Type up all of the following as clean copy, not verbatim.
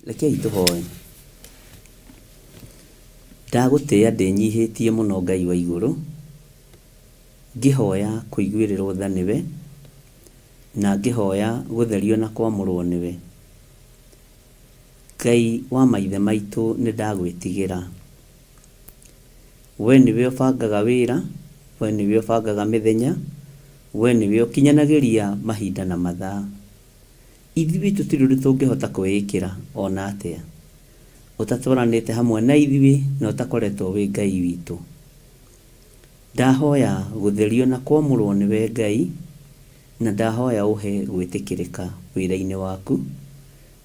Rekei tũhoe. Ndagũtĩĩa ndĩnyihĩtie mũno Ngai wa igũrũ, ngĩhoya kũiguĩrĩrwo tha nĩwe, na ngĩhoya gũtherio na kwamũrwo nĩwe. Ngai wa maithe maitũ nĩ ndagwĩtigĩra. We nĩwe ũbangaga wĩra, we nĩwe ũbangaga mĩthenya, we nĩwe ũkinyanagĩria mahinda na mathaa. Ithuĩ tũtirĩ ũndũ tũngĩhota kwĩĩkĩra o na atĩa, ũtatwaranĩte hamwe na ithuĩ na ũtakoretwo wĩ Ngai witũ. Ndahoya gũtherio na kwamũrwo nĩwe Ngai, na ndahoya ũhe gwĩtĩkĩrĩka wĩra-inĩ waku,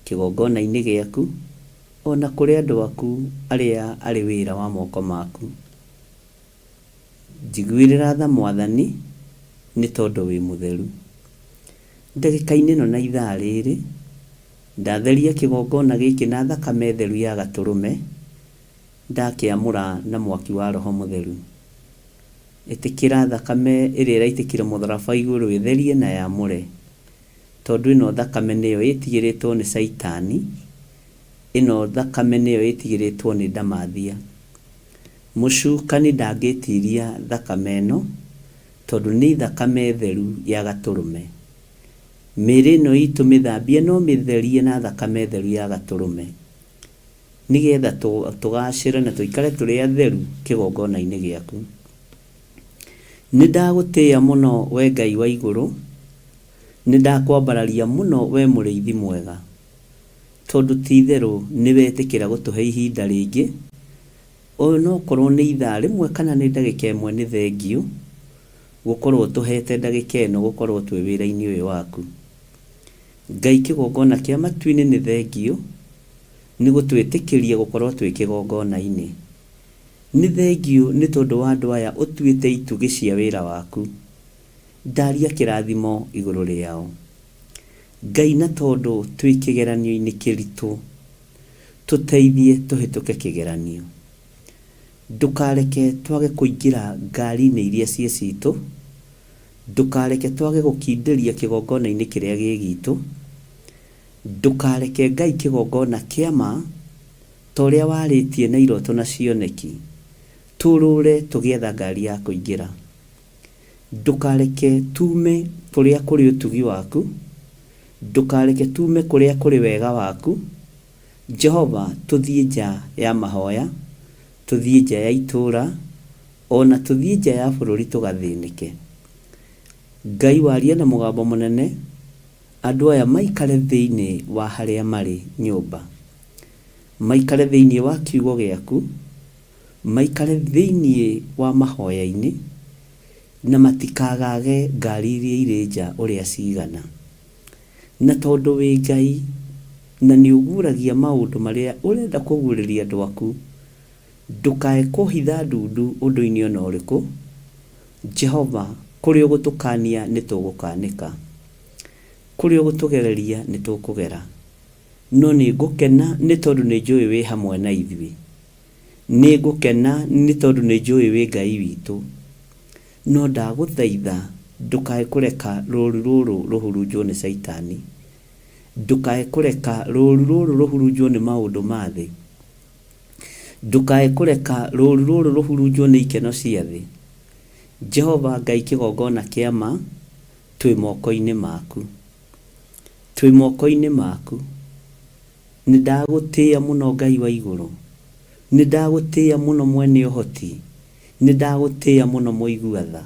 kĩgongona-inĩ gĩaku, o na kũrĩ andũ aku arĩa arĩ wĩra wa moko maku. Njiguĩrĩra tha Mwathani, nĩ tondũ wĩ mũtheru. Ndagĩka-inĩ ĩno na ithaa rĩrĩ, ndatheria kĩgongona gĩkĩ na thakame theru ya Gatũrũme, ndakĩamũra na mwaki wa Roho Mũtheru. Ĩtĩkĩra thakame ĩrĩa ĩraitĩkire mũtharaba igũrũ ĩtherie na yamũre, tondũ ĩno thakame nĩyo ĩtigĩrĩtwo nĩ Caitani, ĩno thakame nĩyo ĩtigĩrĩtwo nĩ ndamathia. Mũcukani ndangĩtiria thakame ĩno, tondũ nĩ thakame theru ya Gatũrũme. Mĩĩrĩ ĩno itũ mĩthambie no mĩtherie na thakame theru ya Gatũrũme, nĩgetha tũgacĩre na tũikare tũrĩ atheru kĩgongona-inĩ gĩaku. Nĩ ndagũtĩĩa mũno we Ngai wa igũrũ, nĩ ndakwambararia mũno we mũrĩithi mwega, tondũ ti itherũ nĩ wetĩkĩra gũtũhe ihinda rĩngĩ, onokorwo nĩ ithaa rĩmwe kana nĩ ndagĩka ĩmwe nĩ thengiũ gũkorwo ũtũhete ndagĩka ĩno gũkorwo twĩ wĩra-inĩ ũyũ waku. Ngai kĩgongona kĩa matu-inĩ nĩ thengiũ nĩ gũtwĩtĩkĩria gũkorwo twĩ kĩgongona-inĩ. Nĩ thengiũ nĩ tondũ wa andũ aya ũtuĩte itugĩ cia wĩra waku. Ndaria kĩrathimo igũrũ rĩao. Ngai na tondũ twĩ kĩgeranio-inĩ kĩritũ, tũteithie tũhĩtũke kĩgeranio. Ndũkareke twage kũingĩra ngari-inĩ iria ciĩ citũ, ndũkareke twage gũkindĩria kĩgongona-inĩ kĩrĩa gĩ gitũ, ndũkareke Ngai kĩgongona kĩa ma ta ũrĩa warĩtie na iroto na cioneki, tũrũre tũgĩetha ngari ya kũingĩra. Ndũkareke tuume kũrĩa kũrĩ ũtugi waku, ndũkareke tuume kũrĩa kũrĩ wega waku, Jehova, tũthiĩ nja ya mahoya, tũthiĩ nja ya itũũra, o na tũthiĩ nja ya bũrũri tũgathĩnĩke. Ngai waria na mũgambo mũnene, andũ aya maikare thĩinĩ wa harĩa marĩ nyũmba, maikare thĩinĩ wa kiugo gĩaku, maikare thĩinĩ wa mahoya-inĩ, na matikagage ngari iria irĩ nja ũrĩa cigana. Na tondũ wĩ Ngai, na nĩ ũguũragia maũndũ marĩa ũrenda kũguũrĩria andũ aku, ndũkae kũhitha ndundu ũndũ-inĩ o na ũrĩkũ. Jehova, kũrĩa ũgũtũkaania nĩ tũgũkaanĩka, kũrĩa ũgũtũgereria nĩ tũkũgera. No nĩ ngũkena nĩ tondũ nĩ njũĩ wĩ hamwe na ithuĩ. Nĩ ngũkena nĩ tondũ nĩ njũĩ wĩ Ngai witũ. No ndagũthaitha ndũkae kũreka rũũru rũrũ rũhurunjwo nĩ Caitani. Ndũkae kũreka rũũru rũrũ rũhurunjwo nĩ maũndũ ma thĩ. Ndũkae kũreka rũũru rũrũ rũhurunjwo nĩ ikeno cia thĩ. Jehova Ngai kĩgongona kĩa ma, twĩ moko-inĩ maku. Twĩ moko-inĩ maku. Nĩ ndagũtĩĩa mũno Ngai wa igũrũ. Nĩ ndagũtĩĩa mũno mwene ũhoti. Nĩ ndagũtĩĩa mũno mũigua tha.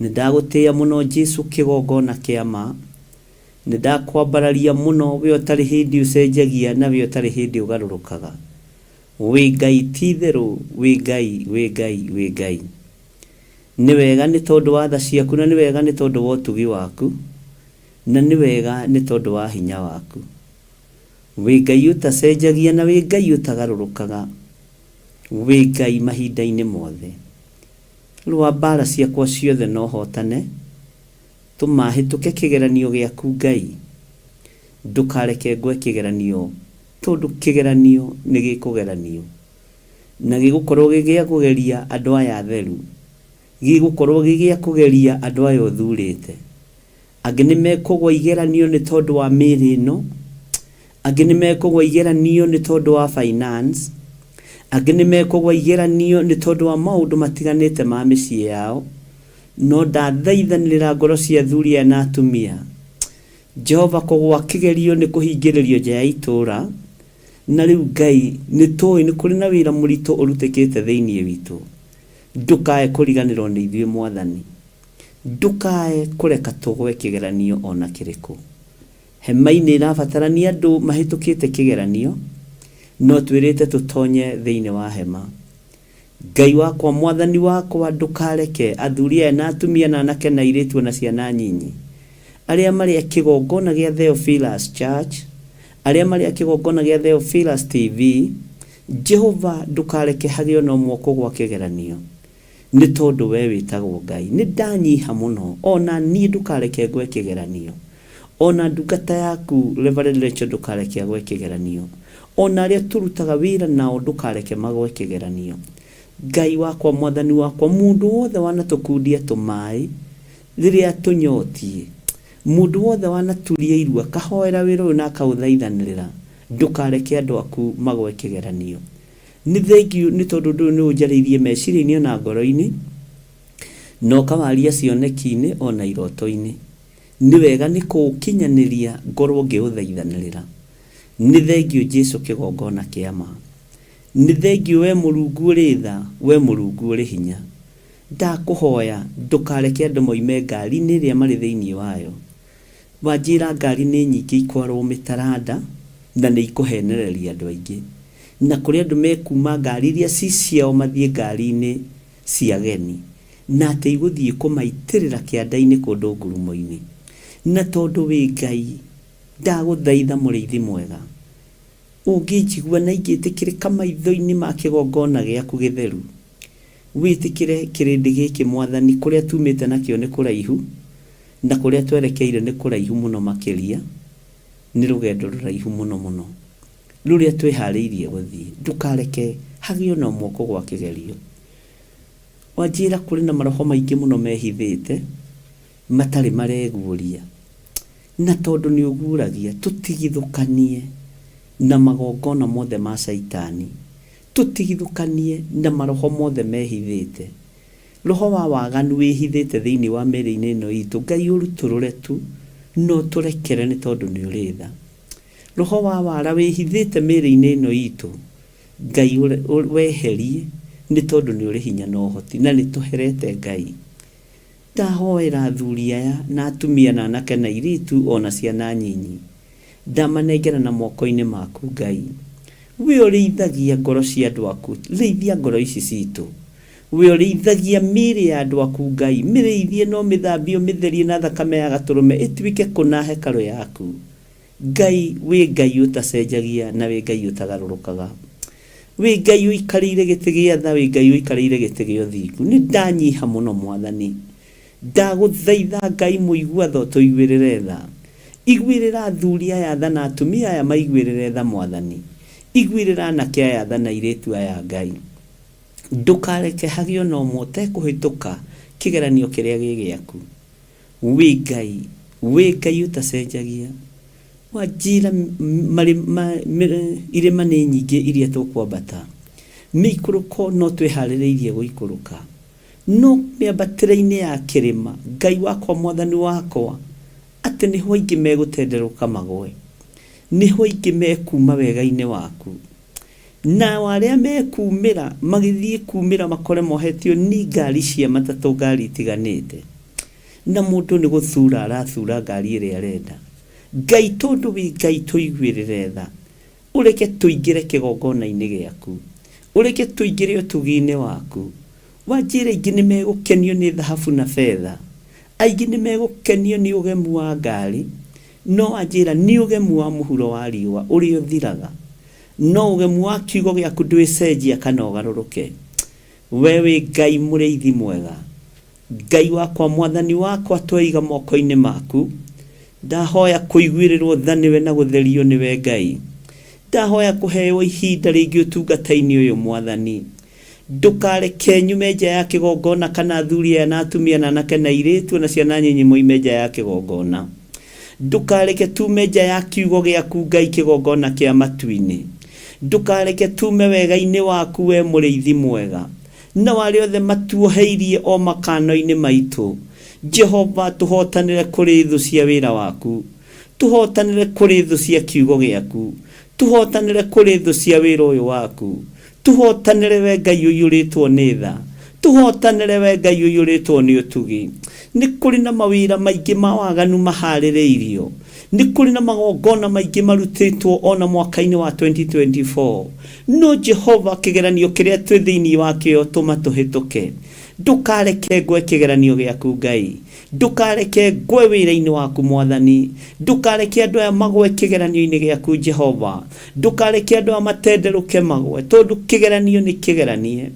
Nĩ ndagũtĩĩa mũno Jesu kĩgongona kĩa ma. Nĩ ndakwambararia mũno we ũtarĩ hĩndĩ ũcenjagia na we ũtarĩ hĩndĩ ũgarũrũkaga. Wĩ Ngai ti itherũ wĩ Ngai wĩ Ngai wĩ Ngai. Nĩ wega nĩ tondũ wa tha ciaku na nĩ wega nĩ tondũ wa ũtugi waku na nĩ wega nĩ tondũ wa hinya waku. Wĩ Ngai ũtacenjagia na wĩ Ngai ũtagarũrũkaga. Wĩ Ngai mahinda-inĩ mothe. Rũa mbaara ciakwa ciothe na ũhootane. Tũma hĩtũke kĩgeranio gĩaku Ngai. Ndũkareke ngwe kĩgeranio tondũ kĩgeranio nĩ gĩkũgeranio. Na gĩgũkorwo gĩ gĩa kũgeria andũ aya atheru. Gĩgũkorwo gĩ gĩa kũgeria andũ aya ũthurĩte. Angĩ nĩ mekũgwa igeranio nĩ tondũ wa mĩĩrĩ ĩno. Angĩ nĩ mekũgwa igeranio nĩ tondũ wa finance, angĩ nĩ mekũgwa igeranio nĩ tondũ wa maũndũ matiganĩte ma mĩciĩ yao, no ndathaithanĩrĩra ngoro cia athuri aya na atumia. Jehova kũgwa kĩgerio nĩ kũhingĩrĩrio nja ya itũũra, na rĩu Ngai nĩ tũĩ nĩ kũrĩ na wĩra mũritũ ũrutĩkĩte thĩinĩ witũ. Ndũkae kũriganĩrwo nĩ ithuĩ Mwathani. Ndũkae kũreka tũgwe kĩgeranio o na kĩrĩkũ. Hema-inĩ ĩrabatarania andũ mahĩtũkĩte kĩgeranio, no twĩrĩte tũtonye thĩinĩ wa hema. Ngai wakwa, Mwathani wakwa, ndũkareke athuri aya na atumia na anake na airĩtu o na ciana nyinyi, arĩa marĩ a kĩgongona gĩa Theophilus Church, arĩa marĩ a kĩgongona gĩa Theophilus TV, Jehova ndũkareke hagĩe o na ũmwe ũkũgwa kĩgeranio. Nĩ tondũ wee wĩtagwo Ngai. Nĩ ndanyiha mũno, o na niĩ ndũkareke ngwe kĩgeranio. O na ndungata yaku Reverend Rachel ndũkareke agwe kĩgeranio. O na arĩa tũrutaga wĩra nao ndũkareke magwe kĩgeranio. Ngai wakwa, Mwathani wakwa, mũndũ wothe wanatũkundia tũmaĩ rĩrĩa tũnyotiĩ, mũndũ wothe wanaturia iru akahoera wĩra ũyũ na akaũthaithanĩrĩra, ndũkareke andũ aku magwe kĩgeranio. Nĩ thengiũ nĩ tondũ ũndũ ũyũ nĩ ũnjarĩirie meciria-inĩ o na ngoro-inĩ, na ũkawaria cioneki-inĩ o na iroto-inĩ. Nĩ wega nĩ kũũkinyanĩria ngorwo ngĩũthaithanĩrĩra. Nĩ thengiũ Jesu kĩgongona kĩa ma. Nĩ thengiũ we Mũrungu ũrĩ tha, we Mũrungu ũrĩ hinya. Ndakũhoya ndũkareke andũ moime ngari-inĩ ĩrĩa marĩ thĩinĩ wayo. Wanjĩra ngari nĩ nyingĩ ikwarwo mĩtaranda na nĩ ikũhenereria andũ aingĩ. Na kũrĩ andũ mekuma ngari iria ci ciao mathiĩ ngari-inĩ cia ageni. Na atĩ igũthiĩ kũmaitĩrĩra kĩanda-inĩ kũndũ ngurumo-inĩ. Na tondũ wĩ Ngai, ndagũthaitha mũrĩithi mwega, ũngĩnjigua na ingĩtĩkĩrĩka maitho-inĩ ma kĩgongona gĩaku gĩtheru, wĩtĩkĩre kĩrĩndĩ gĩkĩ Mwathani, kũrĩa tumĩte nakĩo nĩ kũraihu, Na kũrĩa twerekeire nĩ kũraihu mũno makĩria, nĩ rũgendo rũraihu mũno mũno, rũrĩa twĩhaarĩirie gũthiĩ. Ndũkareke hagĩe o na ũmwe ũkũgwa kĩgerio. Wanjĩra kũrĩ na maroho maingĩ mũno mehithĩte, matarĩ mareguũria. Na tondũ nĩ ũguũragia, tũtigithũkanie na magongona mothe ma Caitani. Tũtigithũkanie na maroho mothe mehithĩte. Roho wa waganu wĩhithĩte thĩinĩ wa mĩĩrĩ-inĩ ĩno itũ, Ngai ũrutũrũre tu na ũtũrekere nĩ tondũ nĩ ũrĩ tha. Roho wa wara wĩhithĩte mĩĩrĩ-inĩ ĩno itũ, Ngai weherie nĩ tondũ nĩ ũrĩ hinya na ũhoti na nĩ tũherete Ngai. Ndahoera athuri aya na atumia na anake na airĩtu o na ciana nyinyi. Ndamanengerana moko-inĩ maku, Ngai. We ũrĩithagia ngoro cia andũ aku, rĩithia ngoro ici citũ. We ũrĩithagia mĩĩrĩ ya andũ aku, Ngai, mĩrĩithie na ũmĩthambie ũmĩtherie na thakame ya Gatũrũme ĩtuĩke kũna hekarũ yaku. Ngai, wĩ Ngai ũtacenjagia na wĩ Ngai ũtagarũrũkaga. Wĩ Ngai ũikarĩire gĩtĩ gĩa tha, wĩ Ngai ũikarĩire gĩtĩ gĩa ũthingu. Nĩ ndanyiha mũno, Mwathani. Ndagũthaitha Ngai mũigua tha ũtũiguĩrĩre tha. Iguĩrĩra athuri aya tha na atumia aya maiguĩrĩre tha Mwathani. Iguĩrĩra anake aya tha na airĩtu aya Ngai. Ndũkareke hagĩe ona ũmwe ũtekũhĩtũka kĩgeranio kĩrĩa gĩ gĩaku. Wĩ Ngai, wĩ Ngai ũtacenjagia. Wanjĩra irĩma nĩ nyingĩ iria tũkwambata. Mĩikũrũko no twĩharĩrĩirie gũikũrũka. No mĩambatĩre-inĩ ya kĩrĩma, Ngai wakwa, Mwathani wakwa, atĩ nĩho aingĩ megũtenderũka magũe, nĩho aingĩ mekuuma wega-inĩ waku. Nao arĩa mekuumĩra, magĩthiĩ kuumĩra makore mohetio ni ngari cia matatũ, ngari itiganĩte, na mũndũ nĩ gũthura arathura ngari ĩrĩa arenda. Ngai, tondũ wĩ Ngai, tũiguĩrĩre tha, Ũreke tũingĩre kĩgongona-inĩ gĩaku, ũreke tũingĩre ũtugi-inĩ waku. Wanjĩra aingĩ nĩmegũkenio nĩ thahabu na betha, aingĩ nĩmegũkenio nĩ ũgemu wa ngari, no wanjĩra nĩ ũgemu wa mũhuro wa riũa ũrĩa ũthiraga, no ũgemu wa kiugo gĩaku ndwĩcenjia kana ũgarũrũke. We wĩ Ngai mũrĩithi mwega. Ngai wakwa, Mwathani wakwa, tweiga moko-inĩ maku. Ndahoya kũiguĩrĩrwo tha nĩwe na gũtherio nĩwe Ngai. Ndahoya kũheo ihinda rĩngĩ ũtungata-inĩ ũyũ Mwathani. Ndũkareke nyume nja ya kĩgongona kana athuri aya na atumia na anake na airĩtu na ciana nyinyi moime nja ya kĩgongona. Ndũkareke tume nja ya kiugo gĩaku Ngai kĩgongona kĩa matu-inĩ. Ndũkareke tume wega-inĩ waku we mũrĩithi mwega. Nao arĩa othe matuoheirie o makano-inĩ maitũ, Jehova tũhotanĩre kũrĩ thũ cia wĩra waku. Tũhotanĩre kũrĩ thũ cia kiugo gĩaku. Tũhotanĩre kũrĩ thũ cia wĩra ũyũ waku. Tũhotanĩre we Ngai ũiyũrĩtwo nĩ tha. Tũhotanĩre we Ngai ũiyũrĩtwo nĩ ũtugi. Nĩ kũrĩ na mawĩra maingĩ ma waganu maharĩrĩirio. Nĩ kũrĩ na magongona maingĩ marutĩtwo o na mwaka-inĩ wa 2024. No Jehova kĩgeranio kĩrĩa twĩ thĩinĩ wakĩo tũma tũhĩtũke. Ndũkareke ngwe kĩgeranio gĩaku Ngai. Ndũkareke ngwe wĩra-inĩ waku Mwathani. Ndũkareke andũ aya magwe kĩgeranio-inĩ gĩaku Jehova. Ndũkareke andũ aya matenderũke magwe, tondũ kĩgeranio nĩ kĩgeranie.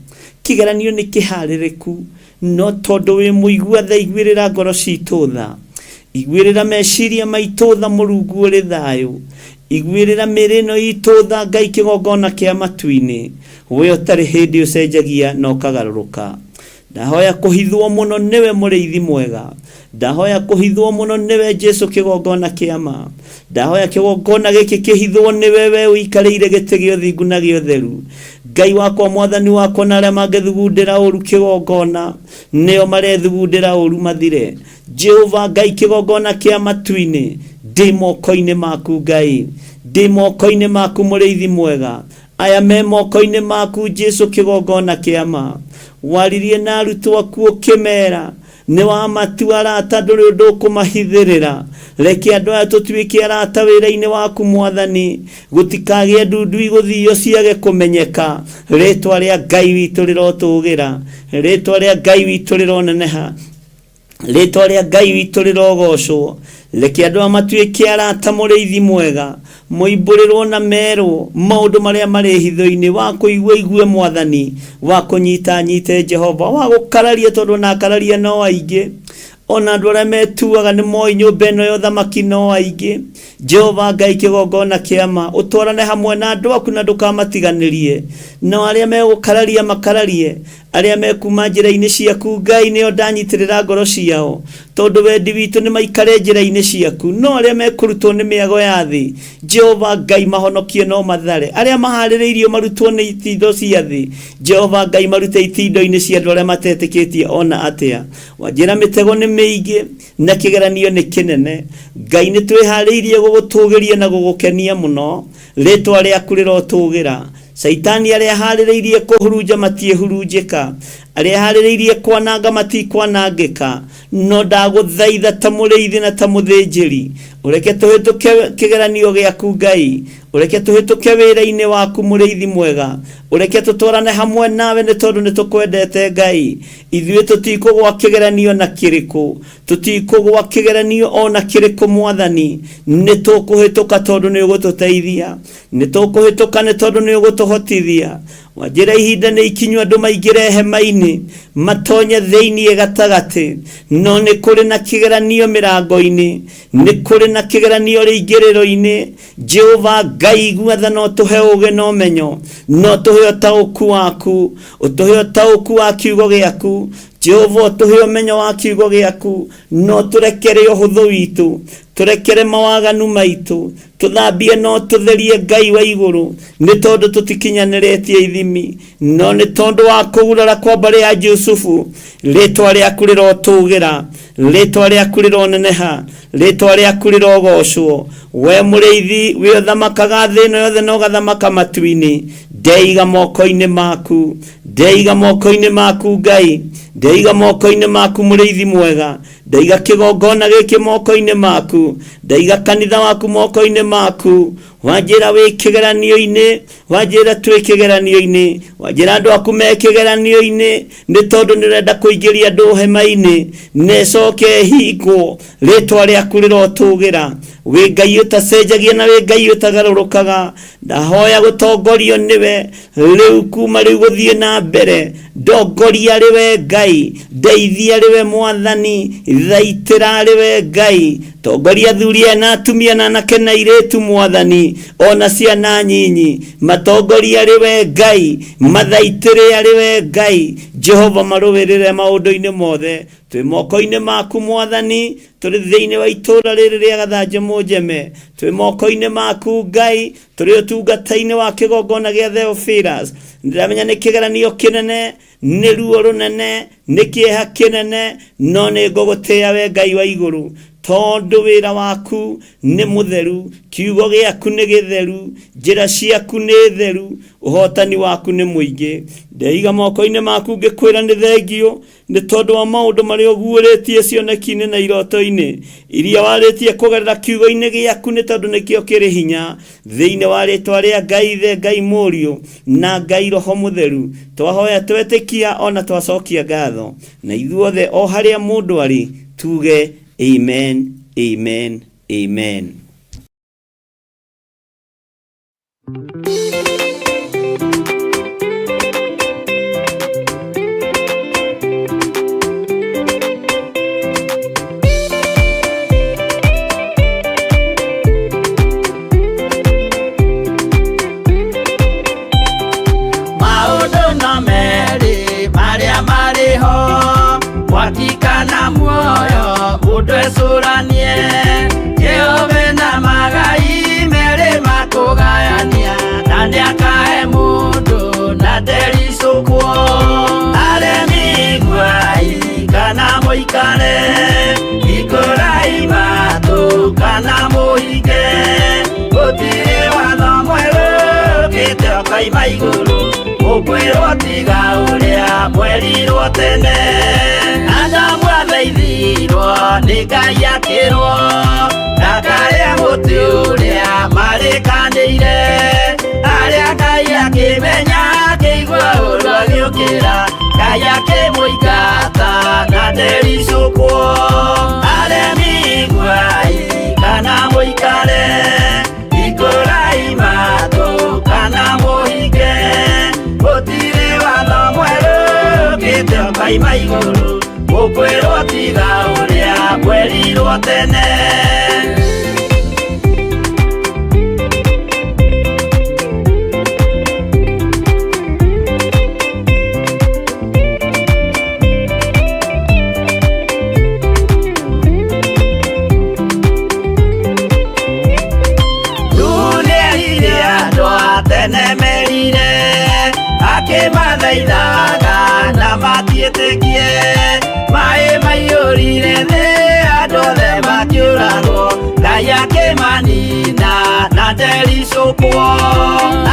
Kĩgeranio nĩ kĩharĩrĩku, no tondũ wĩ mũigua tha iguĩrĩra ngoro citũ tha. Iguĩrĩra meciria maitũ tha Mũrungu ũrĩ thayũ. Iguĩrĩra mĩĩrĩ ĩno itũ tha Ngai kĩgongona kĩa matu-inĩ. We ũtarĩ hĩndĩ ũcenjagia na ũkagarũrũka. Ndahoya kũhithwo mũno nĩwe mũrĩithi mwega. Ndahoya kũhithwo mũno nĩwe Jesu kĩgongona kĩa ma. Ndahoya kĩgongona gĩkĩ kĩhithwo nĩwe we ũikarĩire gĩtĩ gĩa ũthingu na gĩa ũtheru. Ngai wakwa mwathani wakwa na arĩa mangĩthugundĩra ũru kĩgongona nĩo marethugundĩra ũru mathire. Jehova Ngai kĩgongona kĩa matu-inĩ ndĩ moko-inĩ maku Ngai. Ndĩ moko-inĩ maku mũrĩithi mwega. Aya me moko-inĩ maku Jesu kĩgongona kĩa ma. Waririe na arutwo aku ũkĩmera nĩ wamatua arata ndũrĩ ũndũ ũkũmahithĩrĩra. Reke andũ aya tũtuĩke arata wĩra-inĩ waku Mwathani. Gũtikagĩe ndundu igũthio ciage kũmenyeka. Rĩtwa rĩa Ngai witũ rĩrotũgĩra. Rĩtwa rĩa Ngai witũ rĩroneneha. Rĩtwa rĩa Ngai witũ rĩrogocwo. Reke andũ aya matuĩke arata mũrĩithi mwega, moimbũrĩrwo na merwo maũndũ marĩa marĩ hitho-inĩ, wa kũigua igue Mwathani, wa kũnyita anyite Jehova, wa gũkararia tondũ ona akararia no aingĩ, ona andũ arĩa metuaga nĩ moĩ nyũmba ĩno ya ũthamaki no aingĩ. Jehova Ngai kĩgongona kĩa ma, ũtwarane hamwe na andũ aku na ndũkamatiganĩrie. Nao arĩa megũkararia makararie, Arĩa mekuma njĩra-inĩ ciaku, Ngai, nĩo ndanyitĩrĩra ngoro ciao, tondũ wendi witũ nĩ maikare njĩra-inĩ ciaku. No arĩa mekũrutwo nĩ mĩago ya thĩ, Jehova Ngai, mahonokie no mathare. Arĩa mahaarĩrĩirio marutwo nĩ itindo cia thĩ, Jehova Ngai, marute itindo-inĩ cia andũ arĩa matetĩkĩtie o na atĩa. Wanjĩra mĩtego nĩ mĩingĩ, na kĩgeranio nĩ kĩnene. Ngai, nĩ twĩhaarĩirie gũgũtũũgĩria na gũgũkenia mũno. Rĩĩtwa rĩaku rĩrotũũgĩra. Caitani arĩa aharĩrĩirie kũhurunja matiĩhurunjĩka, arĩa aharĩrĩirie kwananga matikwanangĩka. No ndagũthaitha ta mũrĩithi na ta mũthĩnjĩri, ũreke tũhĩtũke kĩgeranio gĩaku Ngai, ũreke tũhĩtũke wĩra-inĩ waku mũrĩithi mwega, ũreke tũtwarane hamwe nawe nĩ tondũ nĩ tũkwendete Ngai. Ithuĩ tũtikũgwa kĩgeranio na kĩrĩkũ, tũtikũgwa kĩgeranio o na kĩrĩkũ Mwathani, nĩ tũkũhĩtũka tondũ nĩ ũgũtũteithia. Nĩ tũkũhĩtũka nĩ tondũ nĩ ũgũtũhotithia. Wanjĩra ihinda nĩ ikinyu andũ maingĩre hema-inĩ, matonye thĩinĩ gatagatĩ. No nĩ kũrĩ na kĩgeranio mĩrango-inĩ, nĩ kũrĩ na kĩgeranio rĩingĩrĩro-inĩ. Jehova Ngai igua tha na ũtũhe ũũgĩ na ũmenyo, na ũtũhe ũtaũku waku, ũtũhe ũtaũku wa kiugo gĩaku. Jehova ũtũhe ũmenyo wa kiugo gĩaku, na ũtũrekere ũhũthũ witũ, tũrekere mawaganu maitũ, Tũthambie na ũtũtherie Ngai wa igũrũ, nĩ tondũ tũtikinyanĩrĩtie ithimi, no nĩ tondũ wa kũgurara kwa mbarĩ ya Jusufu, rĩtwa rĩaku rĩrotũgĩra, rĩtwa rĩaku rĩroneneha, rĩtwa rĩaku rĩrogocwo. We mũrĩithi, we ũthamakaga thĩ ĩno yothe na ũgathamaka matu-inĩ, ndeiga moko-inĩ maku, ndeiga moko-inĩ maku Ngai, ndeiga moko-inĩ maku mũrĩithi mwega. Ndaiga kĩgongona gĩkĩ moko-inĩ maku, ndaiga kanitha waku moko-inĩ maku. Wanjĩra wĩ kĩgeranio-inĩ, wanjĩra twĩ kĩgeranio-inĩ, wanjĩra andũ aku me kĩgeranio-inĩ, nĩ tondũ nĩ ũrenda kũingĩria andũ hema-inĩ na ĩcoke ĩhingwo. Rĩtwa rĩaku rĩrotũgĩra. Wĩ Ngai ũtacenjagia na wĩ Ngai ũtagarũrũkaga. Ndahoya gũtongorio nĩwe rĩu kuma rĩu gũthiĩ na mbere. Ndongoria arĩ we Ngai, ndeithia arĩ we Mwathani, thaitĩra arĩ we Ngai. Tongoria athuri aya na atumia na anake na airĩtu Mwathani, o na ciana nyinyi. Matongorie arĩ we Ngai, mathaitĩre arĩ we Ngai. Jehova marũĩrĩre maũndũ-inĩ mothe. Twĩ moko-inĩ maku Mwathani, tũrĩ thĩinĩ wa itũũra rĩrĩ rĩa Gathanje Mũnjeme, twĩ moko-inĩ maku Ngai, tũrĩ ũtungata-inĩ wa kĩgongona gĩa Theophilus. Ndĩramenya nĩ kĩgeranio kĩnene, nĩ ruo rũnene, nĩ kĩeha kĩnene, no nĩ ngũgũtĩĩa we Ngai wa igũrũ, tondũ wĩra waku nĩ mũtheru, kiugo gĩaku nĩ gĩtheru, njĩra ciaku nĩ theru, ũhotani waku nĩ mũingĩ. Ndeiga moko-inĩ maku ngĩkwĩra nĩ thengio nĩ tondũ wa maũndũ marĩa ũguũrĩtie cioneki-inĩ na iroto-inĩ iria warĩtie kũgerera kiugo-inĩ gĩaku, nĩ tondũ nĩkĩo kĩrĩ hinya. Thĩinĩ wa rĩtwa rĩa Ngai Ithe, Ngai Mũriũ na Ngai Roho Mũtheru, twahoya twetĩkia ona twacokia ngatho, na ithuothe o harĩa mũndũ arĩ tuge amen, amen, amen. Maũndũ no merĩ marĩa marĩ ho, mwaki kana muoyo, mũndũ ecũranie. Jehova na magai merĩ makũgayania, na nĩakahe mũndũ na ndericũkwo. Aremi iguai kana mũikare, hingũrai matũ kana mũhinge, gũtirĩ watho mwerũ ũkĩte ũkoima igũrũ, mũkwĩrwo tiga ũrĩa mwerirwo tene. Adamu athaithirwo nĩ Ngai akĩrwo ndakarĩe mũtĩ ũrĩa marĩkanĩire, arĩa Ngai akĩmenya akĩigua ũru agĩũkĩra, Ngai akĩmũingata na ndericũkwo. Aremi iguai kana mũikare, hingũrai matũ kana mũhinge, gũtirĩ watho mwerũ ũkĩte ũkoima igũrũ, mũkwĩrwo tiga ũrĩa mwerirwo tene. Nuhu nĩerire andũ a tene merire, akĩmathaithaga na matiĩtĩkie. Maĩ maiyũrire thĩ, andũ othe makĩũragwo, Ngai akĩmanina na ndericũkwo.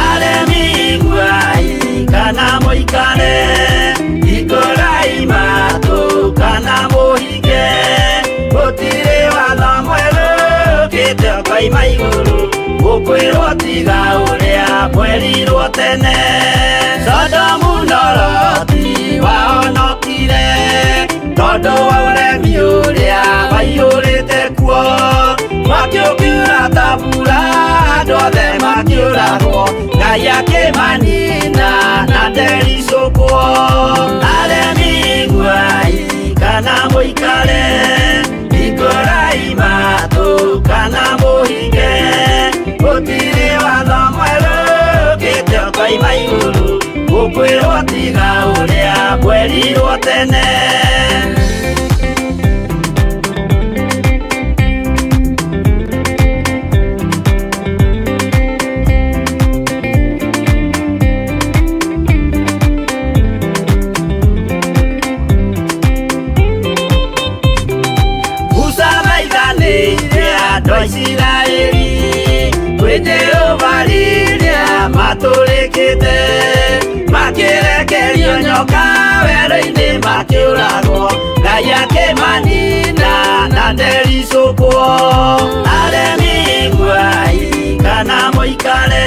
Aremi iguai kana mũikare, hingũrai matũ kana mũhinge, gũtirĩ watho mwerũ ũkĩte ũkoima igũrũ, mũkwĩrwo tiga ũrĩa mwerirwo tene. Sodomu na Loti wahonokire tondũ wa ũremi ũrĩa waiyũrĩte kuo, mwaki ũkiura ta mbura, andũ othe makĩũragwo, Ngai akĩmanina na ndericũkwo. Aremi iguai kana mũikare, hingũrai matũ kana mũhinge, gũtirĩ watho mwerũ ũkĩte ũkoima igũrũ, mũkwĩrwo tiga ũrĩa mwerirwo tene. Musa thaithanĩire andũ a Isiraeli kwĩ Jehova rĩrĩa matũrĩkĩte, makĩrekerio nyoka werũ-inĩ makĩũragwo, Ngai akĩmanina na ndericũkwo. Aremi iguai kana mũikare,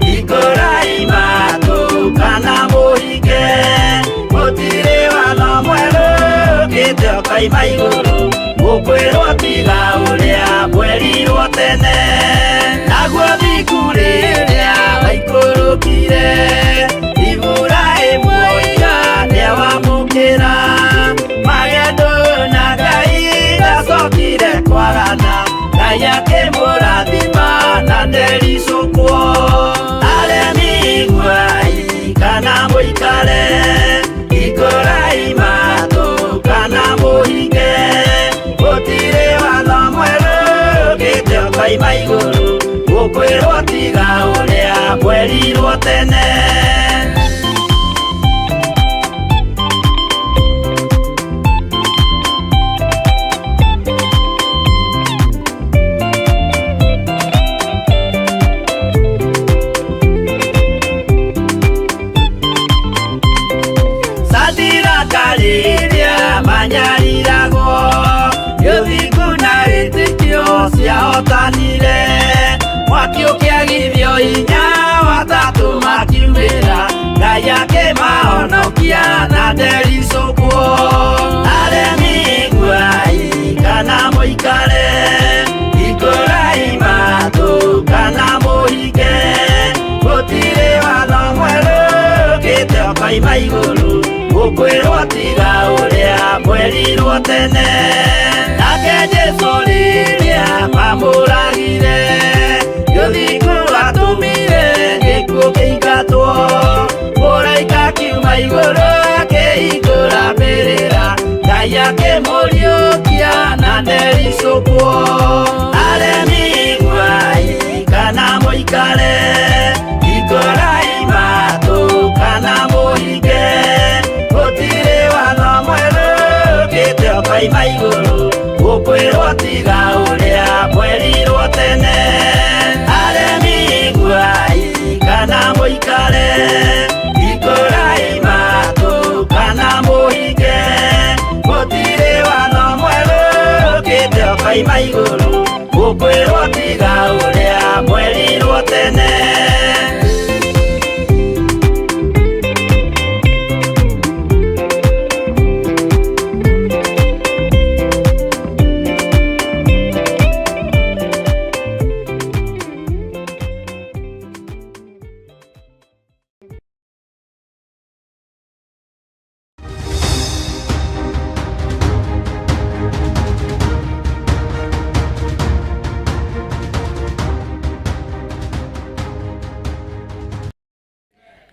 hingũrai matũ kana mũhinge, gũtirĩ watho mwerũ ũkĩte ũkoima igũrũ, mũkwĩrwo tiga ũrĩa mwerirwo tene. Naguo thingu rĩrĩa waikũrũkire, Iburahĩmu oiga nĩawamũkĩra, magendo na Ngai ndacokire kwagana, Ngai akĩmũrathima na ndericũkwo. Aremi iguai kana mũikare, hingũrai Ũkoima igũrũ gũkwĩrwo tiga ũrĩa mwerirwo tene. Satiraka rĩrĩa manyariragwo gĩthingu na wĩtĩkio ciahotanire mwaki ũkĩagithio hinya watatũ makiumĩra Ngai akĩmahonokia na ndericũkwo. Aremi iguai kana mũikare ikũrai matũ kana mũhinge gũtirĩ watho mwerũ ũkĩte ũkoima igũrũ gũkwĩrwo tiga ũrĩa mwerirwo tene. Nake Jesũ rĩrĩa mamũragire gĩthingu atũmire gĩkuũ kĩingatwo mũraika akiuma igũrũ akĩhingũra mbĩrĩra Ngai akĩmũriũkia na ndericũkwo. Aremi iguai kana mũikare ikũrai matũ kana mũhinge gũtirĩ watho mwerũ ũkĩte ũkoima igũrũ gũkwĩrwo tiga ũrĩa mwerirwo tene. Aremi iguai kana mũikare ikũrai matũ kana mũhinge gũtirĩ watho mwerũ ũkĩte ũkoima igũrũ gũkwĩrwo tiga ũrĩa mwerirwo tene.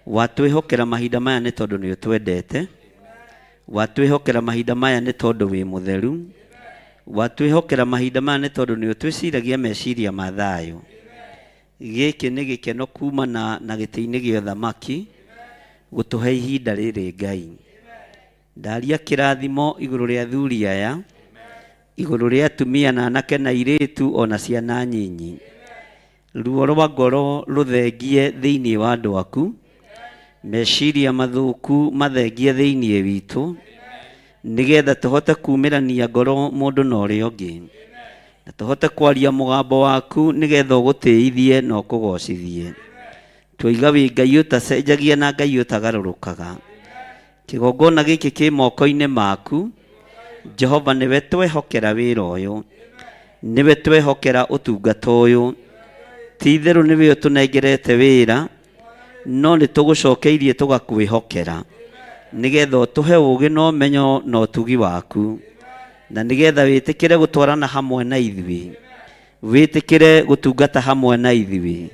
Watwĩhokera mahinda maya nĩ tondũ nĩ ũtwendete, watwĩhokera mahinda maya nĩ tondũ wĩ mũtheru, watwĩhokera mahinda maya nĩ tondũ nĩ ũtwĩciragia meciria ma thayũ. Gĩkĩ nĩ gĩkeno kumana na gĩtĩ-inĩ gĩa ũthamaki gũtũhe ihinda rĩrĩ Ngai. Ndaria kĩrathimo igũrũ rĩa athuri aya, igũrũ rĩa atumia na anake na airĩtu ona ciana nyinyi. Ruo rwa ngoro rũthengie thĩinĩ wa andũ aku, meciria mathũku mathengie thĩinĩ witũ, nĩgetha tũhote kumĩrania ngoro mũndũ na ũrĩa ũngĩ, na tũhote kwaria mũgambo waku nĩgetha ũgũtĩithie na ũkũgocithie. Twoiga wĩ Ngai ũtacenjagia na Ngai ũtagarũrũkaga. Kĩgongona gĩkĩ kĩ moko-inĩ maku, Jehova nĩwe twehokera wĩra ũyũ, nĩwe twehokera ũtungata ũyũ. Ti itherũ nĩwe ũtũnengerete wĩra, no nĩ tũgũcokeirie tũgakwĩhokera nĩgetha ũtũhe ũũgĩ na ũmenyo na ũtugi waku, na nĩgetha wĩtĩkĩre gũtwarana hamwe na ithuĩ, wĩtĩkĩre gũtungata hamwe na ithuĩ,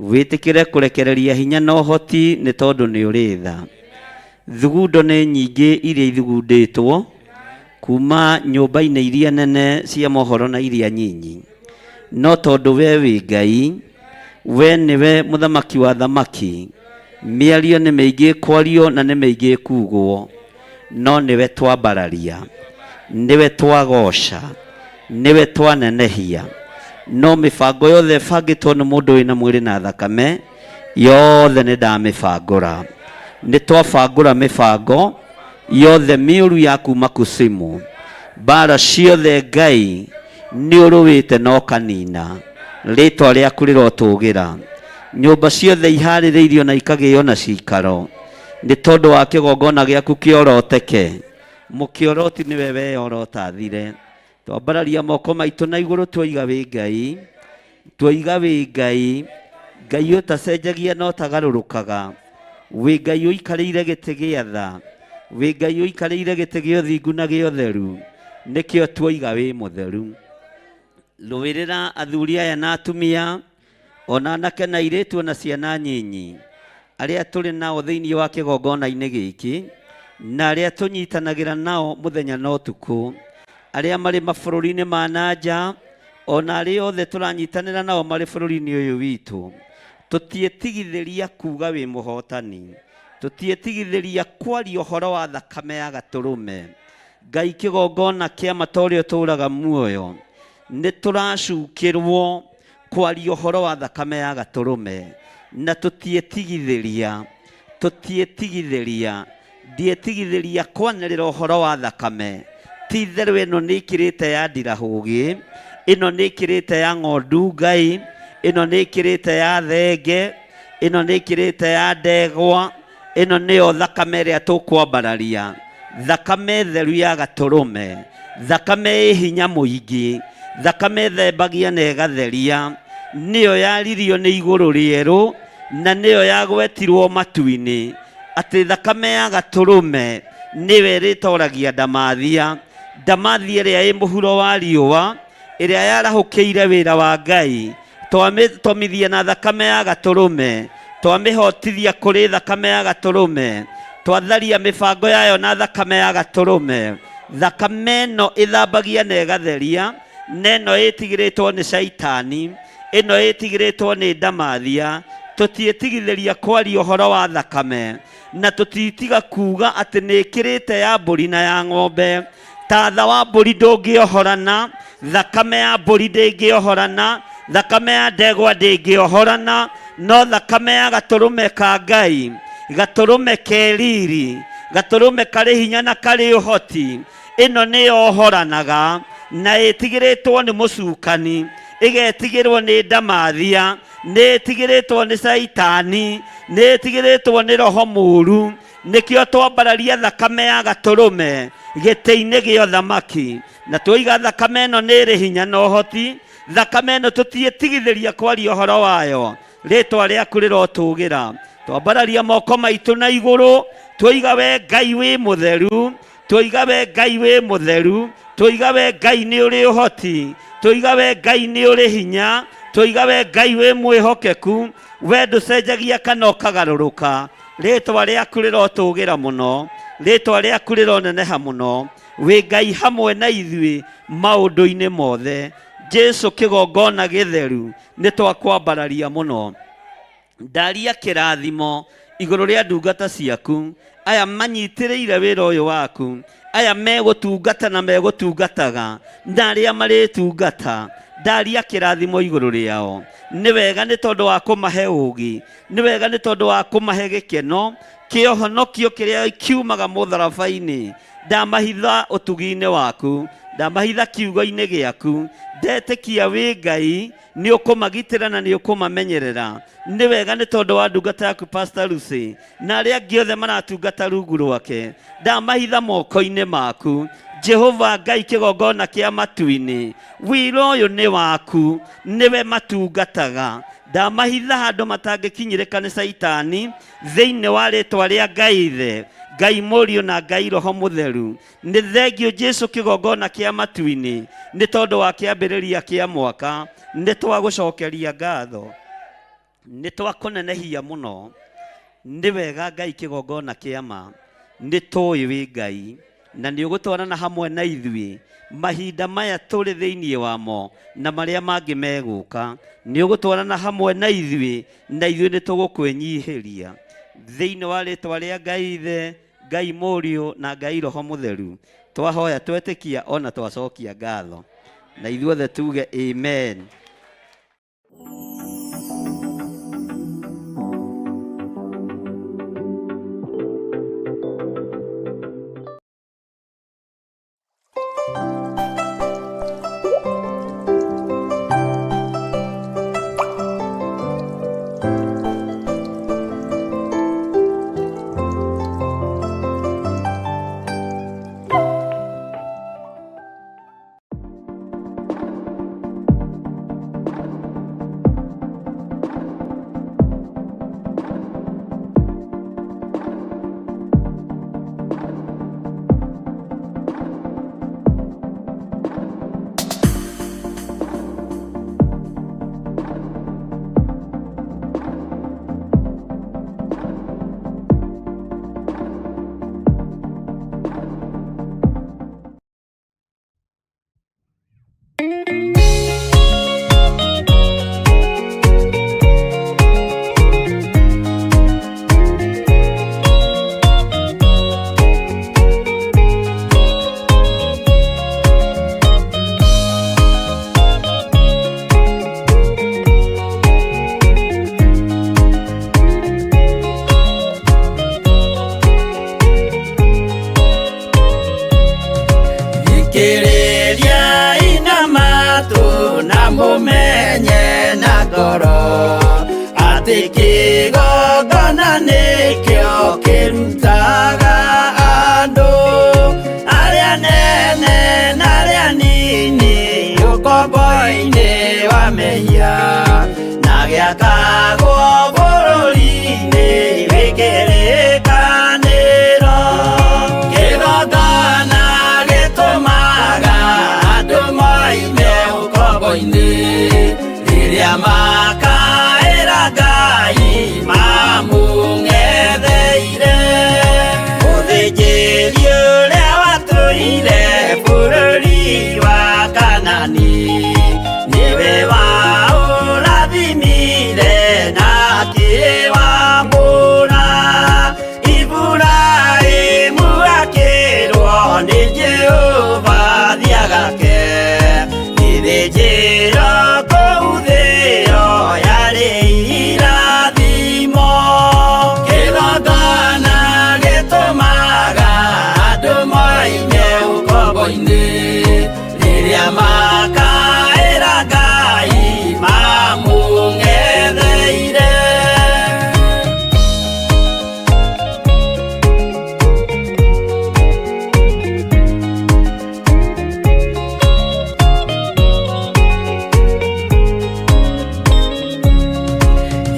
wĩtĩkĩre kũrekereria hinya na ũhoti nĩ tondũ nĩ ũrĩ tha. Thugundo nĩ nyingĩ iria ithugundĩtwo kuma nyũmba-inĩ iria nene cia mohoro na iria nyinyi, no tondũ we wĩ Ngai, we nĩwe mũthamaki wa thamaki, mĩario nĩ mĩingĩ ĩkwario na nĩ mĩingĩ ĩkugwo, no nĩwe twambararia, nĩwe twagoca, nĩwe twanenehia. No mĩbango yothe ĩbangĩtwo nĩ mũndũ wĩna mwĩrĩ na thakame yothe nĩ ndamĩbangũra. Nĩ twabangũra mĩbango yothe mĩũru ya kuma kusimu, mbara ciothe Ngai nĩ ũrũĩte na ũkanina, rĩtwa rĩaku rĩrotũgĩra. Nyũmba ciothe iharĩrĩirio na ikagĩo na cikaro nĩ tondũ wa kĩgongona gĩaku kĩoroteke. Mũkĩoroti nĩwe weyorotathire. Twambararia moko maitũ na igũrũ twoiga wĩ Ngai, twoiga wĩ Ngai, Ngai ũtacenjagia na ũtagarũrũkaga, wĩ Ngai ũikarĩire gĩtĩ gĩa tha, wĩ Ngai ũikarĩire gĩtĩ gĩa ũthingu na gĩa ũtheru, nĩkĩo twoiga wĩ mũtheru. Rũĩrĩra athuri aya na atumia, ona anake na airĩtu ona ciana nyinyi, arĩa tũrĩ nao thĩinĩ wa kĩgongona-inĩ gĩkĩ, na arĩa tũnyitanagĩra nao mũthenya na ũtukũ, arĩa marĩ mabũrũri-inĩ ma na nja, Ona arĩa othe tũranyitanĩra nao marĩ bũrũri-inĩ ũyũ witũ, tũtiĩtigithĩria kuga wĩ mũhotani, tũtiĩtigithĩria kwaria ũhoro wa thakame ya gatũrũme. Ngai kĩgongona kĩa ma ta ũrĩa ũtũũraga muoyo, nĩ tũracukĩrwo kwaria ũhoro wa thakame ya gatũrũme, na tũtiĩtigithĩria, tũtiĩtigithĩria, ndiĩtigithĩria kwanĩrĩra ũhoro wa thakame. Ti itherũ ĩno nĩ ĩkĩrĩte ya ndirahũgĩ, ĩno nĩ ĩkĩrĩte ya ng'ondu Ngai, ĩno nĩ ĩkĩrĩte ya thenge, ĩno nĩ ĩkĩrĩte ya ndegwa, ĩno nĩyo thakame ĩrĩa tũkwambararia, thakame theru ya gatũrũme, thakame ĩ hinya mũingĩ, thakame ĩthembagia na ĩgatheria, nĩyo yaririo nĩ igũrũ rĩerũ, na nĩyo yagwetirwo matu-inĩ, atĩ thakame ya gatũrũme nĩyo ĩrĩtoragia ndamathia, ndamathia ĩrĩa ĩ mũhuro wa riũa, ĩrĩa yarahũkĩire wĩra wa Ngai, twamĩtomithia na thakame ya gatũrũme, twamĩhotithia kũrĩ thakame ya gatũrũme, twatharia mĩbango yayo na thakame ya gatũrũme. Thakame ĩno ĩthambagia na ĩgatheria, na ĩno ĩtigĩrĩtwo nĩ caitani, ĩno ĩtigĩrĩtwo nĩ ndamathia. Tũtiĩtigithĩria kwaria ũhoro wa thakame, na tũtitiga kuga atĩ nĩ ĩkĩrĩte ya mbũri na ya ng'ombe. Tatha wa mbũri ndũngĩohorana, thakame ya mbũri ndĩngĩohorana, thakame ya ndegwa ndĩngĩohorana, no thakame ya gatũrũme ka Ngai, gatũrũme ke riri, gatũrũme karĩ hinya na karĩ ũhoti, ĩno nĩyohoranaga na ĩtigĩrĩtwo nĩ mũcukani, ĩgetigĩrwo nĩ ndamathia, nĩ ĩtigĩrĩtwo nĩ caitani, nĩ ĩtigĩrĩtwo nĩ roho mũũru. Nĩkĩo twambararia thakame ya gatũrũme gĩtĩ-inĩ gĩa ũthamaki, na twoiga thakame ĩno nĩ ĩrĩ hinya na ũhoti, thakame ĩno tũtiĩtigithĩria kwaria ũhoro wayo, rĩtwa rĩaku rĩrotũgĩra. Twambararia moko maitũ na igũrũ, twoiga we Ngai wĩ mũtheru, twoiga we Ngai wĩ mũtheru, twoiga we Ngai nĩ ũrĩ ũhoti, twoiga we Ngai nĩ ũrĩ hinya, twoiga we Ngai wĩ mwĩhokeku, we ndũcenjagia kana ũkagarũrũka. Rĩtwa rĩaku rĩrotũgĩra mũno, rĩtwa rĩaku rĩroneneha mũno, wĩ Ngai hamwe na ithuĩ maũndũ-inĩ mothe. Jesu kĩgongona gĩtheru, nĩ twakwambararia mũno. Ndaria kĩrathimo igũrũ rĩa ndungata ciaku, aya manyitĩrĩire wĩra ũyũ waku, aya megũtungata na megũtungataga, na arĩa marĩtungata, ndaria kĩrathimo igũrũ rĩao. Nĩ wega nĩ tondũ wa kũmahe ũũgĩ, nĩ wega nĩ tondũ wa kũmahe gĩkeno kĩohonokio kĩrĩa kiumaga mũtharaba-inĩ. Ndamahitha ũtugi-inĩ waku, ndamahitha kiugo-inĩ gĩaku, ndetĩkia wĩ Ngai nĩ ũkũmagitĩra na nĩ ũkũmamenyerera. Nĩ wega nĩ tondũ wa ndungata yaku Pastor Lucy na arĩa angĩ othe maratungata rungu rwake, ndamahitha moko-inĩ maku. Jehova Ngai kĩgongona kĩa matu-inĩ, wĩra ũyũ nĩ waku, nĩwe matungataga. Ndamahitha handũ matangĩkinyĩrĩka nĩ caitani, thĩinĩ wa rĩtwa rĩa Ngai Ithe, Ngai Mũriũ na Ngai Roho Mũtheru. Nĩ thengio Jesu kĩgongona kĩa matu-inĩ, nĩ tondũ wa kĩambĩrĩria kĩa mwaka, nĩ twagũcokeria ngatho, nĩ twakũnenehia mũno. Nĩ wega Ngai kĩgongona kĩa ma, nĩ tũĩ wĩ Ngai na nĩ ũgũtwarana hamwe na ithuĩ mahinda maya tũrĩ thĩinĩ wamo na marĩa mangĩ megũka. Nĩ ũgũtwarana hamwe na ithuĩ na ithuĩ nĩ tũgũkwĩnyihĩria thĩinĩ wa rĩtwa rĩa Ngai Ithe, Ngai Mũriũ na Ngai Roho Mũtheru. Twahoya twetĩkia ona twacokia ngatho, na ithuothe tuge amen. Gĩakagwo bũrũri-inĩ wĩ kĩrĩkanĩro. Kĩgongona gĩtũmaga andũ moime ũkombo-inĩ, rĩrĩa makaĩra Ngai mamũng'etheire. Mũthĩnjĩri ũrĩa watũire bũrũri wa Kanani, nĩwe waũrathimire na akĩwamũra. Iburahĩmu akĩrwo nĩ Jehova thiĩ agake gĩthĩnjĩro kũu thĩo yarĩ irathimo. Kĩgongona gĩtũmaga andũ moime ũkombo-inĩ, rĩrĩa makaĩra Ngai mamũng'etheire.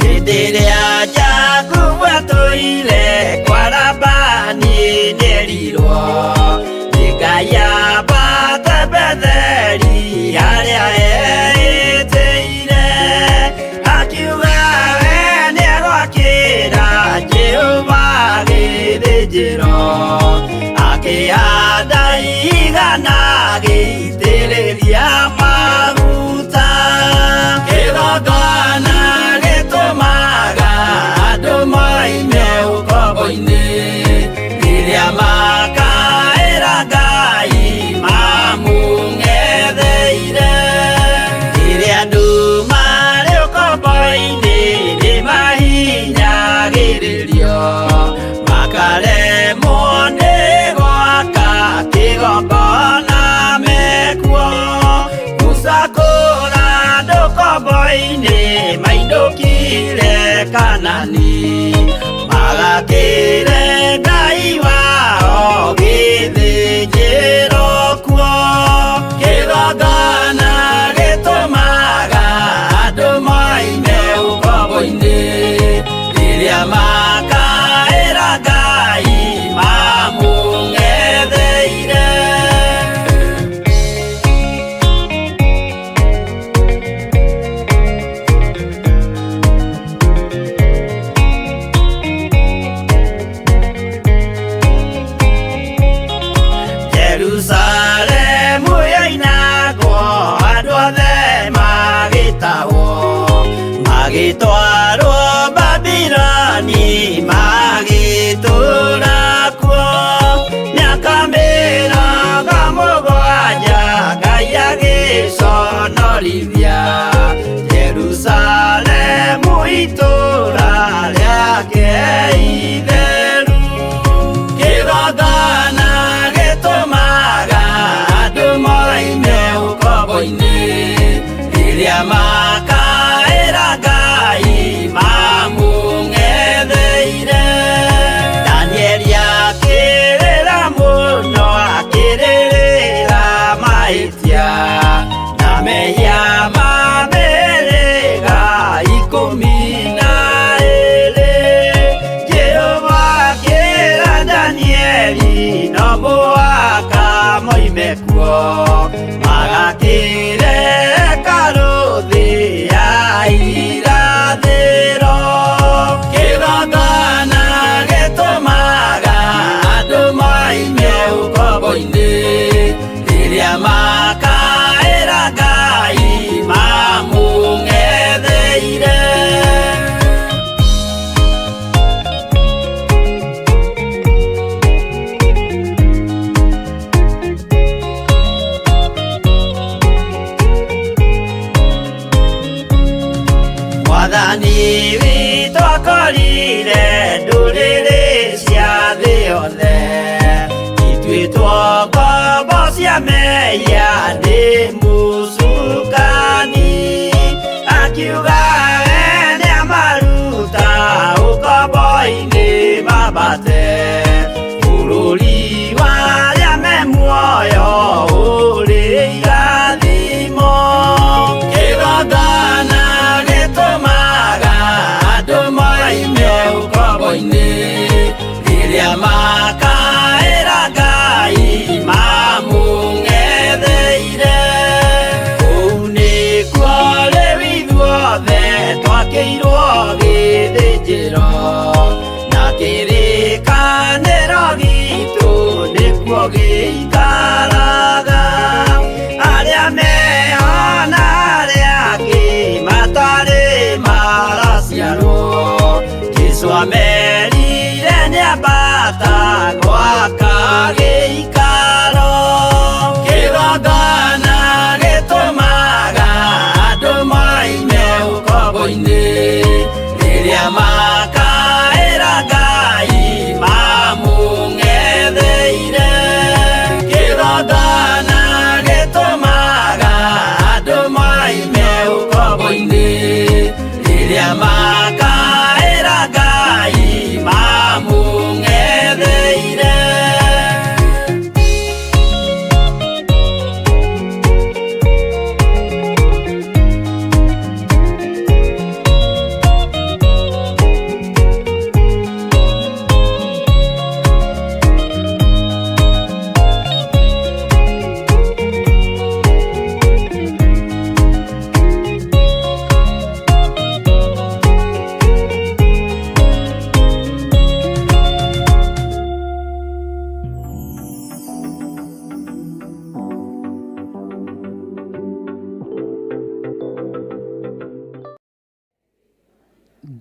Hĩndĩ ĩrĩa Jakubu atũire kwa Labani nĩerirwo nĩ Ngai ambate Betheli harĩa eĩtĩire. Akiuga we nĩegwakĩra Jehova gĩthĩnjĩro, akĩhanda igana agĩitĩrĩria maguta. Kĩgongona gĩtũmaga andũ moime ũkombo-inĩ, rĩrĩa makaĩra Ngai mamũng'etheire. Rĩrĩa andũ marĩ ũkombo-inĩ nĩmahinyagĩrĩrio, makaremwo nĩ gwaka kĩgongona mekuo. Musa kũra andũ ũkombo-inĩ mainũkire Kanani, magakĩre Ngai wao gĩthĩnjĩro kuo. Kĩgongona gĩtũmaga andũ moime ũkombo-inĩ, rĩrĩa makaĩra Ngai mamũng'etheire. Jerusalemu yoinagwo andũ othe magĩtahwo, magĩtwarwo Babiloni magĩtũũra kuo. Mĩaka mĩrongo mũgwanja Ngai agĩconorithia Jerusalemu itũũra rĩake itheru. Kĩgongona gĩtũmaga andũ moime ũkombo-inĩ, rĩrĩa makaĩra Ngai mamũng'etheire. Danieli akĩrĩra mũno akĩrĩrĩra mahĩtia na mehia ma mĩhĩrĩga ikũmi na ĩĩrĩ. Jehova akĩra Danieli no mũhaka moime kuo, magakĩre hekarũ thĩ ya irathĩro. Kĩgongona gĩtũmaga andũ moime ũkombo-inĩ, rĩrĩa makaĩra Ngai mamũng'etheire. Mwathani witũ akorire ndũrĩrĩ cia thĩ yothe, ituĩtwo ngombo cia mehia nĩ mũcukani. Akiuga we nĩamaruta ũkombo-inĩ mambate bũrũri wa arĩa me muoyo ũrĩ irathimo. Kĩgongona gĩtũmaga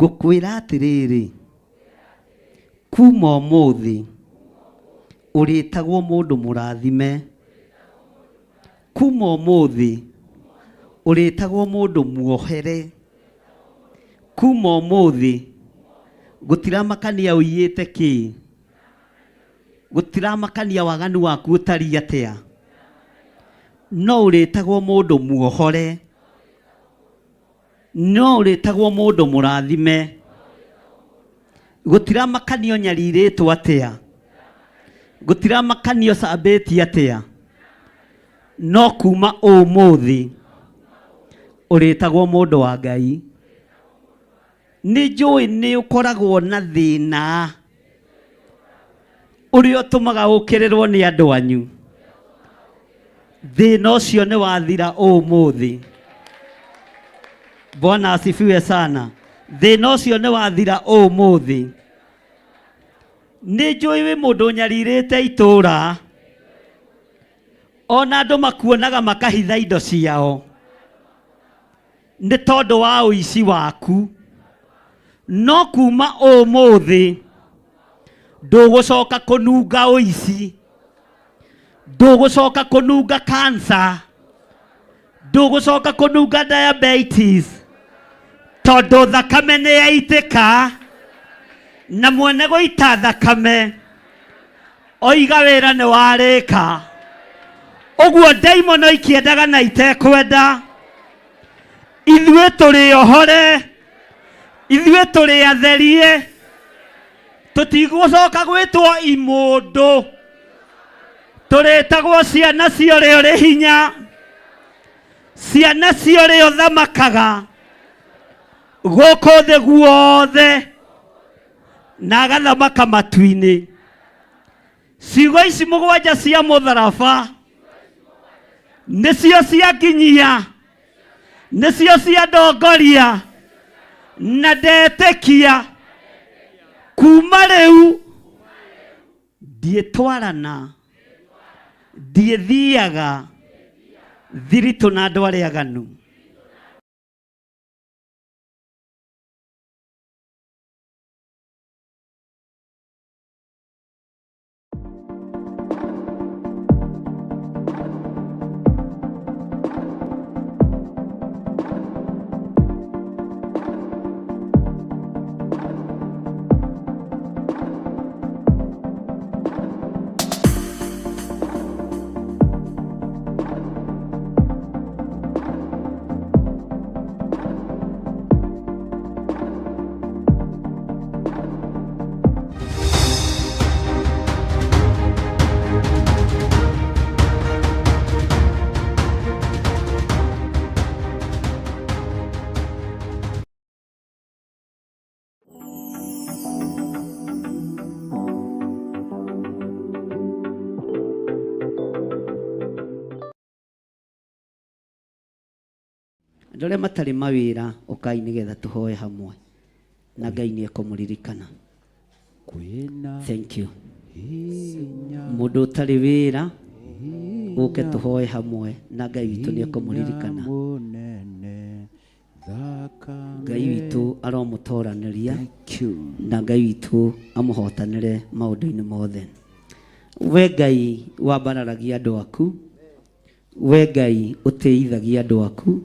Ngũkwĩra atĩrĩrĩ, kuma ũmũthĩ ũrĩtagwo mũndũ mũrathime. Kuma ũmũthĩ ũrĩtagwo mũndũ muohere. Kuma ũmũthĩ gũtiramakania ũiyĩte kĩ, gũtiramakania waganu waku ũtariĩ atĩa, no ũrĩtagwo mũndũ muohore. No ũrĩtagwo mũndũ mũrathime. Gũtiramakanio ũnyarirĩtwo atĩa, gũtiramakanio ũcambĩtie atĩa, no kuma ũmũthĩ ũrĩtagwo mũndũ wa Ngai. Nĩ njũĩ nĩ ũkoragwo na thĩna ũrĩa ũtũmaga ũkĩrĩrwo nĩ andũ anyu. Thĩna ũcio nĩ wathira ũmũthĩ. Bwana asifiwe sana. Thĩna ũcio nĩ wathira ũmũthĩ. Nĩ njũĩ wĩ mũndũ ũnyarirĩte itũũra, ona andũ makuonaga makahitha indo ciao nĩ tondũ wa ũici waku. No kuma ũmũthĩ ndũgũcoka kũnunga ũici, ndũgũcoka kũnunga cancer, ndũgũcoka kũnunga diabetes, tondũ thakame nĩ yaitĩka na mwene gũita thakame oiga wĩra nĩ warĩka. Ũguo ndaimono ikĩendaga na itekwenda, ithuĩ tũrĩ ohore, ithuĩ tũrĩ atherie, tũtigũcoka gwĩtwo imũndũ, tũrĩtagwo ciana cia ũrĩa ũrĩ hinya, ciana cia ũrĩa ũthamakaga gũkũ thĩ guothe na agathamaka matu-inĩ. Ciugo ici mũgwanja cia mũtharaba nĩcio cianginyia, nĩcio ciandongoria, na ndetĩkia kuma rĩu ndiĩtwarana, ndiĩthiaga thiritũ na andũ arĩa aganu. Andũ arĩa matarĩ mawĩra ũkai nĩgetha tũhoe hamwe na Ngai nĩ ekũmũririkana. Kwĩna Thank you. hinya Mũndũ ũtarĩ wĩra ũke tũhoe hamwe na Ngai witũ nĩ ekũmũririkana. mũnene thakame. Ngai witũ aromũtoranĩria Thank you. na Ngai witũ amũhotanĩre maũndũ-inĩ mothe. We Ngai wambararagia andũ aku, We Ngai ũtĩithagia andũ aku,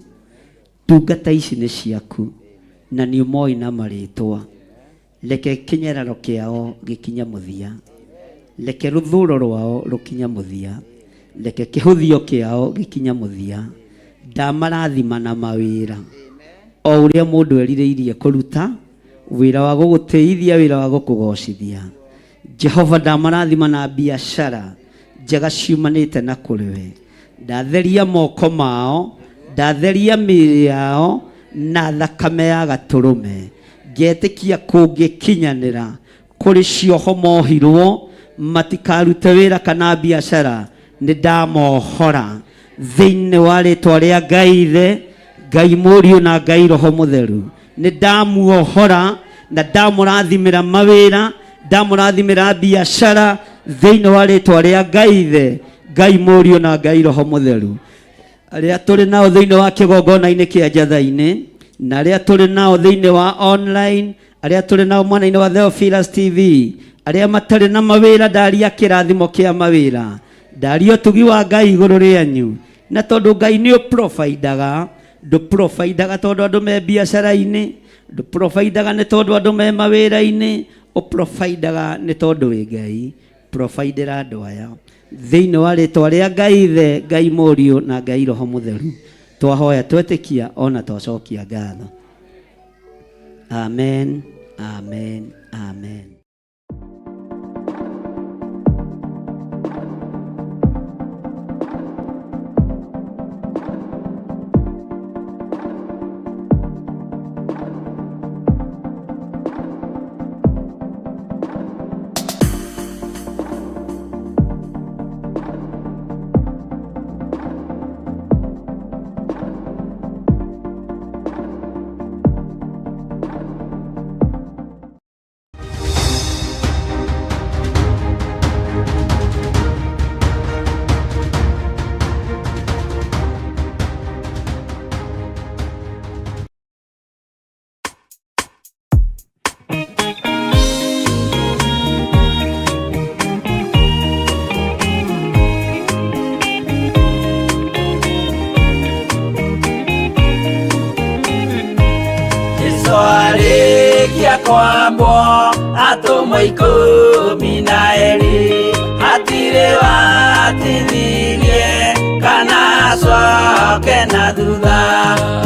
ndungata ici nĩ ciaku, na nĩ ũmoĩ na marĩtwa. Reke kĩnyararo kĩao gĩkinye mũthia. Reke rũthũro rwao rũkinye mũthia. Reke kĩhũthio kĩao gĩkinye mũthia. Ndamarathima na mawĩra o ũrĩa mũndũ erirĩirie kũruta, wĩra wa gũgũtĩithia, wĩra wa gũkũgocithia. Jehova ndamarathima na biacara njega ciumanĩte na kũrĩ we. Ndatheria moko mao, ndatheria mĩĩrĩ yao na thakame ya gatũrũme. Ngetĩkia kũngĩkinyanĩra kũrĩ cioho mohirwo matikarute wĩra kana biacara, nĩ ndamohora thĩinĩ wa rĩtwa rĩa Ngai Ithe, Ngai Mũriũ na Ngai Roho Mũtheru. Nĩ ndamuohora na ndamũrathimĩra mawĩra, ndamũrathimĩra biacara thĩinĩ wa rĩtwa rĩa Ngai Ithe, Ngai Mũriũ na Ngai Roho Mũtheru. Arĩa tũrĩ nao thĩinĩ wa kĩgongona-inĩ kĩa Njatha-inĩ, Na arĩa tũrĩ nao thĩinĩ wa online, arĩa tũrĩ nao mwena-inĩ wa Theophilus TV, arĩa matarĩ na mawĩra, ndaria kĩrathimo kĩa mawĩra, ndaria ũtugi wa Ngai igũrũ rĩanyu. Na tondũ Ngai nĩ ũprovidaga, ndũprovidaga tondũ andũ me biacara-inĩ, ndũprovidaga nĩ tondũ andũ me mawĩra-inĩ, ũprovidaga nĩ tondũ wĩ Ngai. Providera andũ aya thĩinĩ wa rĩtwa rĩa Ngai Ithe, Ngai Mũriũ na Ngai Roho Mũtheru. Twahoya twetĩkia ona twacokia ngatho. Amen, amen, amen. Jesu arĩkia kwambwo atũmwo 12, hatirĩ watithirie kana acoke na thutha.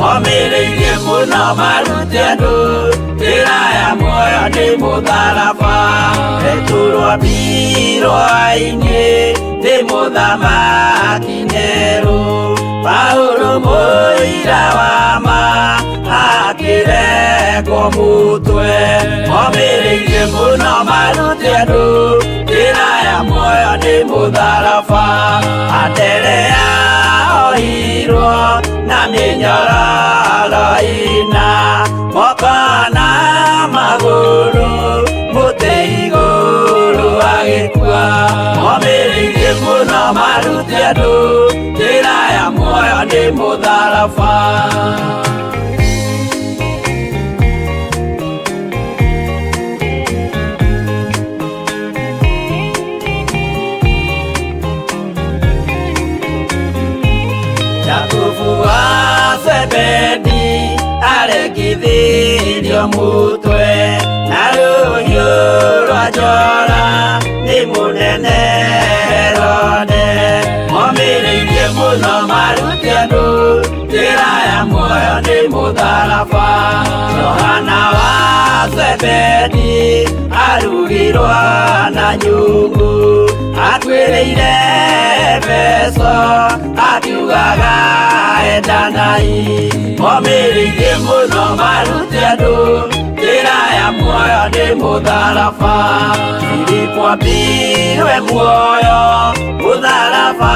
Momĩrĩirie mũno marute andũ njĩra ya muoyo nĩ mũtharaba. Petero ambirwo ainĩ nĩ mũthamaki Nero, Paulo mũira wa ma akĩrengwo mũtwe. Momĩrĩirie mũno marute andũ njĩra ya muoyo nĩ mũtharaba. Anderea ohirwo na mĩnyororo ĩna, moko na magũrũ mũtĩ igũrũ agĩkua. Momĩrĩirie mũno marute andũ njĩra ya muoyo nĩ mũtharaba. Jakubu wa Zebedi arekithirio mũtwe na rũhiũ rwa njora nĩ mũnene Herode. Momĩrĩirie mũno marute andũ njĩra ya muoyo nĩ mũtharaba. Johana wa Zebedi arugirwo na nyũngũ, atuĩrĩire Efeso akiugaga endanai. Momĩrĩirie mũno marute andũ njĩra ya muoyo nĩ mũtharaba. Filipo ambirwe muoyo mũtharaba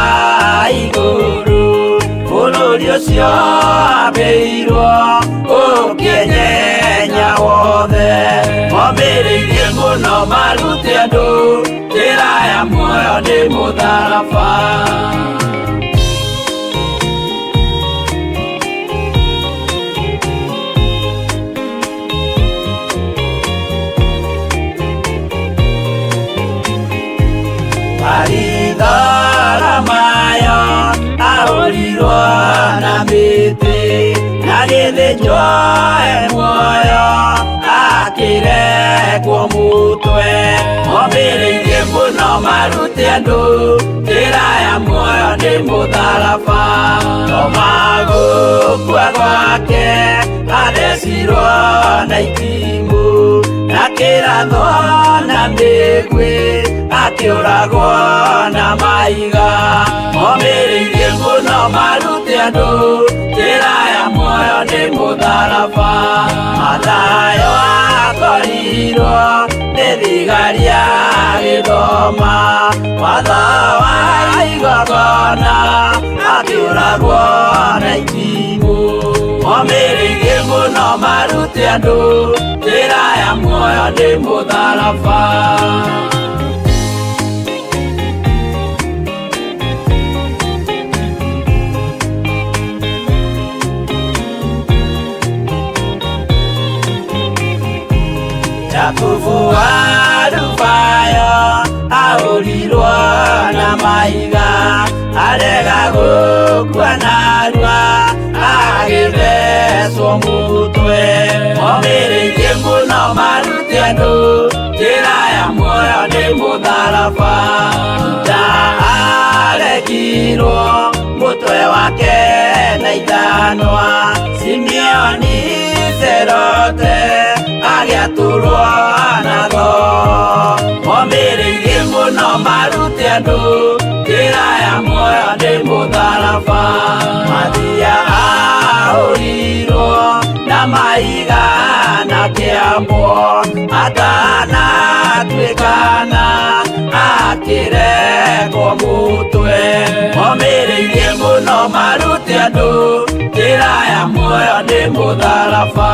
igũrũ, bũrũri ũcio ambĩirwo ũkĩenyenya wothe. Momĩrĩirie mũno marute andũ njĩra ya muoyo nĩ mũtharaba. Maritharamayo ahũrirwo na mĩtĩ, na gĩthĩnjwo e muoyo akĩrekwo mũtwe. Momĩrĩirie mũno marute andũ njĩra ya muoyo nĩ mũtharaba. Toma gũkua gwake athecirwo na itimũ, na kĩrathwo na mĩguĩ akĩũragwo na mahiga. Momĩrĩirie mũno marute andũ njĩra ya muoyo nĩ mũtharaba. Mathayo akorirwo nĩ thigari agĩthoma watho wa igongona, akĩũragwo na itimũ. Momĩrĩirie mũno marute andũ njĩra ya muoyo nĩ mũtharaba. Jakubu wa Alufayo ahũrirwo na mahiga, arega gũkua narua agĩthecwo mũtwe. Omĩrĩirie mũno marute andũ njĩra ya muoyo nĩ mũtharaba. Juda aregirwo mũtwe wake na ithanwa, Simeoni Zerote agĩatũrwo na thoo. Omĩrĩirie mũno marute andũ njĩra ya muoyo nĩ mũtharaba. Mathia ahũrirwo na mahiga na kĩambwo, atanatuĩkana akĩrekwo mũtwe. Omĩrĩirie mũno marute andũ njĩra ya muoyo nĩ mũtharaba.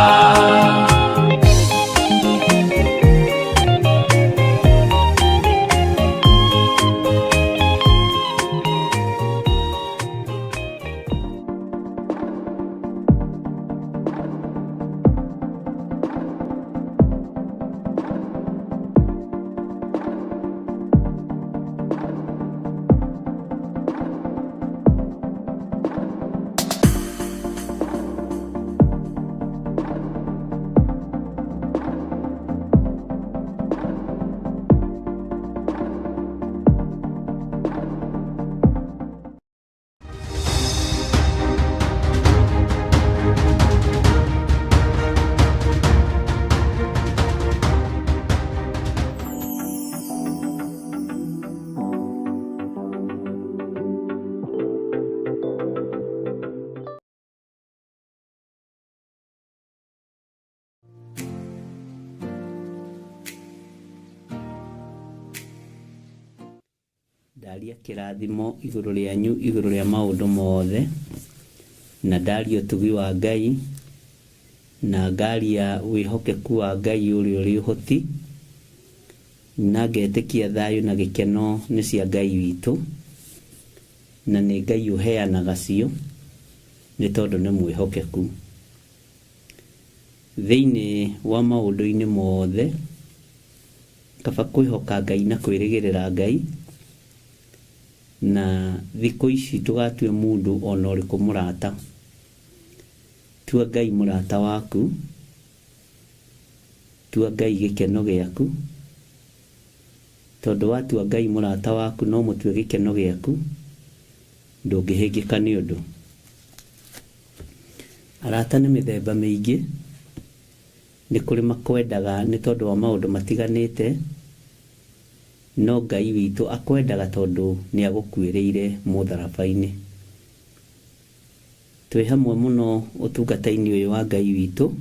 Ndaria kĩrathimo igũrũ rĩanyu igũrũ rĩa maũndũ mothe, na ndaria ũtugi wa Ngai, na ngaria wĩhokeku wa Ngai ũrĩa ũrĩ ũhoti, na ngetĩkia thayũ na gĩkeno nĩ cia Ngai witũ, na nĩ Ngai ũheanaga cio nĩ tondũ nĩ mwĩhokeku. Thĩinĩ wa maũndũ-inĩ mothe, kaba kwĩhoka Ngai na kwĩrĩgĩrĩra Ngai, na thikũ ici ndũgatue mũndũ ona ũrĩkũ mũrata. Tua Ngai mũrata waku, tua Ngai gĩkeno gĩaku, tondũ watua Ngai mũrata waku no mũtue gĩkeno gĩaku, ndũngĩhĩngĩka nĩ ũndũ. Arata nĩ mĩthemba mĩingĩ, nĩ kũrĩ makwendaga nĩ tondũ wa maũndũ matiganĩte, no Ngai witũ akwendaga tondũ nĩ agũkuĩrĩire mũtharaba-inĩ. Twĩ hamwe mũno ũtungata-inĩ ũyũ wa Ngai witũ,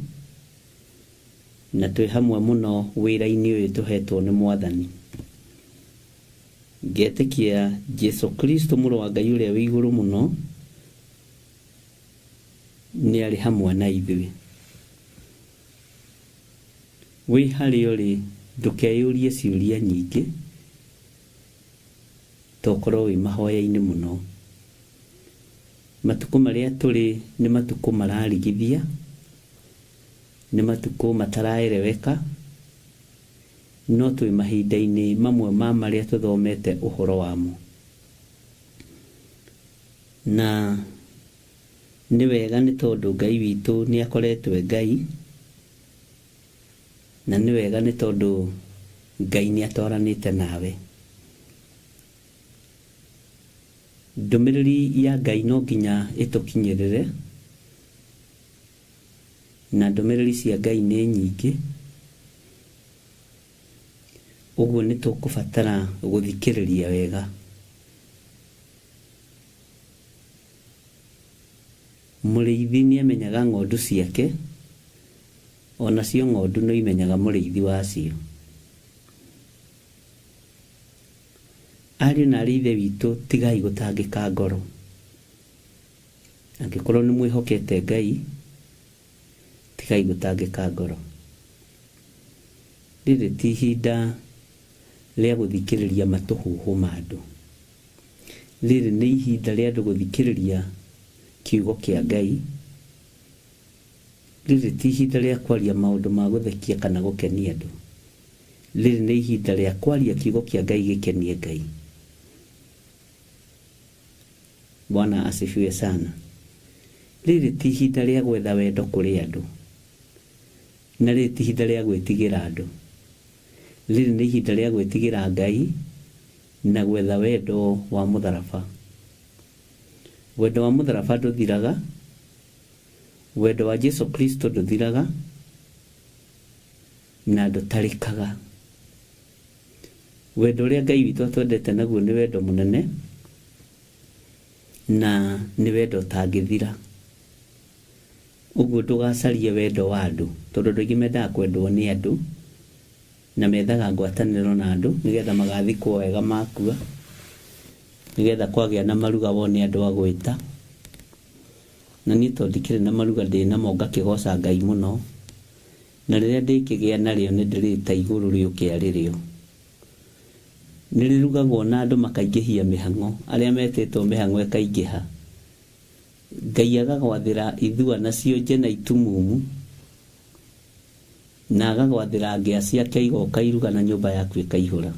na twĩ hamwe mũno wĩra-inĩ ũyũ tũhetwo nĩ Mwathani. Ngetĩkia Jesu Kristo mũrũ wa Ngai ũrĩa wĩ igũrũ mũno nĩ arĩ hamwe na ithuĩ. Wĩ harĩa ũrĩ ndũkeyũrie ciũria nyingĩ, tokorwo wĩ mahoya-inĩ mũno. Matukũ marĩa tũrĩ nĩ matukũ mararigithia, nĩ matukũ mataraereweka, no twĩ mahinda-inĩ mamwe ma marĩa tũthomete ũhoro wamo. Na nĩ wega nĩ tondũ Ngai witũ nĩ akoretwo e Ngai, na nĩ wega nĩ tondũ Ngai nĩ atwaranĩte nawe. Ndũmĩrĩri ya Ngai no nginya ĩtũkinyĩrĩre, na ndũmĩrĩri cia Ngai nĩ nyingĩ, ũguo nĩ tũkũbatara gũthikĩrĩria wega. Mũrĩithi nĩ amenyaga ng'ondu ciake, onacio ng'ondu no imenyaga mũrĩithi wacio. Ariũ na arĩ ithe witũ, tigai gũtangĩka ngoro. Angĩkorwo nĩ mwĩhokete Ngai, tigai gũtangĩka ngoro. Rĩrĩ ti ihinda rĩa gũthikĩrĩria matũhũhũ ma andũ. Rĩrĩ nĩ ihinda rĩa andũ gũthikĩrĩria kiugo kĩa Ngai. Rĩrĩ ti ihinda rĩa kwaria maũndũ ma gũthekia kana gũkenia andũ. Rĩrĩ nĩ ihinda rĩa kwaria kiugo kĩa Ngai gĩkenie Ngai. Bwana asifiwe sana. Rĩrĩ ti ihinda rĩa gwetha wendo kũrĩ andũ, na rĩrĩ ti ihinda rĩa gwĩtigĩra andũ. Rĩrĩ nĩ ihinda rĩa gwĩtigĩra Ngai na gwetha wendo wa mũtharaba. Wendo wa mũtharaba ndũthiraga, wendo wa Jesu Kristo ndũthiraga na ndũtarĩkaga. Wendo ũrĩa Ngai witũ atwendete naguo nĩ wendo mũnene na nĩ wendo ũtangĩthira. Ũguo ndũgacarie wendo wa andũ, tondũ andũ aingĩ mendaga kwendwo nĩ andũ na methaga ngwatanĩro na andũ nĩgetha magathikwo wega makua, nĩgetha kwagĩa na maruga wone andũ a gwĩta. Na niĩ tondũ ndikĩrĩ na maruga ndĩ namo ngakĩgoca Ngai mũno, na rĩrĩa ndĩkĩgĩa narĩo nĩ ndĩrĩta igũrũ rĩũke arĩ rĩo. Nĩ rĩrugagwo na andũ makaingĩhia mĩhang'o, arĩa metĩtwo mĩhang'o ĩkaingĩha. Ngai agagwathĩra ithua na cionje na itumumu, na agagwathĩra ngĩa ciake igoka iruga na nyũmba yaku ĩkaihũra.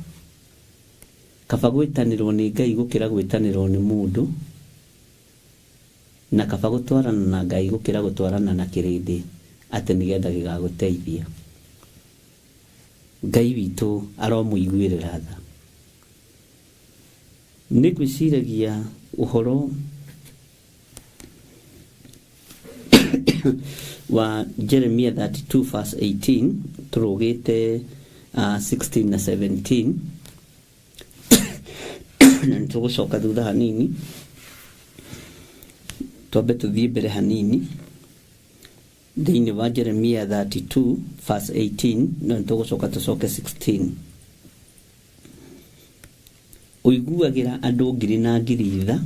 Kaba gwĩtanĩrwo nĩ Ngai gũkĩra gwĩtanĩrwo nĩ mũndũ, na kaba gũtwarana na Ngai gũkĩra gũtwarana na kĩrĩndĩ atĩ nĩgetha gĩgagũteithia. Ngai witũ aromũiguĩrĩra tha. Nĩ ngwĩciragia ũhoro wa Jeremia 32 verse 18 tũrũgĩte 16 na 17 na nĩ tũgũcoka thutha hanini twambe tũthiĩ mbere hanini thĩinĩ wa Jeremia 32 verse 18 na nĩ tũgũcoka tũcoke 16. Ũiguagĩra andũ ngiri na ngiri tha,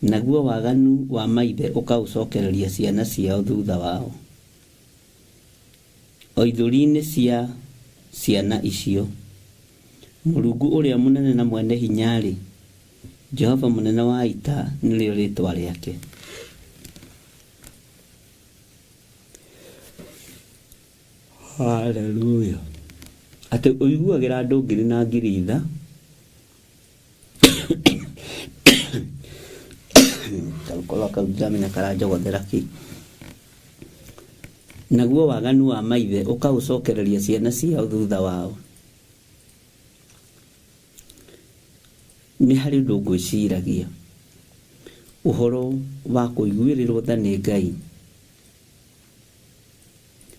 naguo waganu wa maithe ũkaũcokereria ciana ciao thutha wao, o ithũri-inĩ cia ciana icio. Mũrungu ũrĩa mũnene na mwene hinya-rĩ, Jehova mũnene wa ita nĩrĩo rĩĩtwa rĩake. Haleluya. Atĩ ũiguagĩra andũ ngiri na ngiri tha, karũkoro kau ndiramenya karanjogothera kĩ. Naguo waganu wa maithe ũkaũcokereria ciana ciao thutha wao. Nĩ harĩ ũndũ ngwĩciragia ũhoro wa kũiguĩrĩrwo tha nĩ Ngai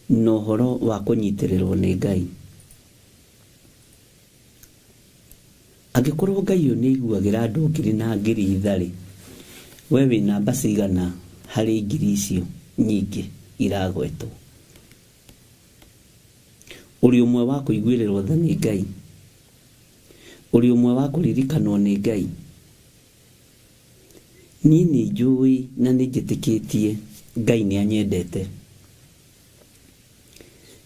na ũhoro wa kũnyitĩrĩrwo nĩ Ngai. Angĩkorwo Ngai ũyũ nĩ aiguagĩra andũ ngiri na ngiri tha-rĩ, we wĩ namba cigana harĩ ngiri icio nyingĩ iragwetwo? Ũrĩ ũmwe wa kũiguĩrĩrwo tha nĩ Ngai? Ũrĩ ũmwe wa kũririkanwo nĩ Ngai? Niĩ nĩ njũĩ na nĩ njĩtĩkĩtie Ngai nĩ anyendete,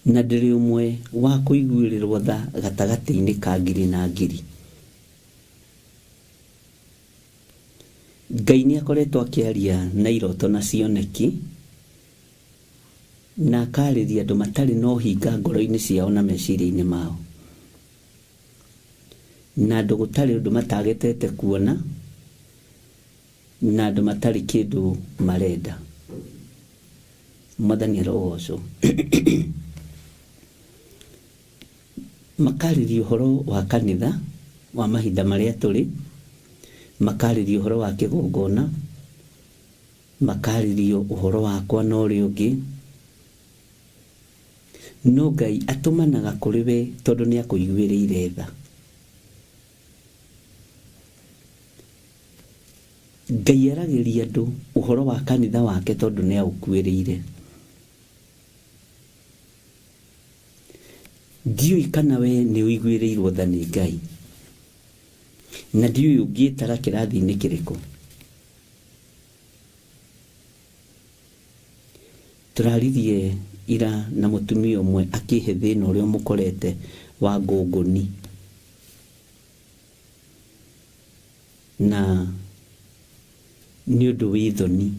na ndĩrĩ ũmwe wa kũiguĩrĩrwo tha gatagatĩ-inĩ ka ngiri na ngiri. Ngai nĩ akoretwo akĩaria na iroto na cioneki, na akarĩria andũ matarĩ na ũhinga ngoro-inĩ ciao na meciria-inĩ mao, na andũ gũtarĩ ũndũ matagetete kuona, na andũ matarĩ kĩndũ marenda. Mwathani arogocwo. Makarĩria ũhoro wa kanitha wa mahinda marĩa tũrĩ, makarĩria ũhoro wa kĩgongona, makarĩria ũhoro wakwa na ũrĩa ũngĩ. No Ngai atũmanaga kũrĩ we tondũ nĩ akũiguĩrĩire tha. Ngai aragĩria andũ ũhoro wa kanitha wake tondũ nĩ aũkuĩrĩire. Ndiũĩ kana we nĩ ũiguĩrĩirwo tha nĩ Ngai, na ndiũĩ ũngĩĩtara kĩrathi-inĩ kĩrĩkũ. Tũraririe ira na mũtumia ũmwe akĩhe thĩna ũrĩa ũmũkorete wa ngũngũni, na nĩ ũndũ wĩ thoni,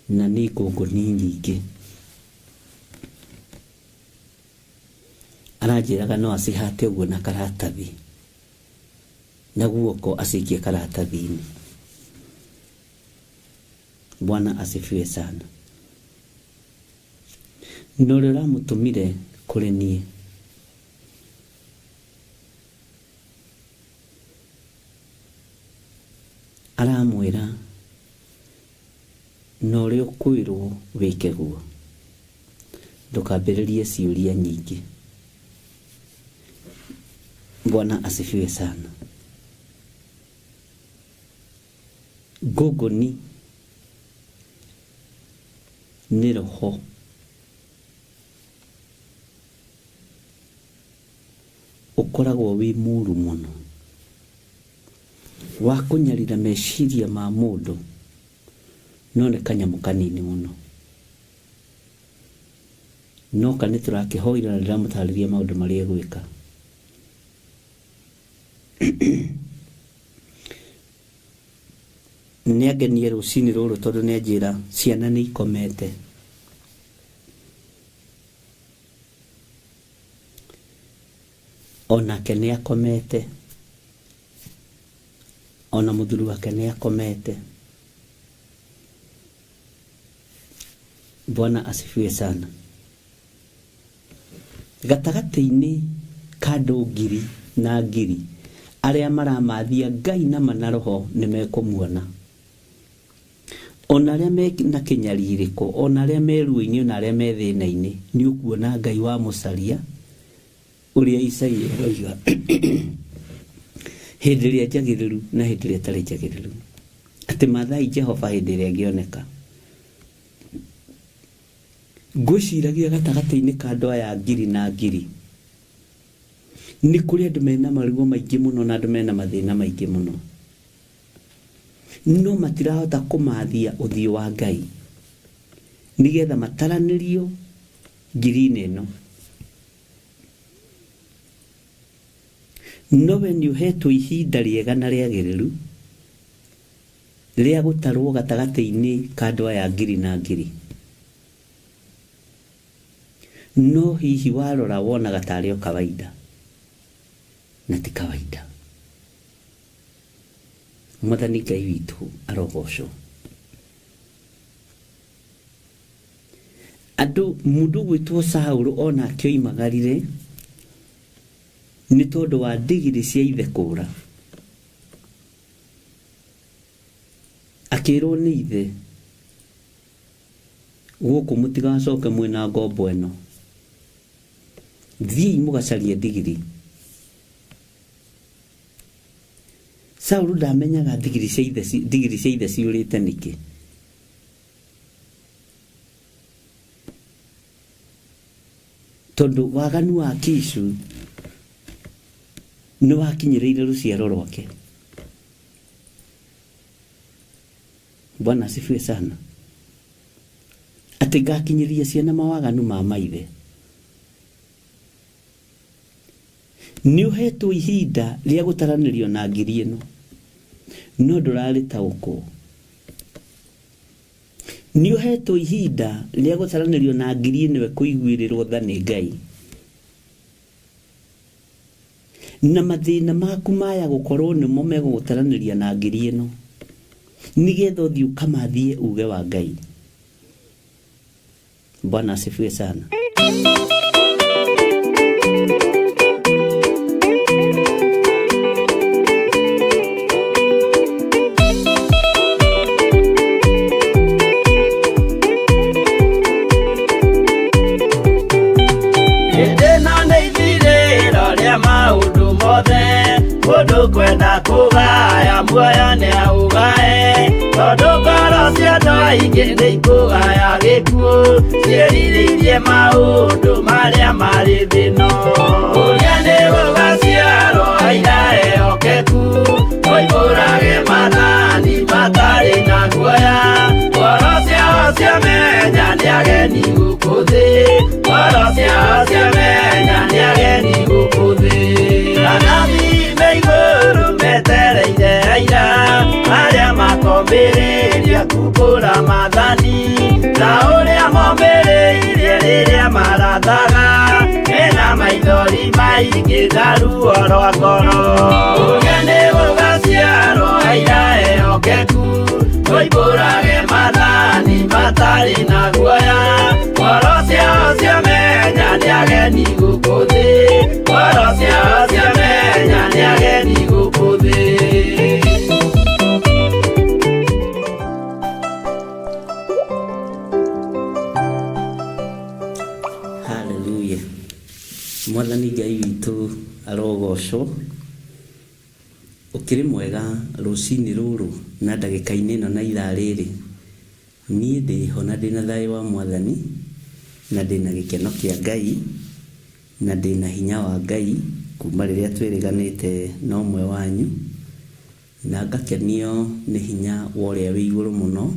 na nĩ ngũngũni nyingĩ. Aranjĩraga no acihate ũguo na karatathi na guoko acikie karatathi-inĩ. Bwana asifiwe sana. Na ũrĩa ũramũtũmire kũrĩ niĩ aramwĩra na ũrĩa ũkwĩrwo wĩke guo, ndũkambĩrĩrie ciũria nyingĩ. Bwana asifiwe sana. Ngũngũni nĩ roho ũkoragwo wĩ mũru mũno wa kũnyarira meciria ma mũndũ, no nĩ kanyamũ kanini mũno. No ka nĩ tũrakĩhoire na ndĩramũtarĩria maũndũ marĩa egwĩka. Nĩ angenie rũcinĩ rũrũ tondũ nĩ anjĩra ciana nĩ ikomete. Onake nĩ akomete, ona mũthuri wake nĩ akomete. Bwana asifiwe sana. Gatagatĩ-inĩ ka andũ ngiri na ngiri arĩa maramathia Ngai na ma na roho nĩ mekũmuona. Ona arĩa me na kĩnyarirĩko, ona arĩa me ruo-inĩ, ona arĩa me thĩna-inĩ, nĩ ũkuona Ngai wa mũcaria ũrĩa Isaia aroiga hĩndĩ ĩrĩa njagĩrĩru na hĩndĩ ĩrĩa ĩtarĩ njagĩrĩru, atĩ mathai Jehova hĩndĩ ĩrĩa ĩngĩoneka. Ngwĩciragia gatagatĩ-inĩ ka andũ aya ngiri na ngiri nĩ kũrĩ andũ mena maruo maingĩ mũno na andũ mena mathĩna maingĩ mũno, no matirahota kũmathia ũthiũ wa Ngai nĩgetha mataranĩrio ngiri-inĩ ĩno. No we nĩ ũhetwo ihinda rĩega na rĩagĩrĩru rĩa gũtarwo gatagatĩ-inĩ ka andũ aya ngiri na ngiri. No hihi warora wonaga tarĩ o kawaida, na ti kawaida. Mwathani Ngai witũ arogocwo. Andũ mũndũ ũgwĩtwo Saũlũ onake oimagarire nĩ tondũ wa ndigiri cia ithe kũra. Akĩrwo nĩ ithe, gũkũ mũtigacoke mwĩna ngombo ĩno, thiĩi mũgacarie ndigiri. Saũlũ ndamenyaga ndigiri cia ithe ndigiri cia ithe ciũrĩte nĩkĩ. Tondũ waganu wa Kishu nĩ wakinyĩrĩire rũciaro rwake. Bwana asifiwe sana. Atĩ ngakinyĩria ciana mawaganu ma maithe. Nĩ ũhetwo ihinda rĩa gũtaranĩrio na ngiri ĩno, no ndũrarĩtaũkwo. Nĩ ũhetwo ihinda rĩa gũtaranĩrio na ngiri ĩno ĩkũiguĩrĩrwo tha nĩ Ngai. Na mathĩna maku maya gũkorwo nĩmo megũgũtaranĩria na ngiri ĩno, nĩgetha ũthiĩ ũkamathie uge wa Ngai. Bwana asifiwe sana. Hĩndĩ ĩno nĩ ithirĩro rĩa maũndũ mothe, mũndũ kwenda kũgaya muoyo nĩ aũgae, tondũ ngoro cia andũ aingĩ nĩ ikũgaya gĩkuũ, ciĩrirĩirie maũndũ marĩa marĩ thĩ ĩno. Ũrĩa nĩ gũgaciarwo aira ehokeku, moimbũrage maathani matarĩ na guoya, ngoro ciao ciamenya nĩ ageni gũkũ thĩ, ngoro ciao ciamenya nĩ ageni gũkũ thĩ. Anabii me igũrũ metereire aira, arĩa makombĩrĩria kumbũra maathani, ta ũrĩa mombĩrĩirie rĩrĩa marathaga, mena maitho Maithori maingĩ na ruo rwa ngoro. Ũgeni gũgaciarwo aira ehokeku, tũimbũrage mathani matarĩ na guoya. Ngoro ciao ciamenya nĩ ageni gũkũ thĩ, ngoro ciao ciamenya nĩ ageni gũkũ thĩ. Haleluya. Mwathani Ngai witũ arogocwo. Ũkĩrĩ mwega rũcinĩ rũrũ na ndagĩka-inĩ ĩno na ithaa rĩrĩ. Niĩ ndĩho na ndĩna thayũ wa Mwathani na ndĩna gĩkeno kĩa Ngai na ndĩna hinya wa Ngai kuma rĩrĩa twĩrĩganĩte na ũmwe wanyu na ngakenio nĩ hinya wa ũrĩa wĩ igũrũ mũno,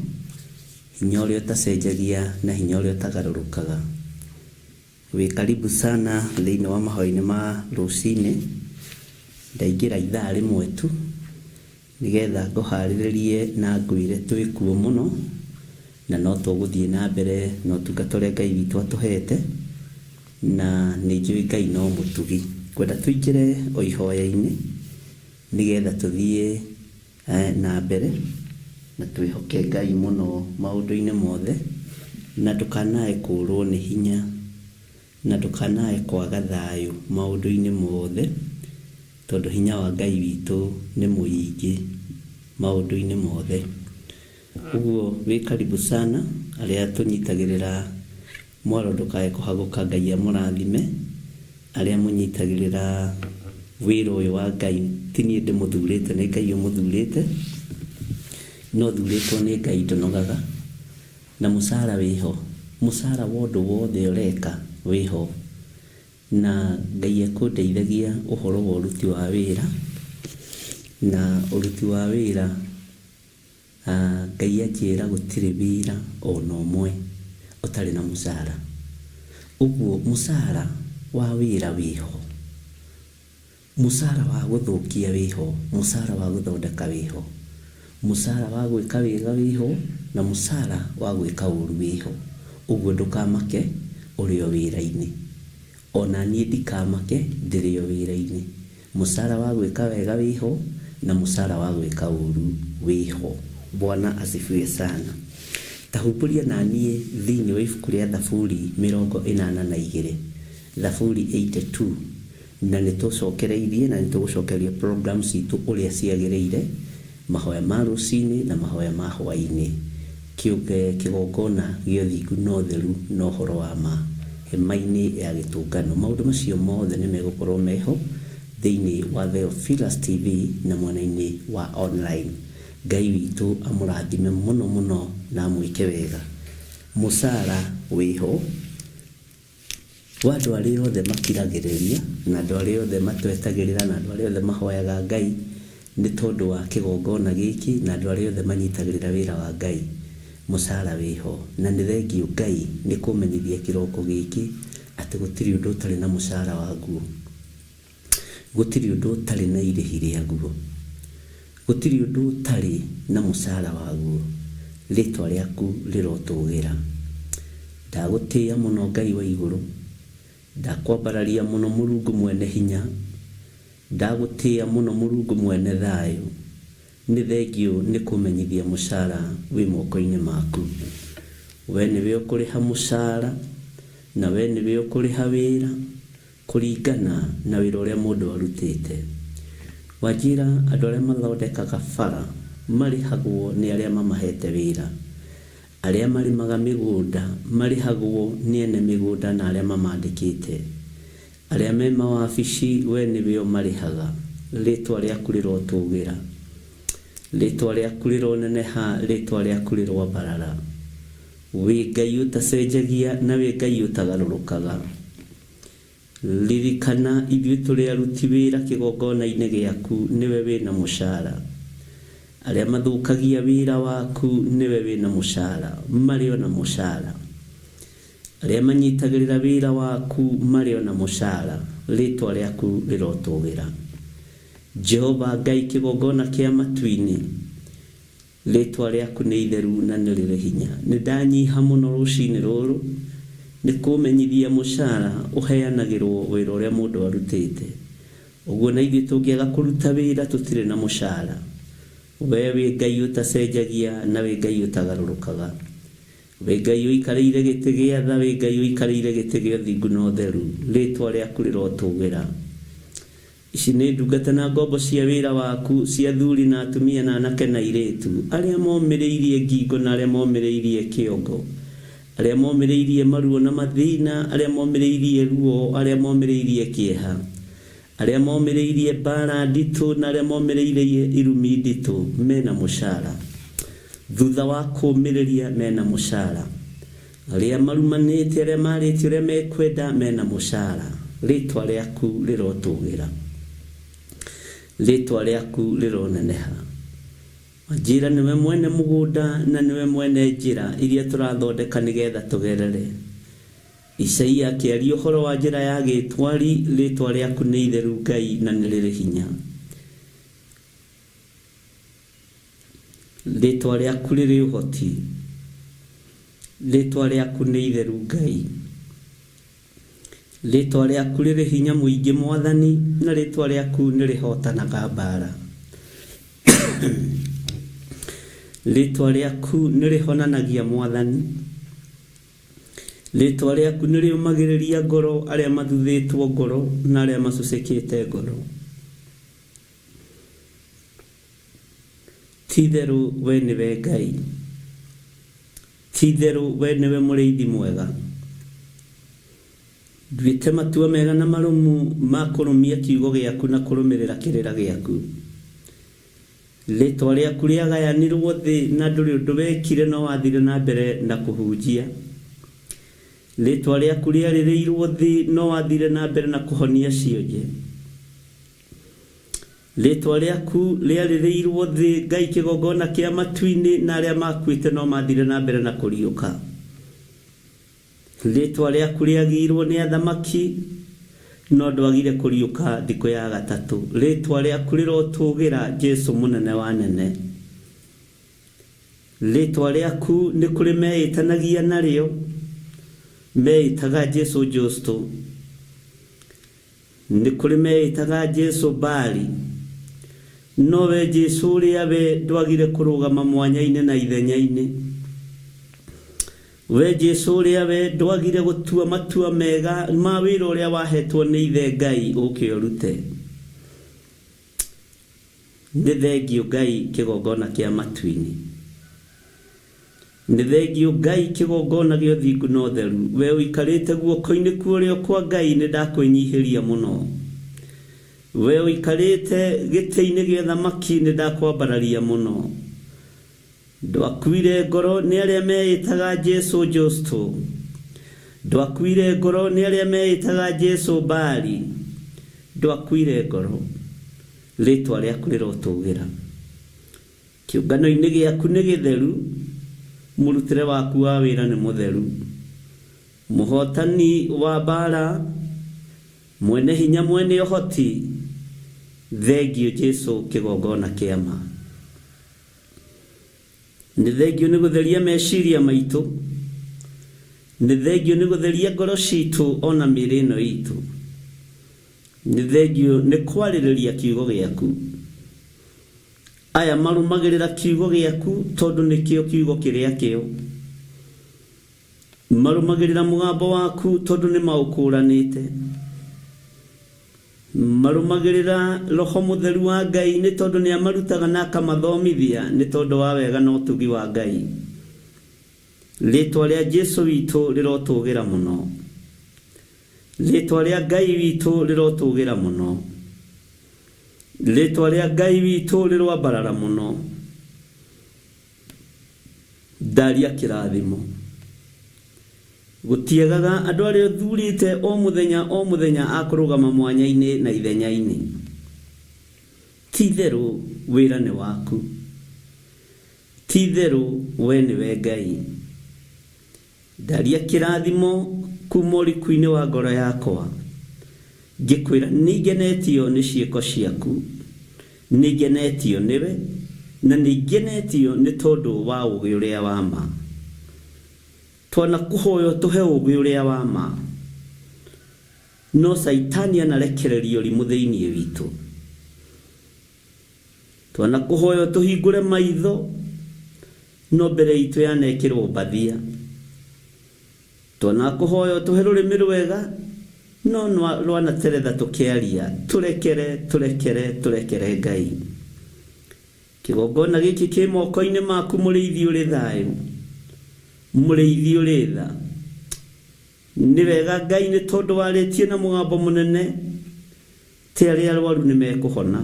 hinya ũrĩa ũtacenjagia na hinya ũrĩa ũtagarũrũkaga. Wĩ karibu sana thĩinĩ wa mahoya-inĩ ma rũcinĩ. Ndaingĩra ithaa rĩmwe tu nĩgetha ngũharĩrĩrie na ngwĩre twĩ kuo mũno na no tũgũthiĩ na mbere na ũtungata ũrĩa Ngai witũ atũhete na nĩ njũĩ Ngai no mũtugi. Ngwenda tũingĩre o ihoya-inĩ nĩgetha tũthiĩ na mbere na twĩhoke Ngai mũno maũndũ-inĩ mothe na ndũkanae kũrwo nĩ hinya na ndũkanae kwaga thayũ maũndũ-inĩ mothe tondũ hinya wa Ngai witũ nĩ mũingĩ maũndũ-inĩ mothe. Ũguo wĩ karibu sana arĩa tũnyitagĩrĩra mwaro ndũkae kũhagũka Ngai amũrathime, arĩa mũnyitagĩrĩra wĩra ũyũ wa Ngai ti niĩ ndĩmũthurĩte nĩ Ngai ũmũthurĩte, no thurĩtwo nĩ Ngai ndũnogaga, na mũcara wĩho, mũcara wa ũndũ wothe ũreka wĩho, na Ngai ekũndeithagia ũhoro wa ũruti wa wĩra, na ũruti wa wĩra Ngai anjĩra gũtirĩ wĩra ona ũmwe ũtarĩ na mũcara. Ũguo mũcara wa wĩra wĩho, mũcara wa gũthũkia wĩho, mũcara wa gũthondeka wĩho, mũcara wa gwĩka wega wĩho, na mũcara wa gwĩka ũru wĩho. Ũguo ndũkamake ũrĩ o wĩra-inĩ. Ona niĩ ndikamake ndĩrĩ o wĩra-inĩ. Mũcara wa gwĩka wega wĩho na mũcara wa gwĩka ũru wĩho. Bwana asifiwe sana. Ta humbũria na niĩ thĩinĩ wa ibuku rĩa Thaburi 82, Thaburi 82, na nĩ tũcokereirie na nĩ tũgũcokeria program citũ ũrĩa ciagĩrĩire, mahoya ma rũcinĩ na mahoya ma hwaĩ-inĩ, kĩgongona gĩa ũthingu na ũtheru na ũhoro wa ma hema-inĩ ya gĩtũngano. Maũndũ macio mothe nĩ megũkorwo meho thĩinĩ wa Theophilus TV na mwena-inĩ wa online. Ngai witũ amũrathime mũno mũno na amwĩke wega. Mũcara wĩho wa andũ arĩa othe makiragĩrĩria na andũ arĩa othe matwetagĩrĩra na andũ arĩa othe mahoyaga Ngai nĩ tondũ wa kĩgongona gĩkĩ na andũ arĩa othe manyitagĩrĩra wĩra wa Ngai. Mũcara wĩho. Na nĩ thengiũ Ngai nĩ kũmenyithia kĩroko gĩkĩ atĩ gũtirĩ ũndũ ũtarĩ na mũcara waguo. Gũtirĩ ũndũ ũtarĩ na irĩhi rĩaguo. Gũtirĩ ũndũ ũtarĩ na mũcara waguo. Rĩtwa rĩaku rĩrotũgĩra. Ndagũtĩĩa mũno Ngai wa igũrũ. Ndakwambararia mũno Mũrungu mwene hinya. Ndagũtĩĩa mũno Mũrungu mwene thayũ. Nĩ thengiũ nĩ kũmenyithia mũcara wĩ moko-inĩ maku. We nĩwe ũkũrĩha mũcara, na we nĩwe ũkũrĩha wĩra kũringana na wĩra ũrĩa mũndũ arutĩte. Wanjĩra andũ arĩa mathondekaga bara marĩhagwo nĩ arĩa mamahete wĩra. Arĩa marĩmaga mĩgũnda marĩhagwo nĩ ene mĩgũnda na arĩa mamandĩkĩte. Arĩa me mawabici we nĩwe ũmarĩhaga. Rĩtwa rĩaku rĩrotũgĩra. Rĩtwa rĩaku rĩroneneha, rĩtwa rĩaku rĩroambarara. Wĩ Ngai ũtacenjagia na wĩ Ngai ũtagarũrũkaga. Ririkana ithuĩ tũrĩ aruti wĩra kĩgongona-inĩ gĩaku, nĩwe wĩna mũcara. Arĩa mathũkagia wĩra waku, nĩwe wĩna mũcara, marĩ o na mũcara. Arĩa manyitagĩrĩra wĩra waku marĩ o na mũcara, rĩĩtwa rĩaku rĩrotũgĩra. Jehova Ngai kĩgongona kĩa matu-inĩ, rĩĩtwa rĩaku nĩ itheru na nĩ rĩrĩ hinya. Nĩ ndanyiha mũno rũcinĩ rũrũ, Nĩ kũmenyithia mũcara ũheanagĩrwo wĩra ũrĩa mũndũ arutĩte. Ũguo na ithuĩ tũngĩaga kũruta wĩra tũtirĩ na mũcara. We wĩ Ngai ũtacenjagia na wĩ Ngai ũtagarũrũkaga. Wĩ Ngai ũikarĩire gĩtĩ gĩa tha, wĩ Ngai ũikarĩire gĩtĩ gĩa ũthingu na ũtheru. Rĩĩtwa rĩaku rĩrotũgĩra. Ici nĩ ndungata na ngombo cia wĩra waku, cia athuri na atumia na anake na airĩtu, arĩa momĩrĩirie ngingo na arĩa momĩrĩirie kĩongo, arĩa momĩrĩirie maruo na mathĩna, arĩa momĩrĩirie ruo, arĩa momĩrĩirie kĩeha, arĩa momĩrĩirie mbaara nditũ na arĩa momĩrĩirie irumi nditũ, mena mũcara. Thutha wa kũũmĩrĩria mena mũcara. Arĩa marumanĩte, arĩa marĩtie ũrĩa mekwenda, mena mũcara. Rĩtwa rĩaku rĩrotũgĩra. Rĩtwa rĩaku rĩroneneha. Wanjĩra nĩwe mwene mũgũnda na nĩwe mwene njĩra iria tũrathondeka nĩgetha tũgerere. Isaia akĩaria ũhoro wa njĩra ya gĩtwari, rĩtwa rĩaku nĩ itheru Ngai na nĩ rĩrĩ hinya. Rĩtwa rĩaku rĩrĩ ũhoti. Rĩtwa rĩaku nĩ itheru Ngai. Rĩtwa rĩaku rĩrĩ hinya mũingĩ Mwathani, na rĩtwa rĩaku nĩ rĩhotanaga mbara. Rĩtwa rĩaku nĩ rĩhonanagia Mwathani. Rĩtwa rĩaku nĩ rĩũmagĩrĩria ngoro arĩa mathuthĩtwo ngoro na arĩa macucĩkĩte ngoro. Ti-itherũ wee nĩwe Ngai. Ti-itherũ wee nĩwe mũrĩithi mwega. Nduĩte matua mega na marũmu ma kũrũmia kiugo gĩaku na kũrũmĩrĩra kĩrĩra gĩaku. Rĩĩtwa rĩaku rĩagayanirwo thĩ na ndũrĩ ũndũ wekire no wathire na mbere na kũhunjia. Rĩĩtwa rĩaku rĩarĩrĩirwo thĩ no wathire na mbere na kũhonia cionje. Rĩĩtwa rĩaku rĩarĩrĩirwo thĩ, Ngai kĩgongona kĩa matu-inĩ, na arĩa makuĩte no mathire na mbere na kũriũka. Rĩĩtwa rĩaku rĩagiirwo nĩ athamaki, no ndwagire kũriũka thikũ ya gatatũ. Rĩĩtwa rĩaku rĩrotũgĩra, Jesu mũnene wa anene. Rĩĩtwa rĩaku nĩ kũrĩ meĩtanagia narĩo, meĩtaga Jesu Justo. Nĩ kũrĩ meĩtaga Jesu Baali. No we Jesu ũrĩa we ndwagire kũrũgama mwanya-inĩ na ithenya-inĩ. We Jesu ũrĩa we ndwagire gũtua matua mega ma wĩra ũrĩa wahetwo nĩ Ithe Ngai ũke ũrute. Nĩ thengiũ Ngai kĩgongona kĩa matu-inĩ. Nĩ thengiũ Ngai kĩgongona gĩa ũthingu na ũtheru. Wee ũikarĩte guoko-inĩ kwa ũrĩo kwa Ngai nĩ ndakwĩnyihĩria mũno. Wee ũikarĩte gĩtĩ-inĩ gĩa ũthamaki nĩ ndakwambararia mũno. Ndwakuire ngoro nĩ arĩa meĩtaga Jesu Justo. Ndwakuire ngoro nĩ arĩa meĩtaga Jesu Baali. Ndwakuire ngoro. Rĩtwa rĩaku rĩrotũgĩra. Kĩũngano-inĩ gĩaku nĩ gĩtheru, mũrutĩre waku wa wĩra nĩ mũtheru. Mũhotani wa mbaara, mwene hinya mwene ũhoti, thengiũ Jesu kĩgongona kĩa ma. Nĩ thengiũ nĩ gũtheria meciria maitũ, nĩ thengiũ nĩ gũtheria ngoro citũ ona mĩĩrĩ ĩno itũ. Nĩ thengiũ nĩ kwarĩrĩria kiugo gĩaku. Aya marũmagĩrĩra kiugo gĩaku tondũ nĩkĩo kiugo kĩrĩa kĩo. Marũmagĩrĩra mũgambo waku tondũ nĩ maũkũũranĩte. Marũmagĩrĩra Roho Mũtheru wa Ngai nĩ tondũ nĩ amarutaga na akamathomithia nĩ tondũ wa wega na ũtugi wa Ngai. Rĩĩtwa rĩa Jesu witũ rĩrotũgĩra mũno. Rĩĩtwa rĩa Ngai witũ rĩrotũgĩra mũno. Rĩĩtwa rĩa Ngai witũ rĩroambarara mũno. Ndaria kĩrathimo. Gũtiagaga andũ arĩa ũthurĩte o mũthenya o mũthenya a kũrũgama mwanya-inĩ na ithenya-inĩ. Ti-itherũ wĩra nĩ waku. Ti-itherũ wee nĩwe Ngai. Ndaria kĩrathimo kuuma ũriku-inĩ wa ngoro yakwa, ngĩkwĩra nĩngenetio nĩ ciĩko ciaku, nĩngenetio nĩwe, na nĩngenetio nĩ tondũ wa ũũgĩ ũrĩa wa ma. Twanakũhoya ũtũhe ũũgĩ ũrĩa wa ma, no Caitani anarekereria ũrimũ thĩinĩ witũ. Twanakũhoya ũtũhingũre maitho, no mbere itũ yanekĩrwo mbathia. Twanakũhoya ũtũhe rũrĩmĩ rwega, no rwanateretha tũkĩaria. Tũrekere, tũrekere, tũrekere Ngai. Kĩgongona gĩkĩ kĩ moko-inĩ maku mũrĩithi ũrĩ thayũ, mũrĩithi ũrĩ tha. Nĩ wega Ngai nĩ tondũ warĩtie na mũgambo mũnene atĩ arĩa arwaru nĩ mekũhona,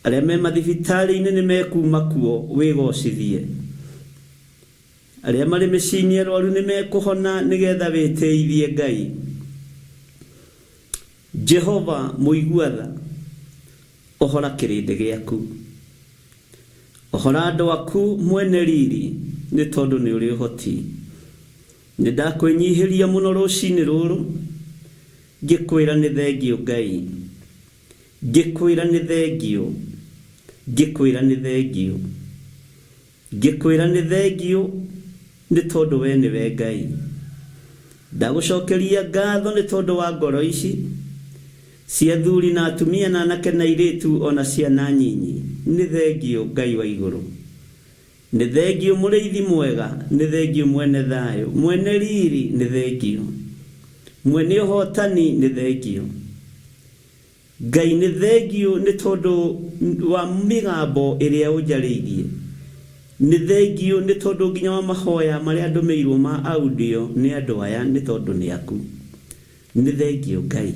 arĩa me mathibitarĩ-inĩ nĩ mekuma kuo wĩgocithie, arĩa marĩ mĩciĩ-inĩ arwaru nĩ mekũhona nĩgetha wĩtĩithie Ngai. Jehova mũigua tha, ohora kĩrĩndĩ gĩaku. Ohora andũ aku mwene riri, nĩ tondũ nĩ ũrĩ ũhoti. Nĩ ndakwĩnyihĩria mũno rũcinĩ rũrũ, ngĩkwĩra nĩ thengiũ Ngai. Ngĩkwĩra nĩ thengiũ, ngĩkwĩra nĩ thengiũ. Ngĩkwĩra nĩ thengiũ nĩ tondũ we nĩwe Ngai. Ndagũcokeria ngatho nĩ tondũ wa ngoro ici cia athuri na atumia na anake na airĩtu o na ciana nyinyi. Nĩ thengiũ Ngai wa igũrũ. Nĩ thengiũ mũrĩithi mwega, nĩ thengiũ mwene thayũ, mwene riri, nĩ thengiũ. Mwene ũhotani, nĩ thengiũ. Ngai nĩ thengiũ nĩ tondũ wa mĩgambo ĩrĩa ũnjarĩirie. Nĩ thengiũ nĩ tondũ nginya wa mahoya marĩa ndũmĩirwo ma audio nĩ andũ aya nĩ tondũ nĩ aku. Nĩ thengiũ Ngai.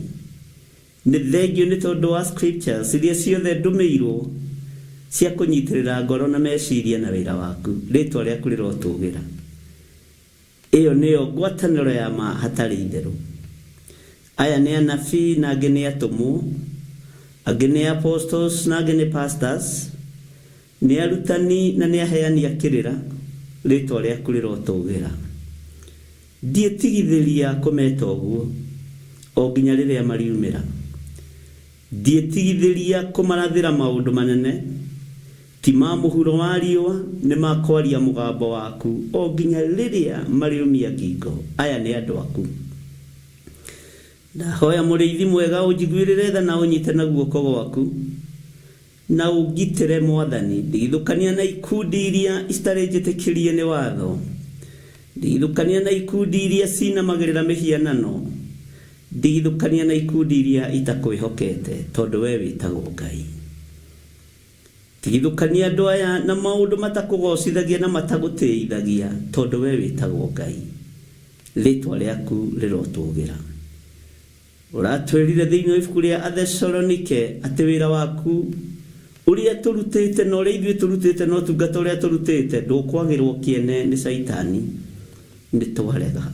Nĩ thengiũ nĩ tondũ wa scriptures iria ciothe ndũmĩirwo cia kũnyitĩrĩra ngoro na meciria na wĩra waku. Rĩtwa rĩaku rĩrotũgĩra. Ĩyo nĩyo ngwatanĩro ya ma hatarĩ itherũ. Aya nĩ anabii na angĩ nĩ atũmwo, angĩ nĩ apostles na angĩ nĩ pastors, nĩ arutani na nĩ aheani a kĩrĩra, rĩtwa rĩaku rĩrotũgĩra. Ndiĩtigithĩria kũmeta ũguo, o nginya rĩrĩa mariumĩra. Ndiĩtigithĩria kũmarathĩra maũndũ manene, ti ma mũhuro wa riũa, nĩ ma kwaria mũgambo waku o nginya rĩrĩa marĩũmia ngingo. Aya nĩ andũ aku. Ndahoya Mũrĩithi mwega ũnjiguĩrĩre tha na ũnyite na guoko gwaku, na ũngitĩre Mwathani. Ndigithũkania na ikundi iria citarĩ njĩtĩkĩrie nĩ watho, ndigithũkania na ikundi iria cinamagĩrĩra mĩhianano, ndigithũkania na ikundi iria itakwĩhokete, tondũ wee wĩtagwo Ngai. Tigithũkania andũ aya na maũndũ matakũgoocithagia na matagũtĩĩithagia, tondũ wee wĩtagwo Ngai. Rĩĩtwa rĩaku rĩrotũũgĩra. Ũratwĩrire thĩinĩ wa ibuku rĩa Athesalonike atĩ wĩra waku ũrĩa tũrutĩte na ũrĩa ithuĩ tũrutĩte na ũtungata ũrĩa tũrutĩte ndũkwagĩrwo kĩene nĩ Caitani. Nĩ twarega.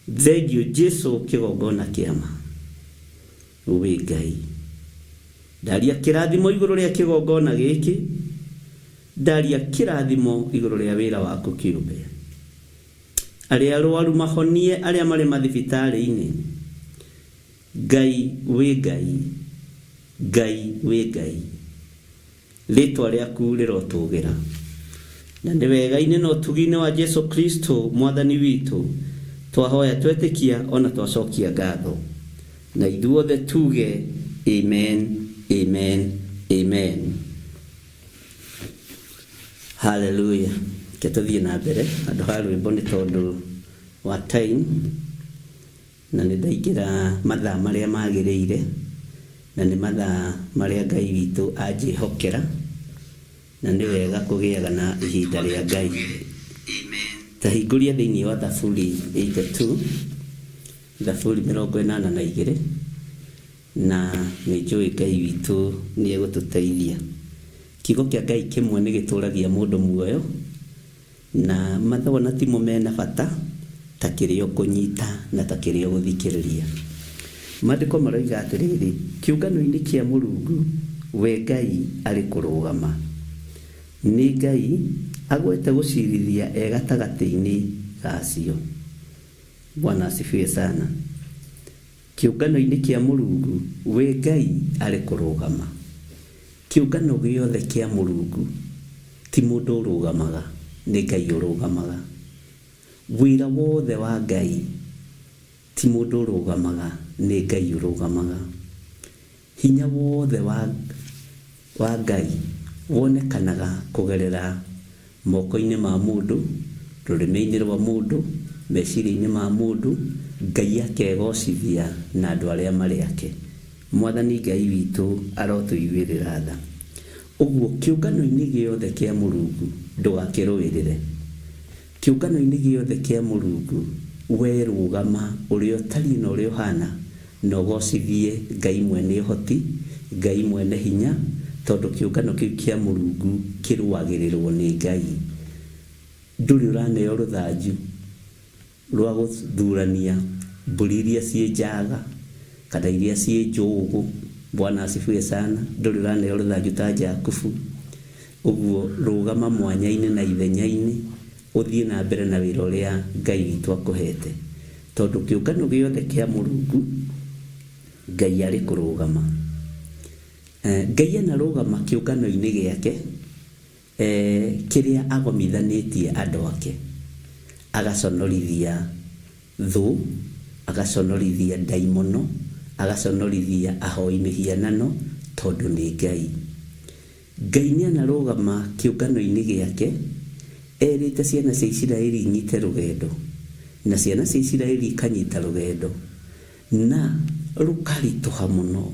Thengiũ Jesu kĩgongona kĩa ma. Wĩ Ngai. Ndaria kĩrathimo igũrũ rĩa kĩgongona gĩkĩ. Ndaria kĩrathimo igũrũ rĩa wĩra waku kĩũmbe. Arĩa arwaru mahonie arĩa marĩ mathibitarĩ-inĩ. Ngai wĩ Ngai. Ngai wĩ Ngai. Rĩtwa rĩaku rĩrotũgĩra. Na nĩ wega-inĩ na ũtugi-inĩ wa Jesu Kristo Mwathani witũ twahoya twetĩkia o na twacokia ngatho. Na ithuothe tuge Amen, Amen, Amen. Hallelujah. Reke tũthiĩ na mbere handũ ha rwĩmbo nĩ tondũ wa time na nĩ ndaingĩra mathaa marĩa magĩrĩire na nĩ mathaa marĩa Ngai witũ anjĩhokera na nĩ wega kũgĩaga na ihinda rĩa Ngai. Ta hingũria thĩinĩ wa Thaburi 82, Thaburi 82. Na nĩ njũĩ Ngai witũ nĩ egũtũteithia. Kiugo kĩa Ngai kĩmwe nĩ gĩtũragia mũndũ muoyo, na mathaa ona timo mena bata ta kĩrĩa ũkũnyita na ta kĩrĩa ũgũthikĩrĩria. Maandĩko maroiga atĩrĩrĩ, kĩũngano-inĩ kĩa Mũrungu we Ngai arĩ kũrũgama. Nĩ Ngai agwete gũcirithia e gatagatĩ-inĩ gacio. Bwana asifiwe sana. Kĩũngano-inĩ kĩa Mũrungu, we Ngai arĩ kũrũgama. Kĩũngano gĩothe kĩa Mũrungu, ti mũndũ ũrũgamaga, nĩ Ngai ũrũgamaga. Wĩra wothe wa Ngai ti mũndũ ũrũgamaga, nĩ Ngai ũrũgamaga. Hinya wothe wa wa Ngai wonekanaga kũgerera moko-inĩ ma mũndũ, rũrĩmĩ-inĩ rwa mũndũ, meciria-inĩ ma mũndũ, Ngai akegocithia na andũ arĩa marĩ ake. Mwathani Ngai witũ arotũiguĩrĩra tha. Ũguo kĩũngano-inĩ gĩothe kĩa Mũrungu ndũgakĩrũĩrĩre. Kĩũngano-inĩ gĩothe kĩa Mũrungu, wee rũgama ũrĩa ũtariĩ na ũrĩa ũhaana, na ũgoocithie Ngai mwene ũhoti, Ngai mwene hinya, tondũ kĩũngano kĩu kĩa Mũrungu kĩrũagĩrĩrwo nĩ Ngai. Ndũrĩ ũraneo rũthanju rwa gũthurania mbũri iria ciĩ njaga kana iria ciĩ njũgũ. Bwana asifiwe sana. Ndũrĩ ũraneo rũthanju ta Jakubu. Ũguo rũgama mwanya-inĩ na ithenya-inĩ, ũthiĩ na mbere na wĩra ũrĩa Ngai witũ akũhete. Tondũ kĩũngano gĩothe kĩa Mũrungu, Ngai arĩ kũrũgama. Ngai anarũgama kĩũngano-inĩ gĩake, Kĩrĩa agomithanĩtie andũ ake, agaconorithia thũ, agaconorithia ndaimono, agaconorithia ahoi mĩhianano, tondũ nĩ Ngai. Ngai nĩanarũgama kĩũngano-inĩ gĩake, erĩte ciana cia Isiraeli inyite rũgendo, na ciana cia Isiraeli ikanyita rũgendo, na rũkaritũha mũno.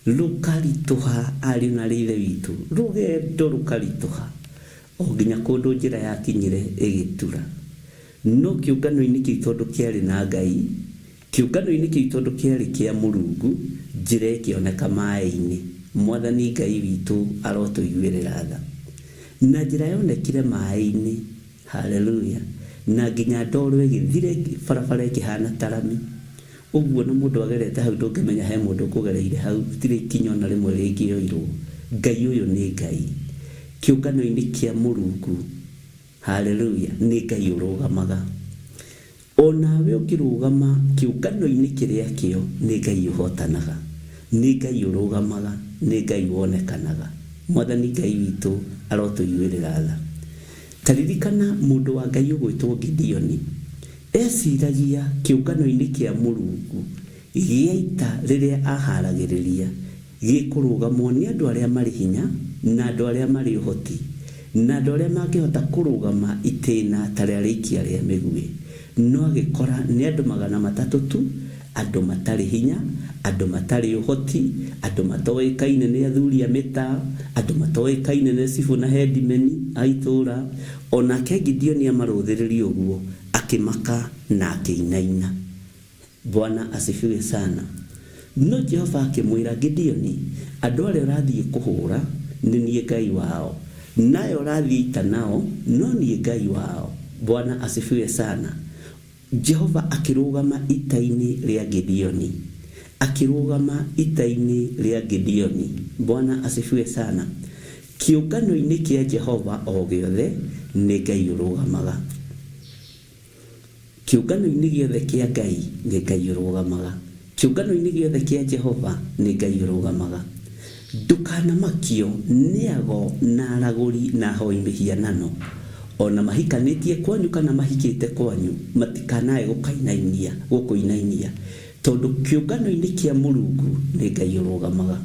Rũkaritũha, ariũ na aarĩ a Ithe witũ, rũgendo rũkaritũha, o nginya kũndũ njĩra yakinyire ĩgĩtura. No kĩũngano-inĩ kĩu tondũ kĩarĩ na Ngai, kĩũngano-inĩ kĩu tondũ kĩarĩ kĩa Mũrungu, njĩra ĩkĩoneka maĩ-inĩ. Mwathani Ngai witũ arotũiguĩrĩra tha. Na njĩra yonekire maĩ-inĩ, Haleluya! Na nginya ndoro ĩgĩthira, barabara ĩkĩhana ta rami. Ũguo na mũndũ agerete hau ndũngĩmenya he mũndũ ũkũgereire hau, gũtirĩ ikinya ona rĩmwe rĩngĩoirwo. Ngai ũyũ nĩ Ngai. Kĩũngano-inĩ kĩa Mũrungu, haleluya, nĩ Ngai ũrũgamaga. O nawe ũngĩrũgama kĩũngano-inĩ kĩrĩa kĩo, nĩ Ngai ũhotanaga. Nĩ Ngai ũrũgamaga, nĩ Ngai wonekanaga. Mwathani Ngai witũ arotũiguĩrĩra tha. Ta ririkana mũndũ wa Ngai ũgwĩtwo Gideoni. Eeciragia kĩũngano-inĩ kĩa Mũrungu gĩa ita rĩrĩa aahaaragĩrĩria gĩkũrũgamwo nĩ andũ arĩa marĩ hinya na andũ arĩa marĩ ũhoti, na andũ arĩa mangĩhota kũrũgama itĩĩna ta rĩa rĩikia rĩa mĩguĩ. No agĩkora nĩ andũ 300 tu, andũ matarĩ hinya, andũ matarĩ ũhoti, andũ matoĩkaine nĩ athuri a mĩtaa, andũ matoĩkaine nĩ cibũ na hendimeni a itũũra. O nake Gideoni amarũthĩrĩria ũguo, akĩmaka na akĩinaina. Bwana asifiwe sana. No Jehova akĩmwĩra, Gideoni, andũ arĩa ũrathiĩ kũhũũra, nĩ niĩ Ngai wao. Na aya ũrathiĩ ita nao, no niĩ Ngai wao. Bwana asifiwe sana. Jehova akĩrũgama ita-inĩ rĩa Gideoni. Akĩrũgama ita-inĩ rĩa Gideoni. Bwana asifiwe sana. Kĩũngano-inĩ kĩa Jehova o gĩothe, nĩ Ngai ũrũgamaga. Kĩũngano-inĩ gĩothe kĩa Ngai, nĩ Ngai ũrũgamaga. Kĩũngano-inĩ gĩothe kĩa Jehova, nĩ Ngai ũrũgamaga. Ndũkanamakio nĩ ago na aragũri na ahoi mĩhianano, o na mahikanĩtie kwanyu kana mahikĩte kwanyu, matikanae gũkainainia, gũkũinainia, tondũ kĩũngano-inĩ kĩa Mũrungu nĩ Ngai ũrũgamaga.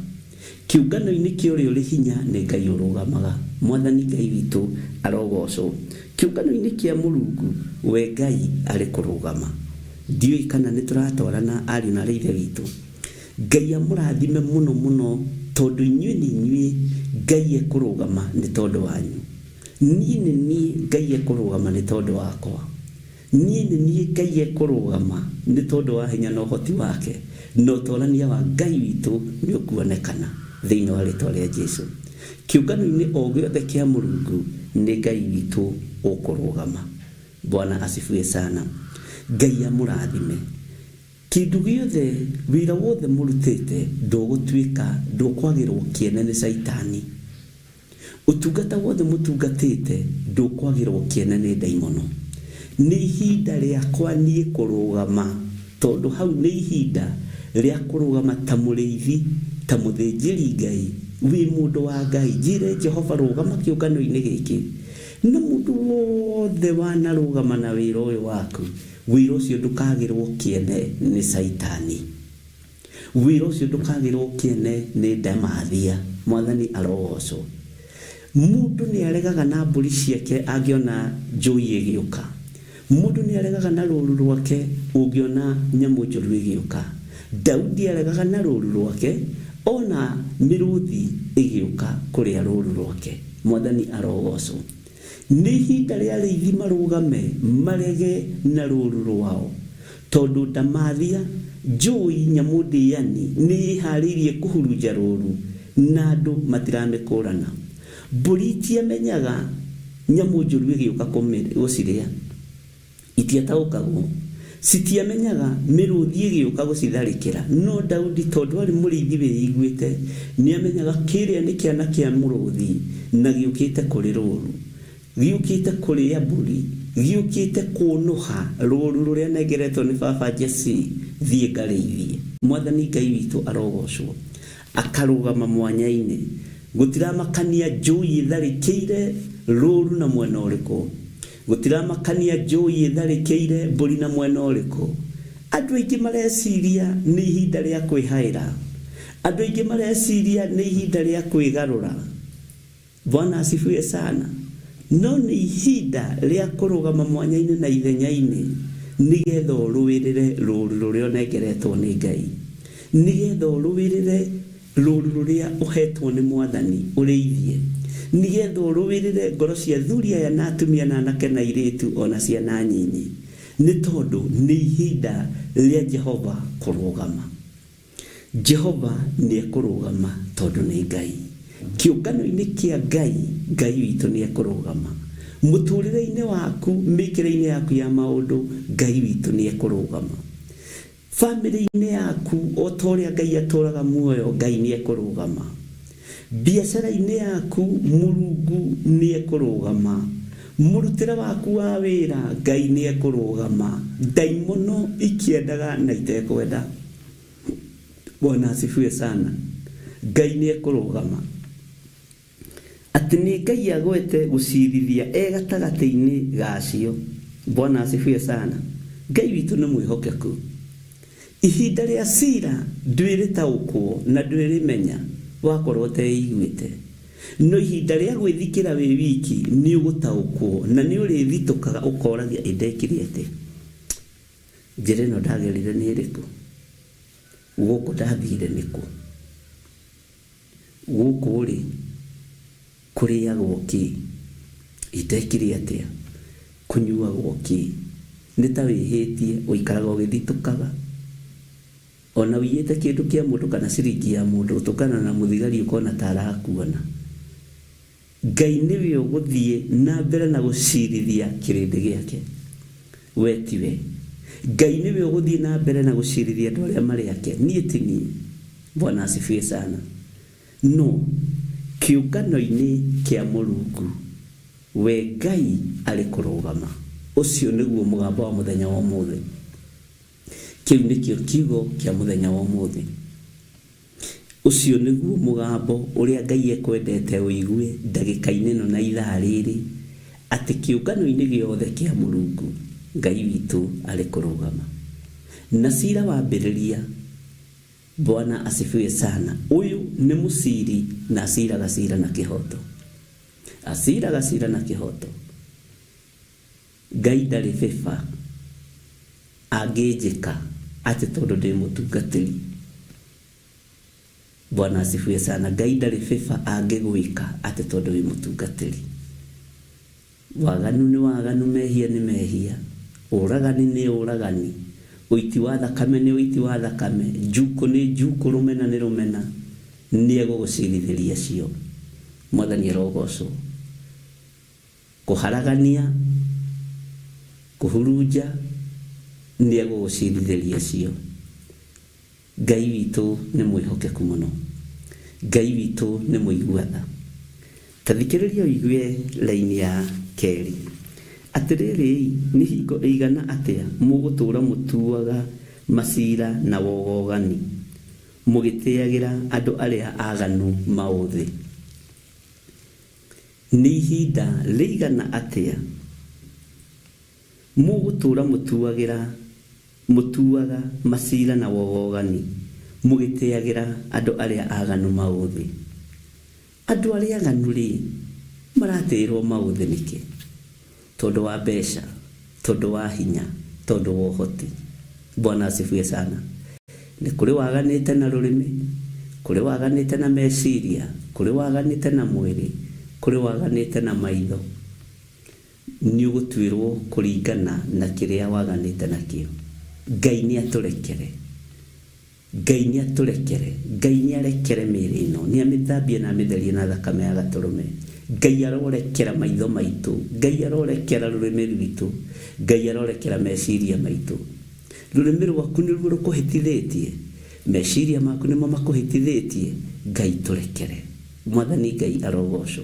Kĩũngano-inĩ kĩa ũrĩa ũrĩ hinya nĩ Ngai ũrũgamaga. Mwathani Ngai witũ arogoocwo. Kĩũngano-inĩ kĩa Mũrungu, we Ngai arĩ kũrũgama. Ndiũĩ kana nĩ tũratwarana ariũ na aarĩ a Ithe witũ. Ngai amũrathime mũno mũno tondũ inyuĩ nĩ inyuĩ Ngai ekũrũgama nĩ tondũ wanyu. Niĩ nĩ niĩ Ngai ekũrũgama nĩ tondũ wakwa. Niĩ nĩ niĩ Ngai ekũrũgama nĩ tondũ wa hinya na ũhoti wake, na ũtorania wa Ngai witũ nĩ ũkuonekana thĩinĩ wa rĩtwa rĩa Jesu. Kĩũngano-inĩ o gĩothe kĩa Mũrungu nĩ Ngai witũ ũkũrũgama. Bwana asifiwe sana. Ngai amũrathime. Kĩndũ gĩothe, wĩra wothe mũrutĩte ndũgũtuĩka, ndũkwagĩrwo kĩene nĩ Caitani. Ũtungata wothe mũtungatĩte ndũkwagĩrwo kĩene nĩ ndaimono. Nĩ ihinda rĩakwa niĩ kũrũgama, tondũ hau nĩ ihinda rĩa kũrũgama ta mũrĩithi, ta mũthĩnjĩri Ngai, wĩ mũndũ wa Ngai, njĩre Jehova rũgama kĩũngano-inĩ gĩkĩ. Na mũndũ wothe wanarũgama na wĩra ũyũ waku, wĩra ũcio ndũkagĩrwo kĩene nĩ Caitani. Wĩra ũcio ndũkagĩrwo kĩene nĩ ndamathia. Mwathani arogocwo. Mũndũ nĩ aregaga na mbũri ciake angĩona njũi ĩgĩũka. Mũndũ nĩ aregaga na rũũru rwake ũngĩona nyamũ njũru ĩgĩũka. Daudi aregaga na rũũru rwake ona mĩrũthi ĩgĩũka kũrĩa rũũru rwake. Mwathani arogocwo. Nĩ ihinda rĩa arĩithi marũgame marege na rũũru rwao, tondũ ndamathia, njũi, nyamũ ndĩani, nĩ ĩĩhaarĩirie kũhurunja rũũru, na andũ matiramĩkũũrana. Mbũri itiamenyaga nyamũ njũru ĩgĩũka gũcirĩa. Itiataũkagwo. Citiamenyaga mĩrũthi ĩgĩũka gũcitharĩkĩra. No Daudi tondũ aarĩ mũrĩithi wĩiguĩte, nĩamenyaga kĩrĩa nĩ kĩana kĩa mũrũthi na gĩũkĩte kũrĩ rũũru. Gĩũkĩte kũrĩa mbũri. Gĩũkĩte kũũnũha rũũru rũrĩa nengeretwo nĩ baba Jesii thiĩ ngarĩithie. Mwathani Ngai witũ arogocwo. Akarũgama mwanya-inĩ. Gũtiramakania njũi ĩtharĩkĩire rũũru na mwena ũrĩkũ. Gũtiramakania njũi ĩtharĩkĩire mbũri na mwena ũrĩkũ. Andũ aingĩ mareciria nĩ ihinda rĩa kwĩhaĩra. Andũ aingĩ mareciria nĩ ihinda rĩa kwĩgarũra. Bwana asifiwe sana. No nĩ ihinda rĩa kũrũgama mwanya-inĩ na ithenya-inĩ nĩgetha ũrũĩrĩre rũũru rũrĩa ũnengeretwo nĩ Ngai. Nĩgetha ũrũĩrĩre rũũru rũrĩa ũhetwo nĩ Mwathani ũrĩithie. Nĩgetha ũrũĩrĩre ngoro cia athuri aya na atumia na anake na airĩtu o na ciana nyinyi. Nĩ tondũ nĩ ihinda rĩa Jehova kũrũgama. Jehova nĩ ekũrũgama tondũ nĩ Ngai. Kĩũngano-inĩ kĩa Ngai, Ngai witũ nĩ ekũrũgama. Mũtũrĩre-inĩ waku, mĩkĩre-inĩ yaku ya maũndũ, Ngai witũ nĩ ekũrũgama. Famĩlĩ-inĩ yaku, o ta ũrĩa Ngai atũraga muoyo, Ngai nĩ ekũrũgama. Biacara-inĩ yaku, Mũrungu nĩ ekũrũgama. Mũrutĩre waku wa wĩra, Ngai nĩ ekũrũgama. Ndaimono ikĩendaga na itekwenda. Bwana asifiwe sana. Ngai nĩ ekũrũgama. Atĩ nĩ Ngai agwete gũcirithia e gatagatĩ-inĩ gacio. Bwana asifiwe sana. Ngai witũ nĩ mwĩhokeku. Ihinda rĩa cira ndwĩrĩtaũkwo na ndwĩrĩmenya wakorwo ũteiguĩte. No ihinda rĩa gwĩthikĩra wĩ wiki nĩũgũtaũkwo na nĩũrĩthitũkaga ũkoragia ĩ ndekire atĩa? Njĩra ĩno ndagerire nĩ ĩrĩkũ? Gũkũ ndathire nĩkũ? Gũkũ-rĩ, kũrĩagwo kĩ? Ndekire atĩa? Kũnyuagwo kĩ? Nĩ ta wĩhĩtie, ũikaraga ũgĩthitũkaga. O na ũiyĩte kĩndũ kĩa mũndũ kana ciringi ya mũndũ, ũtũngana na mũthigari ũkona ta arakuona. Ngai nĩwe ũgũthiĩ na mbere na gũcirithia kĩrĩndĩ gĩake, we tiwe. Ngai nĩwe ũgũthiĩ na mbere na gũcirithia andũ arĩa marĩ ake, niĩ ti niĩ. Bwana asifiwe sana. No kĩũngano-inĩ kĩa Mũrungu, we Ngai arĩ kũrũgama. Ũcio nĩguo mũgambo wa mũthenya wa ũmũthĩ. Kĩu nĩkĩo kiugo kĩa mũthenya wa ũmũthĩ. Ũcio nĩguo mũgambo ũrĩa Ngai ekwendete ũigue ndagĩka-inĩ ĩno na ithaa rĩrĩ, atĩ kĩũngano-inĩ gĩothe kĩa Mũrungu, Ngai witũ arĩ kũrũgama. Na cira wambĩrĩria, Bwana asifiwe sana, ũyũ nĩ mũciri na aciraga cira na kĩhoto. Aciraga cira na kĩhoto. Ngai ndarĩ bĩba angĩnjĩka atĩ tondũ ndĩ mũtungatĩri. Bwana asifiwe sana. Ngai ndarĩ bĩba angĩgwĩka atĩ tondũ wĩ mũtungatĩri. Waganu nĩ waganu, mehia nĩ mehia, ũragani nĩ ũragani, ũiti wa thakame nĩ ũiti wa thakame, njukũ nĩ njukũ, rũmena nĩ rũmena, nĩ egũgũcirithĩria cio. Mwathani arogocwo. Kũharagania, kũhurunja, nĩ egũgũcirithĩria cio. Ngai witũ nĩ mwĩhokeku mũno. Ngai witũ nĩ mũigua tha. Ta thikĩrĩria ũigue raini ya kerĩ. Atĩrĩrĩ-i, nĩ hingo ĩigana atĩa mũgũtũũra mũtuaga macira na wogogani, mũgĩtĩagĩra andũ arĩa aaganu maũthĩ? Nĩ ihinda rĩigana atĩa mũgũtũũra mũtuagĩra mũtuaga maciira na wogogani, mũgĩtĩagĩra andũ arĩa aganu maũthĩ? Andũ arĩa aganu-rĩ, maratĩĩrwo maũthĩ nĩkĩ? Tondũ wa mbeca, tondũ wa hinya, tondũ wa ũhoti. Bwana asifiwe sana. Nĩ kũrĩ waganĩte na rũrĩmĩ, kũrĩ waganĩte na meciria, kũrĩ waganĩte na mwĩrĩ, kũrĩ waganĩte na maitho. Nĩ ũgũtuĩrwo kũringana na kĩrĩa waganĩte nakĩo. Ngai nĩ atũrekere. Ngai nĩ atũrekere. Ngai nĩ arekere mĩĩrĩ ĩno. Nĩ amĩthambie na amĩtherie na thakame ya gatũrũme. Ngai arorekera maitho maitũ. Ngai arorekera rũrĩmĩ rwitũ. Ngai arorekera meciria maitũ. Rũrĩmĩ rwaku nĩruo rũkũhĩtithĩtie? Meciria maku nĩmo makũhĩtithĩtie? Ngai tũrekere. Mwathani Ngai arogocwo.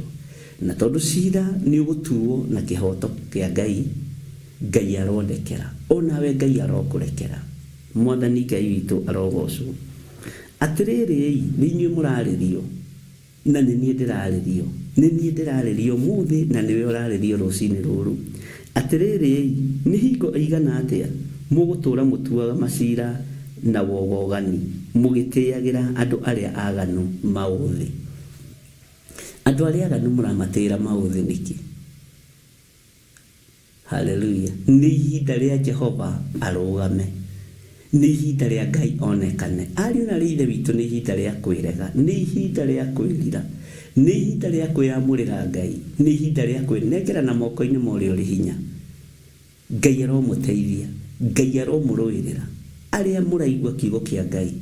Na tondũ cira nĩ ũgũtuo na kĩhoto kĩa Ngai, Ngai arondekera. O nawe Ngai arokũrekera. Mwathani Ngai witũ arogocwo. Atĩrĩrĩ-ĩ, nĩ inyuĩ mũrarĩrio, na nĩ niĩ ndĩrarĩrio. Nĩ niĩ ndĩrarĩrio ũmũthĩ, na nĩwe ũrarĩrio rũcinĩ rũrũ. Atĩrĩrĩ-ĩ, nĩ hingo ĩigana atĩa mũgũtũũra mũtuaga macira na wogogani, mũgĩtĩagĩra andũ arĩa aaganu maũthĩ? Andũ arĩa aganu mũramatĩĩra maũthĩ nĩkĩ? Haleluya! Nĩ ihinda rĩa Jehova arũgame. Nĩ ihinda rĩa Ngai onekane. Ariũ na aarĩ a Ithe witũ, nĩ ihinda rĩa kwĩrega. Nĩ ihinda rĩa kwĩrira. Nĩ ihinda rĩa kwĩyamũrĩra Ngai. Nĩ ihinda rĩa kwĩnengerana moko-inĩ ma ũrĩa ũrĩ hinya. Ngai aromũteithia. Ngai aromũrũĩrĩra. Arĩa mũraigua kiugo kĩa Ngai,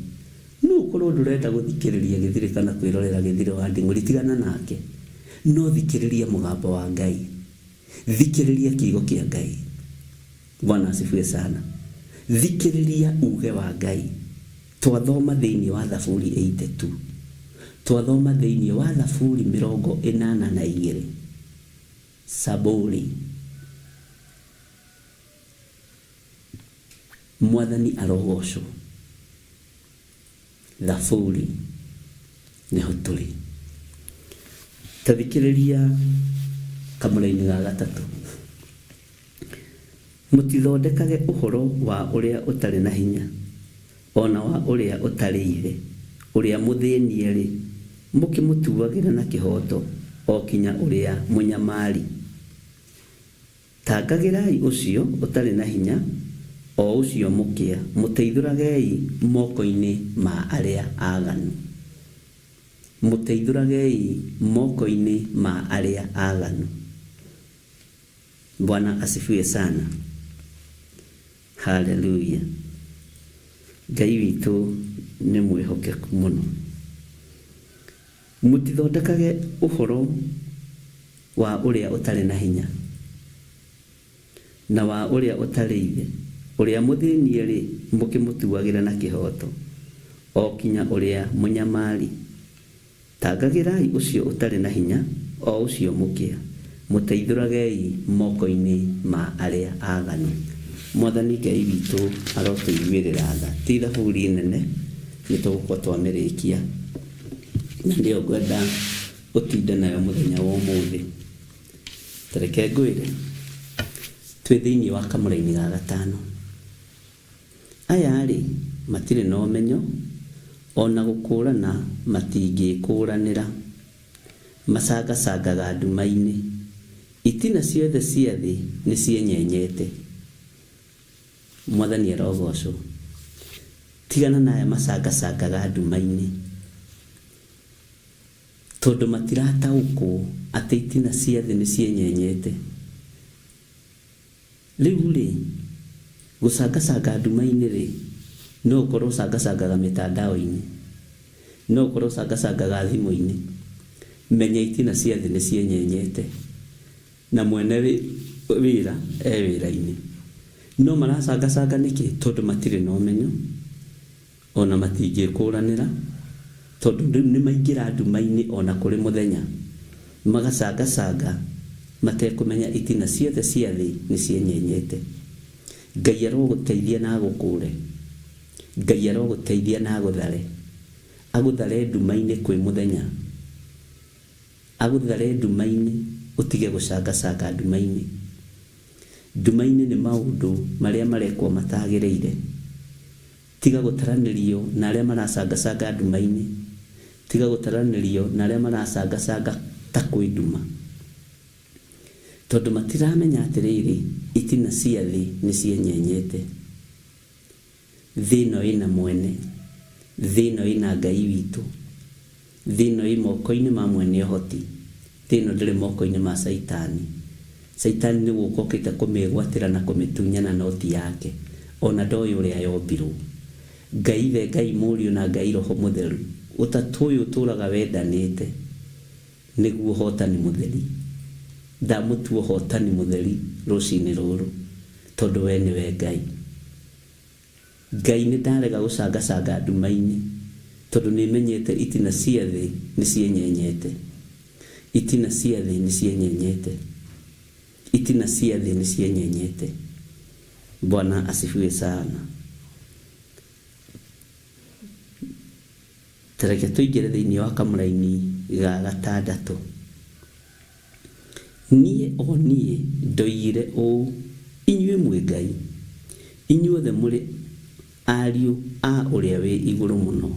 no ũkorwo ndũrenda gũthikĩrĩria Gĩthirĩ kana kwĩrorera Gĩthirĩ wa Nding'ũri, tigana nake. No thikĩrĩria mũgambo wa Ngai. Thikĩrĩria kiugo kĩa Ngai. Bwana asifiwe sana. Thikĩrĩria uge wa Ngai. Twathoma thĩinĩ wa Thaburi 82. Twathoma thĩinĩ wa Thaburi 82. Saburi. Mwathani arogocwo. Thaburi nĩho tũrĩ. Ta thikĩrĩria kamũraini ga gatatũ. Mũtithondekage ũhoro wa ũrĩa ũtarĩ na hinya, o na wa ũrĩa ũtarĩ ithe, ũrĩa mũthĩnie-rĩ, mũkĩmũtuagĩre na kĩhooto, o kinya ũrĩa mũnyamari. Tangagĩrai ũcio ũtarĩ na hinya, o ũcio mũkĩa, mũteithũragei moko-inĩ ma arĩa aaganu. Mũteithũragei moko-inĩ ma arĩa aaganu. Bwana asifiwe sana. Haleluya. Ngai witũ nĩ mwĩhokeku mũno. Mũtithondekage ũhoro wa ũrĩa ũtarĩ na hinya, na wa ũrĩa ũtarĩ ithe, ũrĩa mũthĩnie-rĩ, mũkĩmũtuagĩre na kĩhooto, o kinya ũrĩa mũnyamari. Tangagĩrai ũcio ũtarĩ na hinya, o ũcio mũkĩa, mũteithũragei moko-inĩ ma arĩa aaganu. Mwathani Ngai witũ arotũiguĩrĩra tha. Ti thaburi nene, nĩtũgũkorwo twamĩrĩkia, na nĩyo ngwenda ũtinde nayo mũthenya wa ũmũthĩ. Ta reke ngwĩre, twĩ thĩinĩ wa kamũraini ga gatano. Aya-rĩ, matirĩ na ũmenyo, o na gũkũũrana matingĩĩkũũranĩra. Macangacangaga nduma-inĩ, itina ciothe cia thĩ nĩcienyenyete. Mwathani arogoocwo. Tigana na aya macangacangaga nduma-inĩ, tondũ matirataũkwo atĩ itina cia thĩ nĩcienyenyete. Rĩu-rĩ, gũcangacanga nduma-inĩ-rĩ, no ũkorwo ũcangacangaga mĩtandao-inĩ, no ũkorwo ũcangacangaga thimũ-inĩ. Menya itina cia thĩ nĩcienyenyete, na mwene wĩra e wĩra-inĩ. No maracangacanga nĩkĩ? Tondũ matirĩ na ũmenyo. O na matingĩĩkũũranĩra, tondũ rĩu nĩmaingĩra nduma-inĩ o na kũrĩ mũthenya, magacangacanga matekũmenya itina ciothe cia thĩ nĩcienyenyete. Ngai arogũteithia na agũkũũre. Ngai arogũteithia na agũthare, agũthare nduma-inĩ kwĩ mũthenya, agũthare nduma-inĩ. Ũtige gũcangacanga nduma-inĩ. Nduma-inĩ nĩ maũndũ marĩa marekwo matagĩrĩire. Tiga gũtaranĩrio na arĩa maracangacanga nduma-inĩ. Tiga gũtaranĩrio na arĩa maracangacanga ta kwĩ nduma. Tondũ matiramenya atĩrĩrĩ, itina cia thĩ nĩ cienyenyete. Thĩ ĩno ĩna mwene. Thĩ ĩno ĩna Ngai witũ. Thĩ ĩno ĩ moko-inĩ ma mwene ũhoti. Thĩ ĩno ndĩrĩ moko-inĩ ma Caitani. Caitani nĩ gũka okĩte kũmĩgwatĩra na kũmĩtunyana no ti yake. O na ndoĩ ũrĩa yombirwo. Ngai Ithe, Ngai Mũriũ na Ngai Roho Mũtheru, ũtatũ ũyũ ũtũraga wendanĩte, nĩguo ũhotani mũtheri. Ndamũtua ũhotani mũtheri rũcinĩ rũrũ, tondũ we nĩwe Ngai. Ngai nĩ ndarega gũcangacanga nduma-inĩ, tondũ nĩ menyete itina cia thĩ nĩ cienyenyete. Itina cia thĩ nĩ cienyenyete. Itina cia thĩ nĩ cienyenyete. Bwana asifiwe sana. Ta reke tũingĩre thĩinĩ wa kamũraini ga gatandatũ. Niĩ, o niĩ, ndoigire ũũ, 'Inyuĩ mwĩ ngai, inyuothe mũrĩ ariũ a Ũrĩa wĩ Igũrũ Mũno.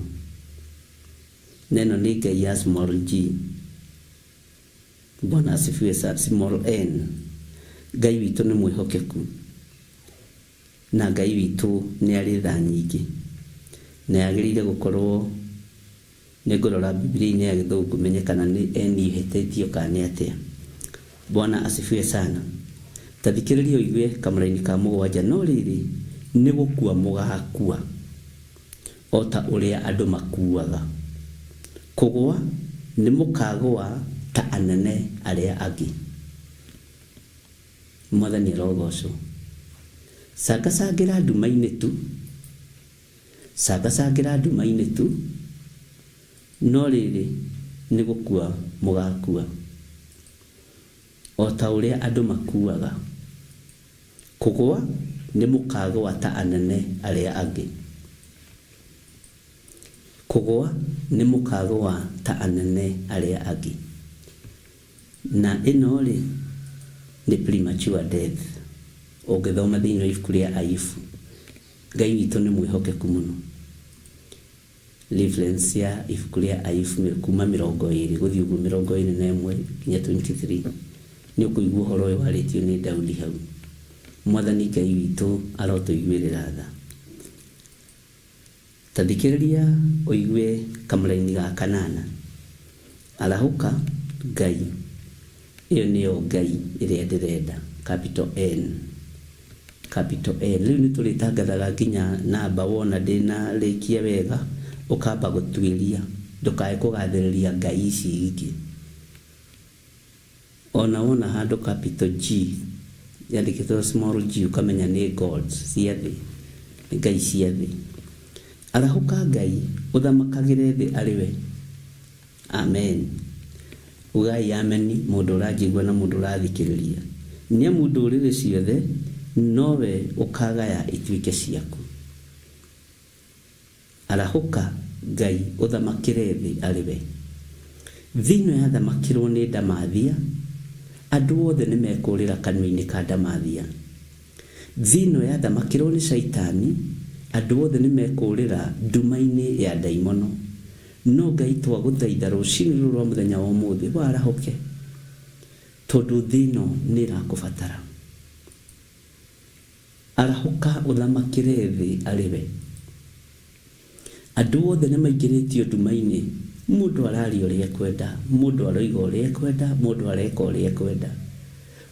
Na ĩno nĩ Ngai ya small g. Bwana asifiwe sana. Small n. Ngai witũ nĩ mwĩhokeku. Na Ngai witũ nĩ arĩ tha nyingĩ. Na yagĩrĩire gũkorwo Nĩ ngũrora Bibilia-inĩ ya Gĩthũngũ menye kana nĩ N ĩhĩtĩtio kana nĩ atĩa. Bwana asifiwe sana. Ta thikĩrĩria ũigue kamũraini ka mũgwanja, No rĩrĩ, nĩ gũkua mũgaakua, o ta ũrĩa andũ makuaga. Kũgũa nĩmũkagũa ta anene arĩa angĩ. Mwathani arogocwo. Cangacangĩra nduma-inĩ tu. Cangacangĩra nduma-inĩ tu, no rĩrĩ, nĩ gũkua mũgaakua, o ta ũrĩa andũ makuaga. Kũgũa nĩmũkagũa ta anene arĩa angĩ. Kũgũa nĩmũkagũa ta anene arĩa angĩ. Na ĩno-rĩ, nĩ premature death, ũngĩthoma thĩinĩ wa ibuku rĩa Ayubu. Ngai witũ nĩ mwĩhokeku mũno. Reference ya ibuku rĩa Ayubu kuma 20 gũthiĩ ũguo 21 nginya 23 nĩ ũkũigua ũhoro ũyũ warĩtio nĩ Daudi hau. Mwathani Ngai witũ arotũiguĩrĩra tha. Ta thikĩrĩria ũigue kamũraini ga kanana. Arahũka, Ngai. Ĩyo nĩyo Ngai ĩrĩa ndĩrenda, capital N. Capital N. Rĩu nĩ tũrĩtangathaga nginya namba wona ndĩnarĩkia wega, ũkamba gũtuĩria, ndũkae kũgathĩrĩria ngai ici ingĩ. O na wona handũ capital G yandĩkĩtwo small g ũkamenya nĩ gods cia thĩ, nĩ ngai cia thĩ. Arahũka Ngai, ũthamakagĩre thĩ arĩ we. Amen. Ugai ameni mũndũ ũranjigua na mũndũ ũrathikĩrĩria. Nĩ amu ndũrĩrĩ ciothe nowe ũkagaya ituĩke ciaku. Arahũka, Ngai, ũthamakĩre thĩ arĩ we. Thĩ ĩno yathamakĩrwo nĩ ndamathia, andũ othe nĩmekũũrĩra kanua-inĩ ka ndamathia. Thĩ ĩno yathamakĩrwo nĩ Shaitani, andũ othe nĩmekũũrĩra nduma-inĩ ya ndaimono. No Ngai twagũthaitha rũcinĩ rũrũ rwa mũthenya wa ũmũthĩ warahũke, tondũ thĩ ĩno nĩĩrakũbatara. Arahũka ũthamakĩre thĩ arĩ we. Andũ othe nĩmaingĩrĩtio nduma-inĩ, mũndũ araria ũrĩa ekwenda, mũndũ aroiga ũrĩa ekwenda, mũndũ areka ũrĩa ekwenda.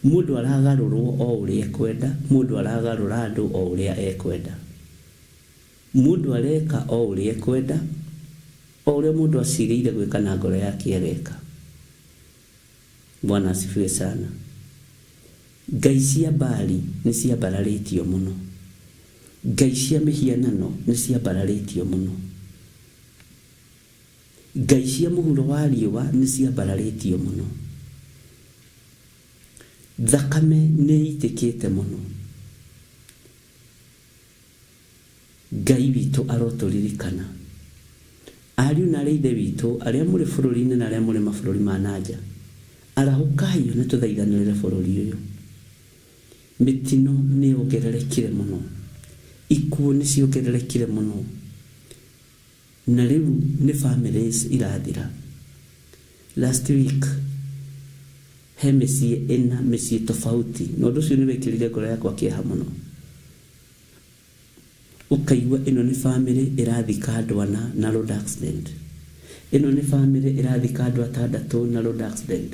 Mũndũ aragarũrwo o ũrĩa ekwenda, mũndũ aragarũra andũ o ũrĩa ekwenda. Mũndũ areka o ũrĩa ekwenda, o ũrĩa mũndũ acirĩire gwĩka na ngoro yake ageka. Bwana asifiwe sana. Ngai cia Baali nĩ ciambararĩtio mũno. Ngai cia mĩhianano nĩ ciambararĩtio mũno. Ngai cia mũhuro wa riũa nĩ ciambararĩtio mũno. Thakame nĩ ĩitĩkĩte mũno. Ngai witũ arotũririkana. Ariũ na aarĩ a Ithe witũ arĩa mũrĩ bũrũri-inĩ na arĩa mũrĩ mabũrũri ma na nja, Arahũkai na tũthaithanĩrĩre bũrũri ũyũ. Mĩtino nĩ yongererekire mũno, ikuũ nĩ ciongererekire mũno, na rĩu nĩ families irathira. Last week he mĩciĩ ĩna, mĩciĩ tofauti, na ũndũ ũcio nĩ wekĩrire ngoro yakwa kĩeha mũno. Ũkaigua ĩno nĩ famĩlĩ ĩrathika andũ ana na road accident, ĩno nĩ famĩlĩ ĩrathika andũ atandatũ na road accident,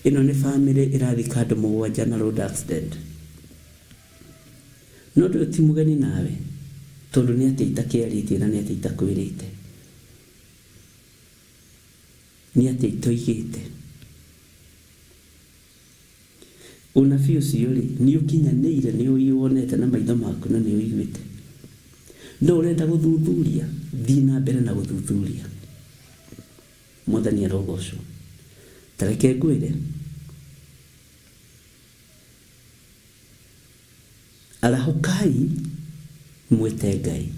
ĩno nĩ famĩlĩ ĩrathika andũ mũgwanja na road accident. No ũndũ ũyũ ti mũgeni nawe, tondũ nĩ atĩa itakĩarĩtie na nĩ atĩa itakwĩrĩte, nĩ atĩa itoigĩte. Ũnabii ũcio-rĩ, nĩũkinyanĩire, nĩũwonete na maitho maku na nĩũiguĩte? No ũrenda gũthuthuria? Thiĩ na mbere na gũthuthuria. Mwathani arogocwo. Ta reke ngwĩre, arahũkai mwĩte Ngai.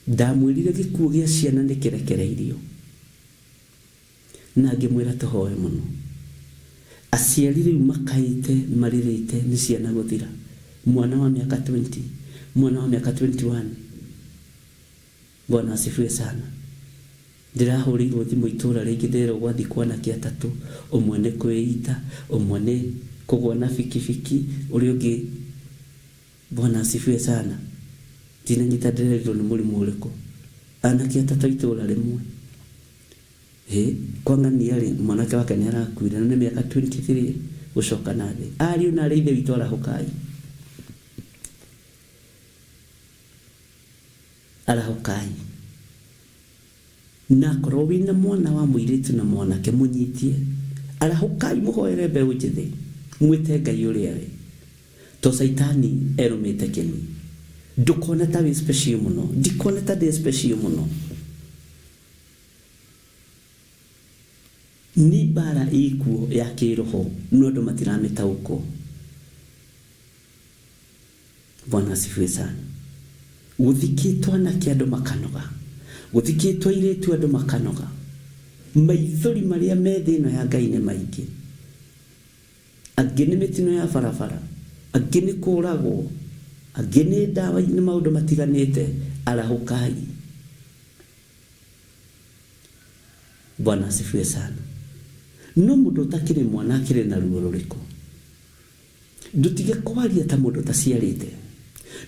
Ndamwĩrire gĩkuũ gĩa ciana nĩkĩrekereirio. Na ngĩmwĩra tũhoe mũno. Aciari rĩu makaĩte marĩrĩte nĩ ciana gũthira. Mwana wa mĩaka 20, mwana wa mĩaka 21. Bwana asifiwe sana. Ndĩrahũrĩirwo thimũ itũra rĩngĩ ndĩrerwo gwathikwo anake atatũ, ũmwe nĩ kwĩita, ũmwe nĩ kũgwa na bikibiki, ũrĩa ũngĩ Bwana asifiwe sana. Ndinanyita ndĩrerirwo nĩ mũrimũ ũrĩkũ. Anake atatũ a itũra rĩmwe. Hĩ, kwa ng'ania-rĩ, mwanake wake nĩ arakuire na nĩ mĩaka 23 gũcoka na thĩ. Ariũ na aarĩ a Ithe witũ arahũkai. Arahũkai. Na akorwo wĩna mwana wa mũirĩtu na mwanake mũnyitie. Arahũkai mũhoere mbeũ njĩthĩ. Mwĩte Ngai ũrĩa we. To caitani erũmĩte kĩni. Ndũkone ta wĩ special mũno. Ndikone ta ndĩ special mũno. Ni mbara ĩkuo ya kĩroho no andũ matiramĩtaũkwo. Bwana asifiwe sana. Gũthikĩtwo anake andũ makanoga, gũthikĩtwo airĩtu andũ makanoga. Maithori marĩa me thĩ ĩno ya Ngai nĩ maingĩ. Angĩ nĩ mĩtino ya barabara, angĩ nĩ kũragwo, angĩ nĩ ndawa, nĩ maũndũ matiganĩte. Arahũkai. Bwana asifiwe sana. No mũndũ ũtakĩrĩ mwana akĩrĩ na ruo rũrĩkũ? Ndũtige kwaria ta mũndũ ũtaciarĩte,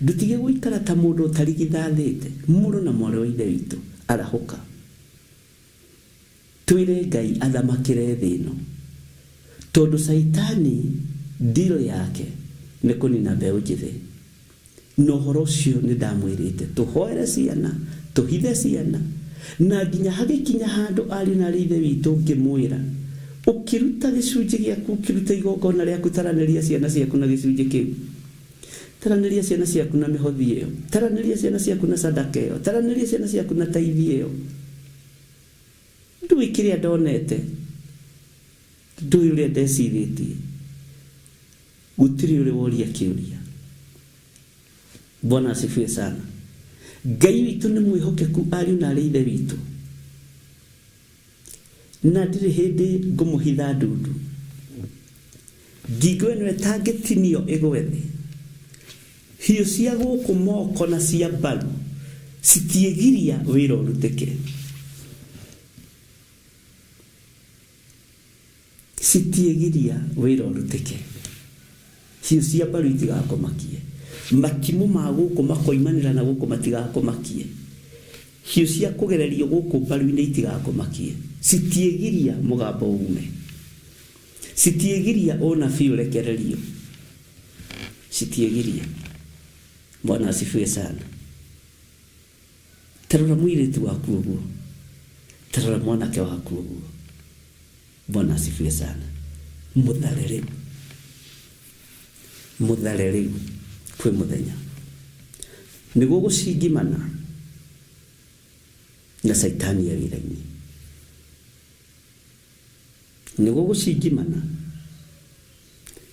ndũtige gũikara ta mũndũ ũtarigithathĩte. Mũrũ na mwarĩ wa Ithe witũ, arahũka. Twĩre Ngai athamakĩre thĩ ĩno, tondũ Caitani deal yake nĩ kũnina mbeũ njĩthĩ. Na ũhoro ũcio nĩ ndamwĩrĩte tũhoere ciana, tũhithe ciana, na nginya hagĩkinya handũ ariũ na aarĩ a Ithe witũ ngĩmwĩra, ũkĩruta gĩcunjĩ gĩaku, ũkĩruta igongona rĩaku, taranĩria ciana ciaku na gĩcunjĩ kĩu. Taranĩria ciana ciaku na mĩhothi ĩyo. Taranĩria ciana ciaku na sadaka ĩyo. Taranĩria ciana ciaku na taithi ĩyo. Ndũĩ kĩrĩa ndonete, ndũĩ ũrĩa ndecirĩtie. Gũtirĩ ũrĩ woria kĩũria. Bwana asifiwe sana. Ngai witũ nĩ mwĩhokeku ariũ na arĩ ithe witũ. Na ndirĩ hĩndĩ ngũmũhitha ndundu. Ngingo ĩno ĩtangĩtinio ĩgwe thĩ. Hiũ cia gũkũ moko na cia mbaru citiĩgiria wĩra ũrutĩke. Citiĩgiria wĩra ũrutĩke. Hiũ cia mbaru itigakũmakie. Matimũ ma gũkũ makoimanĩra na gũkũ matigakũmakie. Hiũ cia kũgererio gũkũ mbaru-inĩ itigakũmakie. Citiĩgiria mũgambo uume. Citiĩgiria ũnabii ũrekererio. Citiĩgiria. Bwana asifiwe sana. Ta rora mũirĩtu waku ũguo. Ta rora mwanake waku ũguo. Bwana asifiwe sana. Mũthare rĩu. Mũthare rĩu kwĩ mũthenya. Nĩ gũgũcingimana na caitani e wĩra-inĩ. Nĩ gũgũcingimana.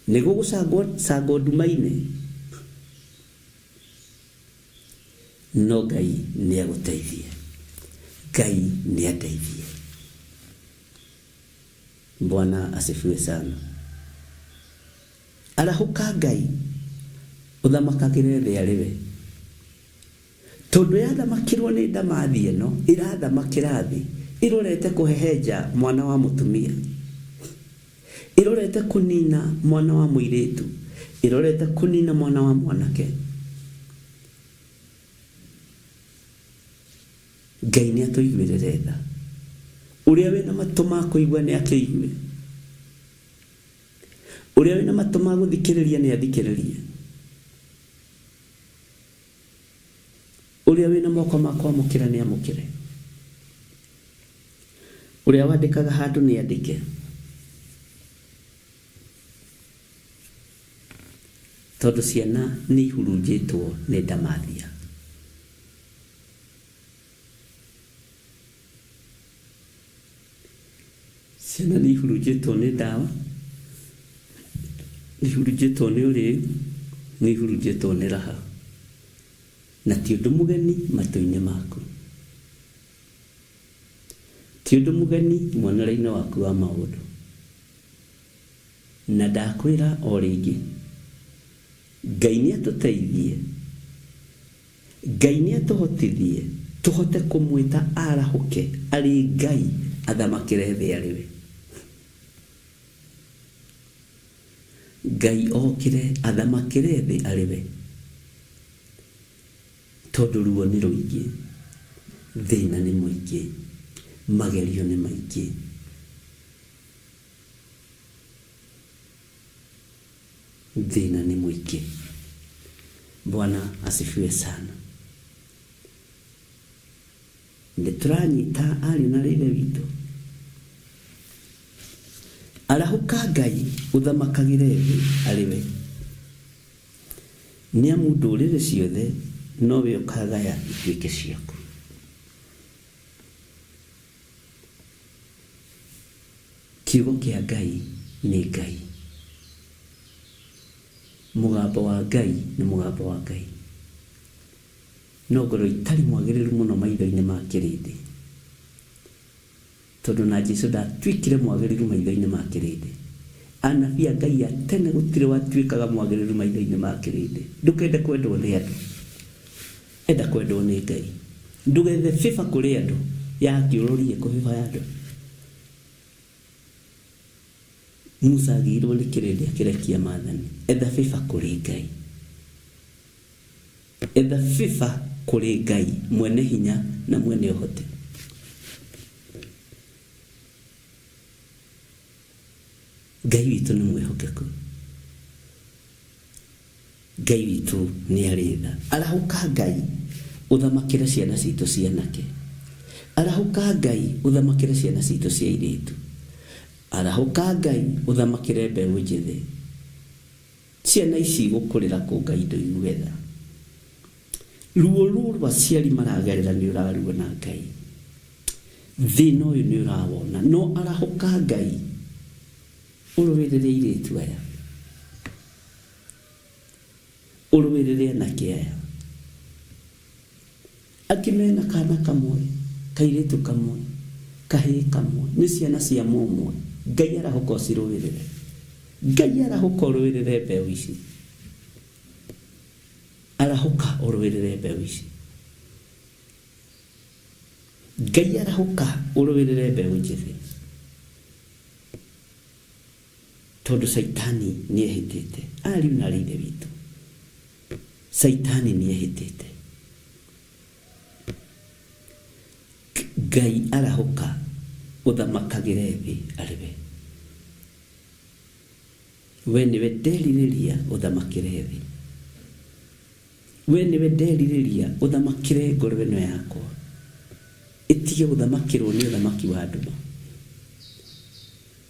Nĩ gũgũcangwo cangwo nduma-inĩ. No Ngai nĩ agũteithie. Ngai nĩ andeithie. Bwana asifiwe sana. Arahũka Ngai ũthamakagĩre thĩ arĩ we. Tondũ yathamakĩrwo nĩ ndamathi ĩno ĩrathamakĩra thĩ ĩrorete kũhehenja mwana wa mũtumia, ĩrorete kũnina mwana wa mũirĩtu, ĩrorete kũnina mwana wa mwanake. Ngai nĩ atũiguĩrĩre tha. Ũrĩa wĩna matũ ma kũigua nĩ akĩigue. Ũrĩa wĩna matũ ma gũthikĩrĩria nĩ athikĩrĩrie. Ũrĩa wĩna moko ma kwamũkĩra nĩ amũkĩre. Ũrĩa wandĩkaga handũ nĩ andĩke. Tondũ ciana nĩ ihurunjĩtwo nĩ ndamathia. Ciana nĩ ihurunjĩtwo nĩ ndawa, nĩ ihurunjĩtwo nĩ ũrĩu, nĩ ihurunjĩtwo nĩ raha. Na ti ũndũ mũgeni matũ-inĩ maku. Ti ũndũ mũgeni muonere-inĩ waku wa maũndũ. Na ndakwĩra o rĩngĩ, Ngai nĩ atũteithie, Ngai nĩ atũhotithie tũhote kũmwĩta arahũke arĩ Ngai athamakĩre thĩ arĩ we. Ngai okĩre athamakĩre thĩ arĩ we. Tondũ ruo nĩ rũingĩ, thĩna nĩ mũingĩ, magerio nĩ maingĩ. Thĩna nĩ mũingĩ. Bwana asifiwe sana. Nĩ tũranyita ariũ na aarĩ a Ithe witũ? Arahũka Ngai ũthamakagĩre thĩ arĩ we, nĩ amu ndũrĩrĩ ciothe nowe ũkagaya ituĩke ciaku. Kiugo kĩa Ngai nĩ Ngai. Mũgambo wa Ngai nĩ mũgambo wa Ngai. No ngorwo itarĩ mwagĩrĩru mũno maitho-inĩ ma kĩrĩndĩ. Tondũ na Jesu ndatuĩkire mwagĩrĩru maitho-inĩ ma kĩrĩndĩ. Anabii a Ngai a tene gũtirĩ watuĩkaga mwagĩrĩru maitho-inĩ ma kĩrĩndĩ. Ndũkende kwendwo nĩ andũ. Enda kwendwo nĩ Ngai. Ndũgethe favor kũrĩ andũ. Yaki ũrorie kũ favor ya andũ. Musa agĩirwo nĩ kĩrĩndĩ akĩrekia maathani. Etha favor kũrĩ Ngai. Etha favor kũrĩ Ngai mwene hinya na mwene ũhoti. Ngai witũ nĩ mwĩhokeku. Ngai witũ nĩ arĩ tha. Arahũka Ngai ũthamakĩre ciana citũ cia anake. Arahũka Ngai ũthamakĩre ciana citũ cia airĩtu. Arahũka Ngai ũthamakĩre mbeũ njĩthĩ. Ciana ici igũkũrĩra kũ Ngai ndũigue tha. Ruo rũrũ aciari maragerera nĩ ũraruona Ngai. Thĩna ũyũ nĩ ũrawona. No arahũka Ngai ũrũĩrĩre airĩtu aya. Ũrũĩrĩre anake aya. Angĩ mena kana kamwe, kairĩtu kamwe, kahĩĩ kamwe, nĩ ciana cia mũmwe. Ngai arahũka ũcirũĩrĩre. Ngai arahũka ũrũĩrĩre mbeũ ici. Arahũka ũrũĩrĩre mbeũ ici. Ngai arahũka ũrũĩrĩre mbeũ njĩthĩ. Tondũ Caitani nĩehĩtĩte. Ariũ na aarĩ a Ithe witũ, Caitani nĩehĩtĩte. Ngai arahũka ũthamakagĩre thĩ arĩ we. We nĩwe nderirĩria ũthamakĩre thĩ. We nĩwe nderirĩria ũthamakĩre ngoro ĩno yakwa, ĩtige gũthamakĩrwo nĩ ũthamaki wa nduma.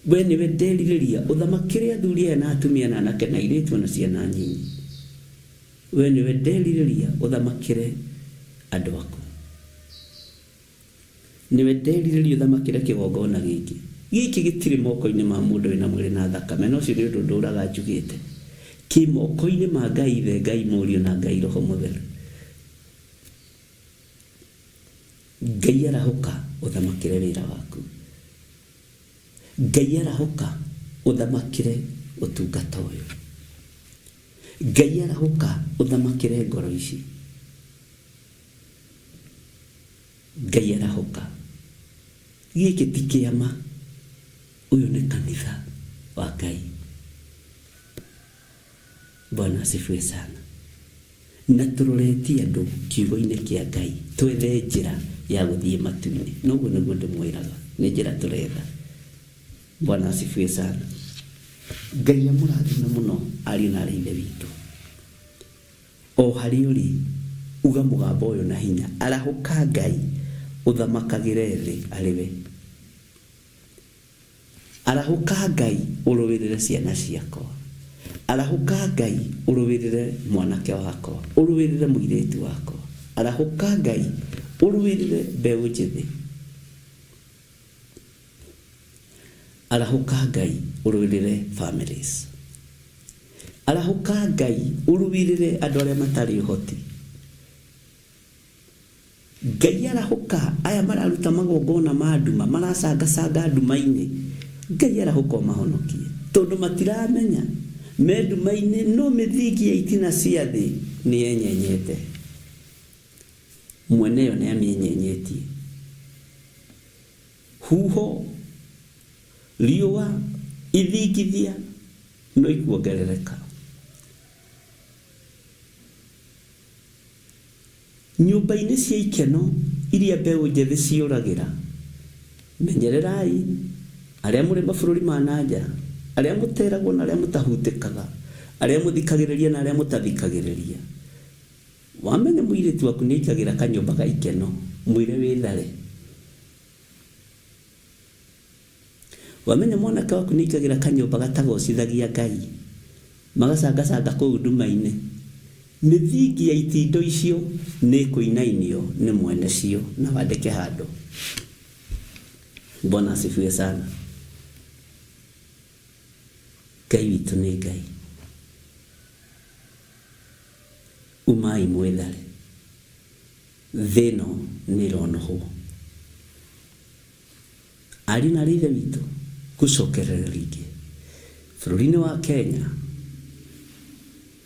We nĩwe nderirĩria ũthamakĩre athuri aya na atumia na anake na airĩtu o na ciana nyinyi. We nĩwe nderirĩria ũthamakĩre andũ aku. Nĩwe nderirĩria ũthamakĩre kĩgongona gĩkĩ. Gĩkĩ gĩtirĩ moko-inĩ ma mũndũ wĩna mwĩrĩ na thakame, na ũcio nĩ ũndũ ndũraga njugĩte. Kĩ moko-inĩ ma Ngai Ithe, Ngai Mũriũ na Ngai Roho Mũtheru. Ngai arahũka ũthamakĩre wĩra waku. Ngai arahũka ũthamakĩre ũtungata ũyũ. Ngai arahũka ũthamakĩre ngoro ici. Ngai arahũka. Gĩkĩ ti kĩama, ũyũ nĩ kanitha wa Ngai. Bwana asifiwe sana. Na tũroretie andũ kiugo-inĩ kĩa Ngai, twethe njĩra ya gũthiĩ matu-inĩ. Na ũguo nĩguo ndĩmwĩraga, nĩ njĩra tũretha. Bwana asifiwe sana. Ngai amũrathime mũno ariũ na arĩ ithe witũ. O harĩa ũrĩ, uga mũgambo ũyũ na hinya, arahũka Ngai, ũthamakagĩre thĩ arĩ we. Arahũka Ngai ũrũĩrĩre ciana ciakwa. Arahũka Ngai ũrũĩrĩre mwanake wakwa, ũrũĩrĩre mũirĩtu wakwa. Arahũka Ngai ũrũĩrĩre mbeũ njĩthĩ. Arahũka Ngai ũrũĩrĩre families. Arahũka Ngai ũrũĩrĩre andũ arĩa matarĩ ũhoti. Ngai arahũka, aya mararuta magongona ma nduma, maracangacanga nduma-inĩ. Ngai arahũka ũmahonokie, tondũ matiramenya me nduma-inĩ, no mĩthingi ya itina cia thĩ nĩ yenyenyete. Mwene yo nĩ amĩenyenyetie. Huho, riũa, ithingithia no ikuongerereka. Nyũmba-inĩ cia ikeno iria mbeũ njĩthĩ ciũragĩra, menyererai arĩa mũrĩ mabũrũri ma na nja, arĩa mũteragwo na arĩa mũtahutĩkaga, arĩa mũthikagĩrĩria na arĩa mũtathikagĩrĩria. Wamenya mũirĩtu waku nĩaikagĩra kanyũmba ga ikeno, mwĩre wĩthare. Wamenya mwanake waku nĩaikagĩra kanyũmba gatagocithagia Ngai, magacangacanga kũu nduma-inĩ, mĩthingi ya itindo icio nĩĩkũinainio nĩ mwene cio na wandĩke handũ. Bwana asifiwe sana. Ngai witũ nĩ Ngai. Umai mwĩthare. Thĩ ĩno nĩĩronũhwo. Ariũ na aarĩ a Ithe witũ, ngũcokerera rĩngĩ bũrũri-inĩ wa Kenya,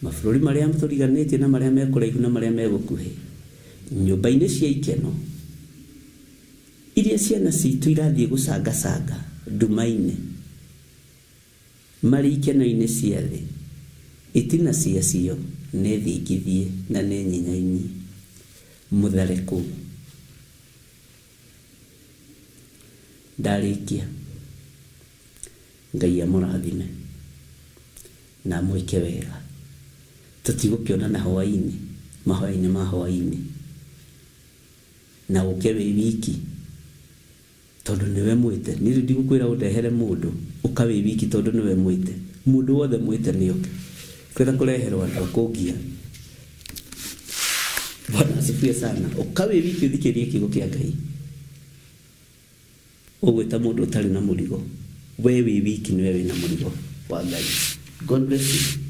mabũrũri marĩa tũriganĩtie na marĩa me kũraihu na marĩa me gũkuhĩ, nyũmba-inĩ cia ikeno, iria ciana citũ irathiĩ gũcangacanga nduma-inĩ, marĩ ikeno-inĩ cia thĩ, itina ciacio nĩ thingithie na nĩ nyenyainie. Mũthare kũu. Ndarĩkia, Ngai amũrathime na amwĩke wega. Tũtigũkĩonana hwaĩ-inĩ, mahoya-inĩ ma hwaĩ-inĩ, na ũke wĩ wiki tondũ nĩwe mwĩte. Niĩ rĩu ndigũkwĩra ũndehere mũndũ, ũka wĩ wiki tondũ nĩwe mwĩte. Mũndũ wothe mwĩte nĩ oke. Kwenda kũreherwo andũ a kũngia. Bwana asifiwe sana. Ũka wĩ wiki ũthikĩrĩrie kiugo kĩa Ngai. Ũgwĩta mũndũ ũtarĩ na mũrigo. We wĩ wiki nĩwe wĩna mũrigo wa Ngai. God bless you.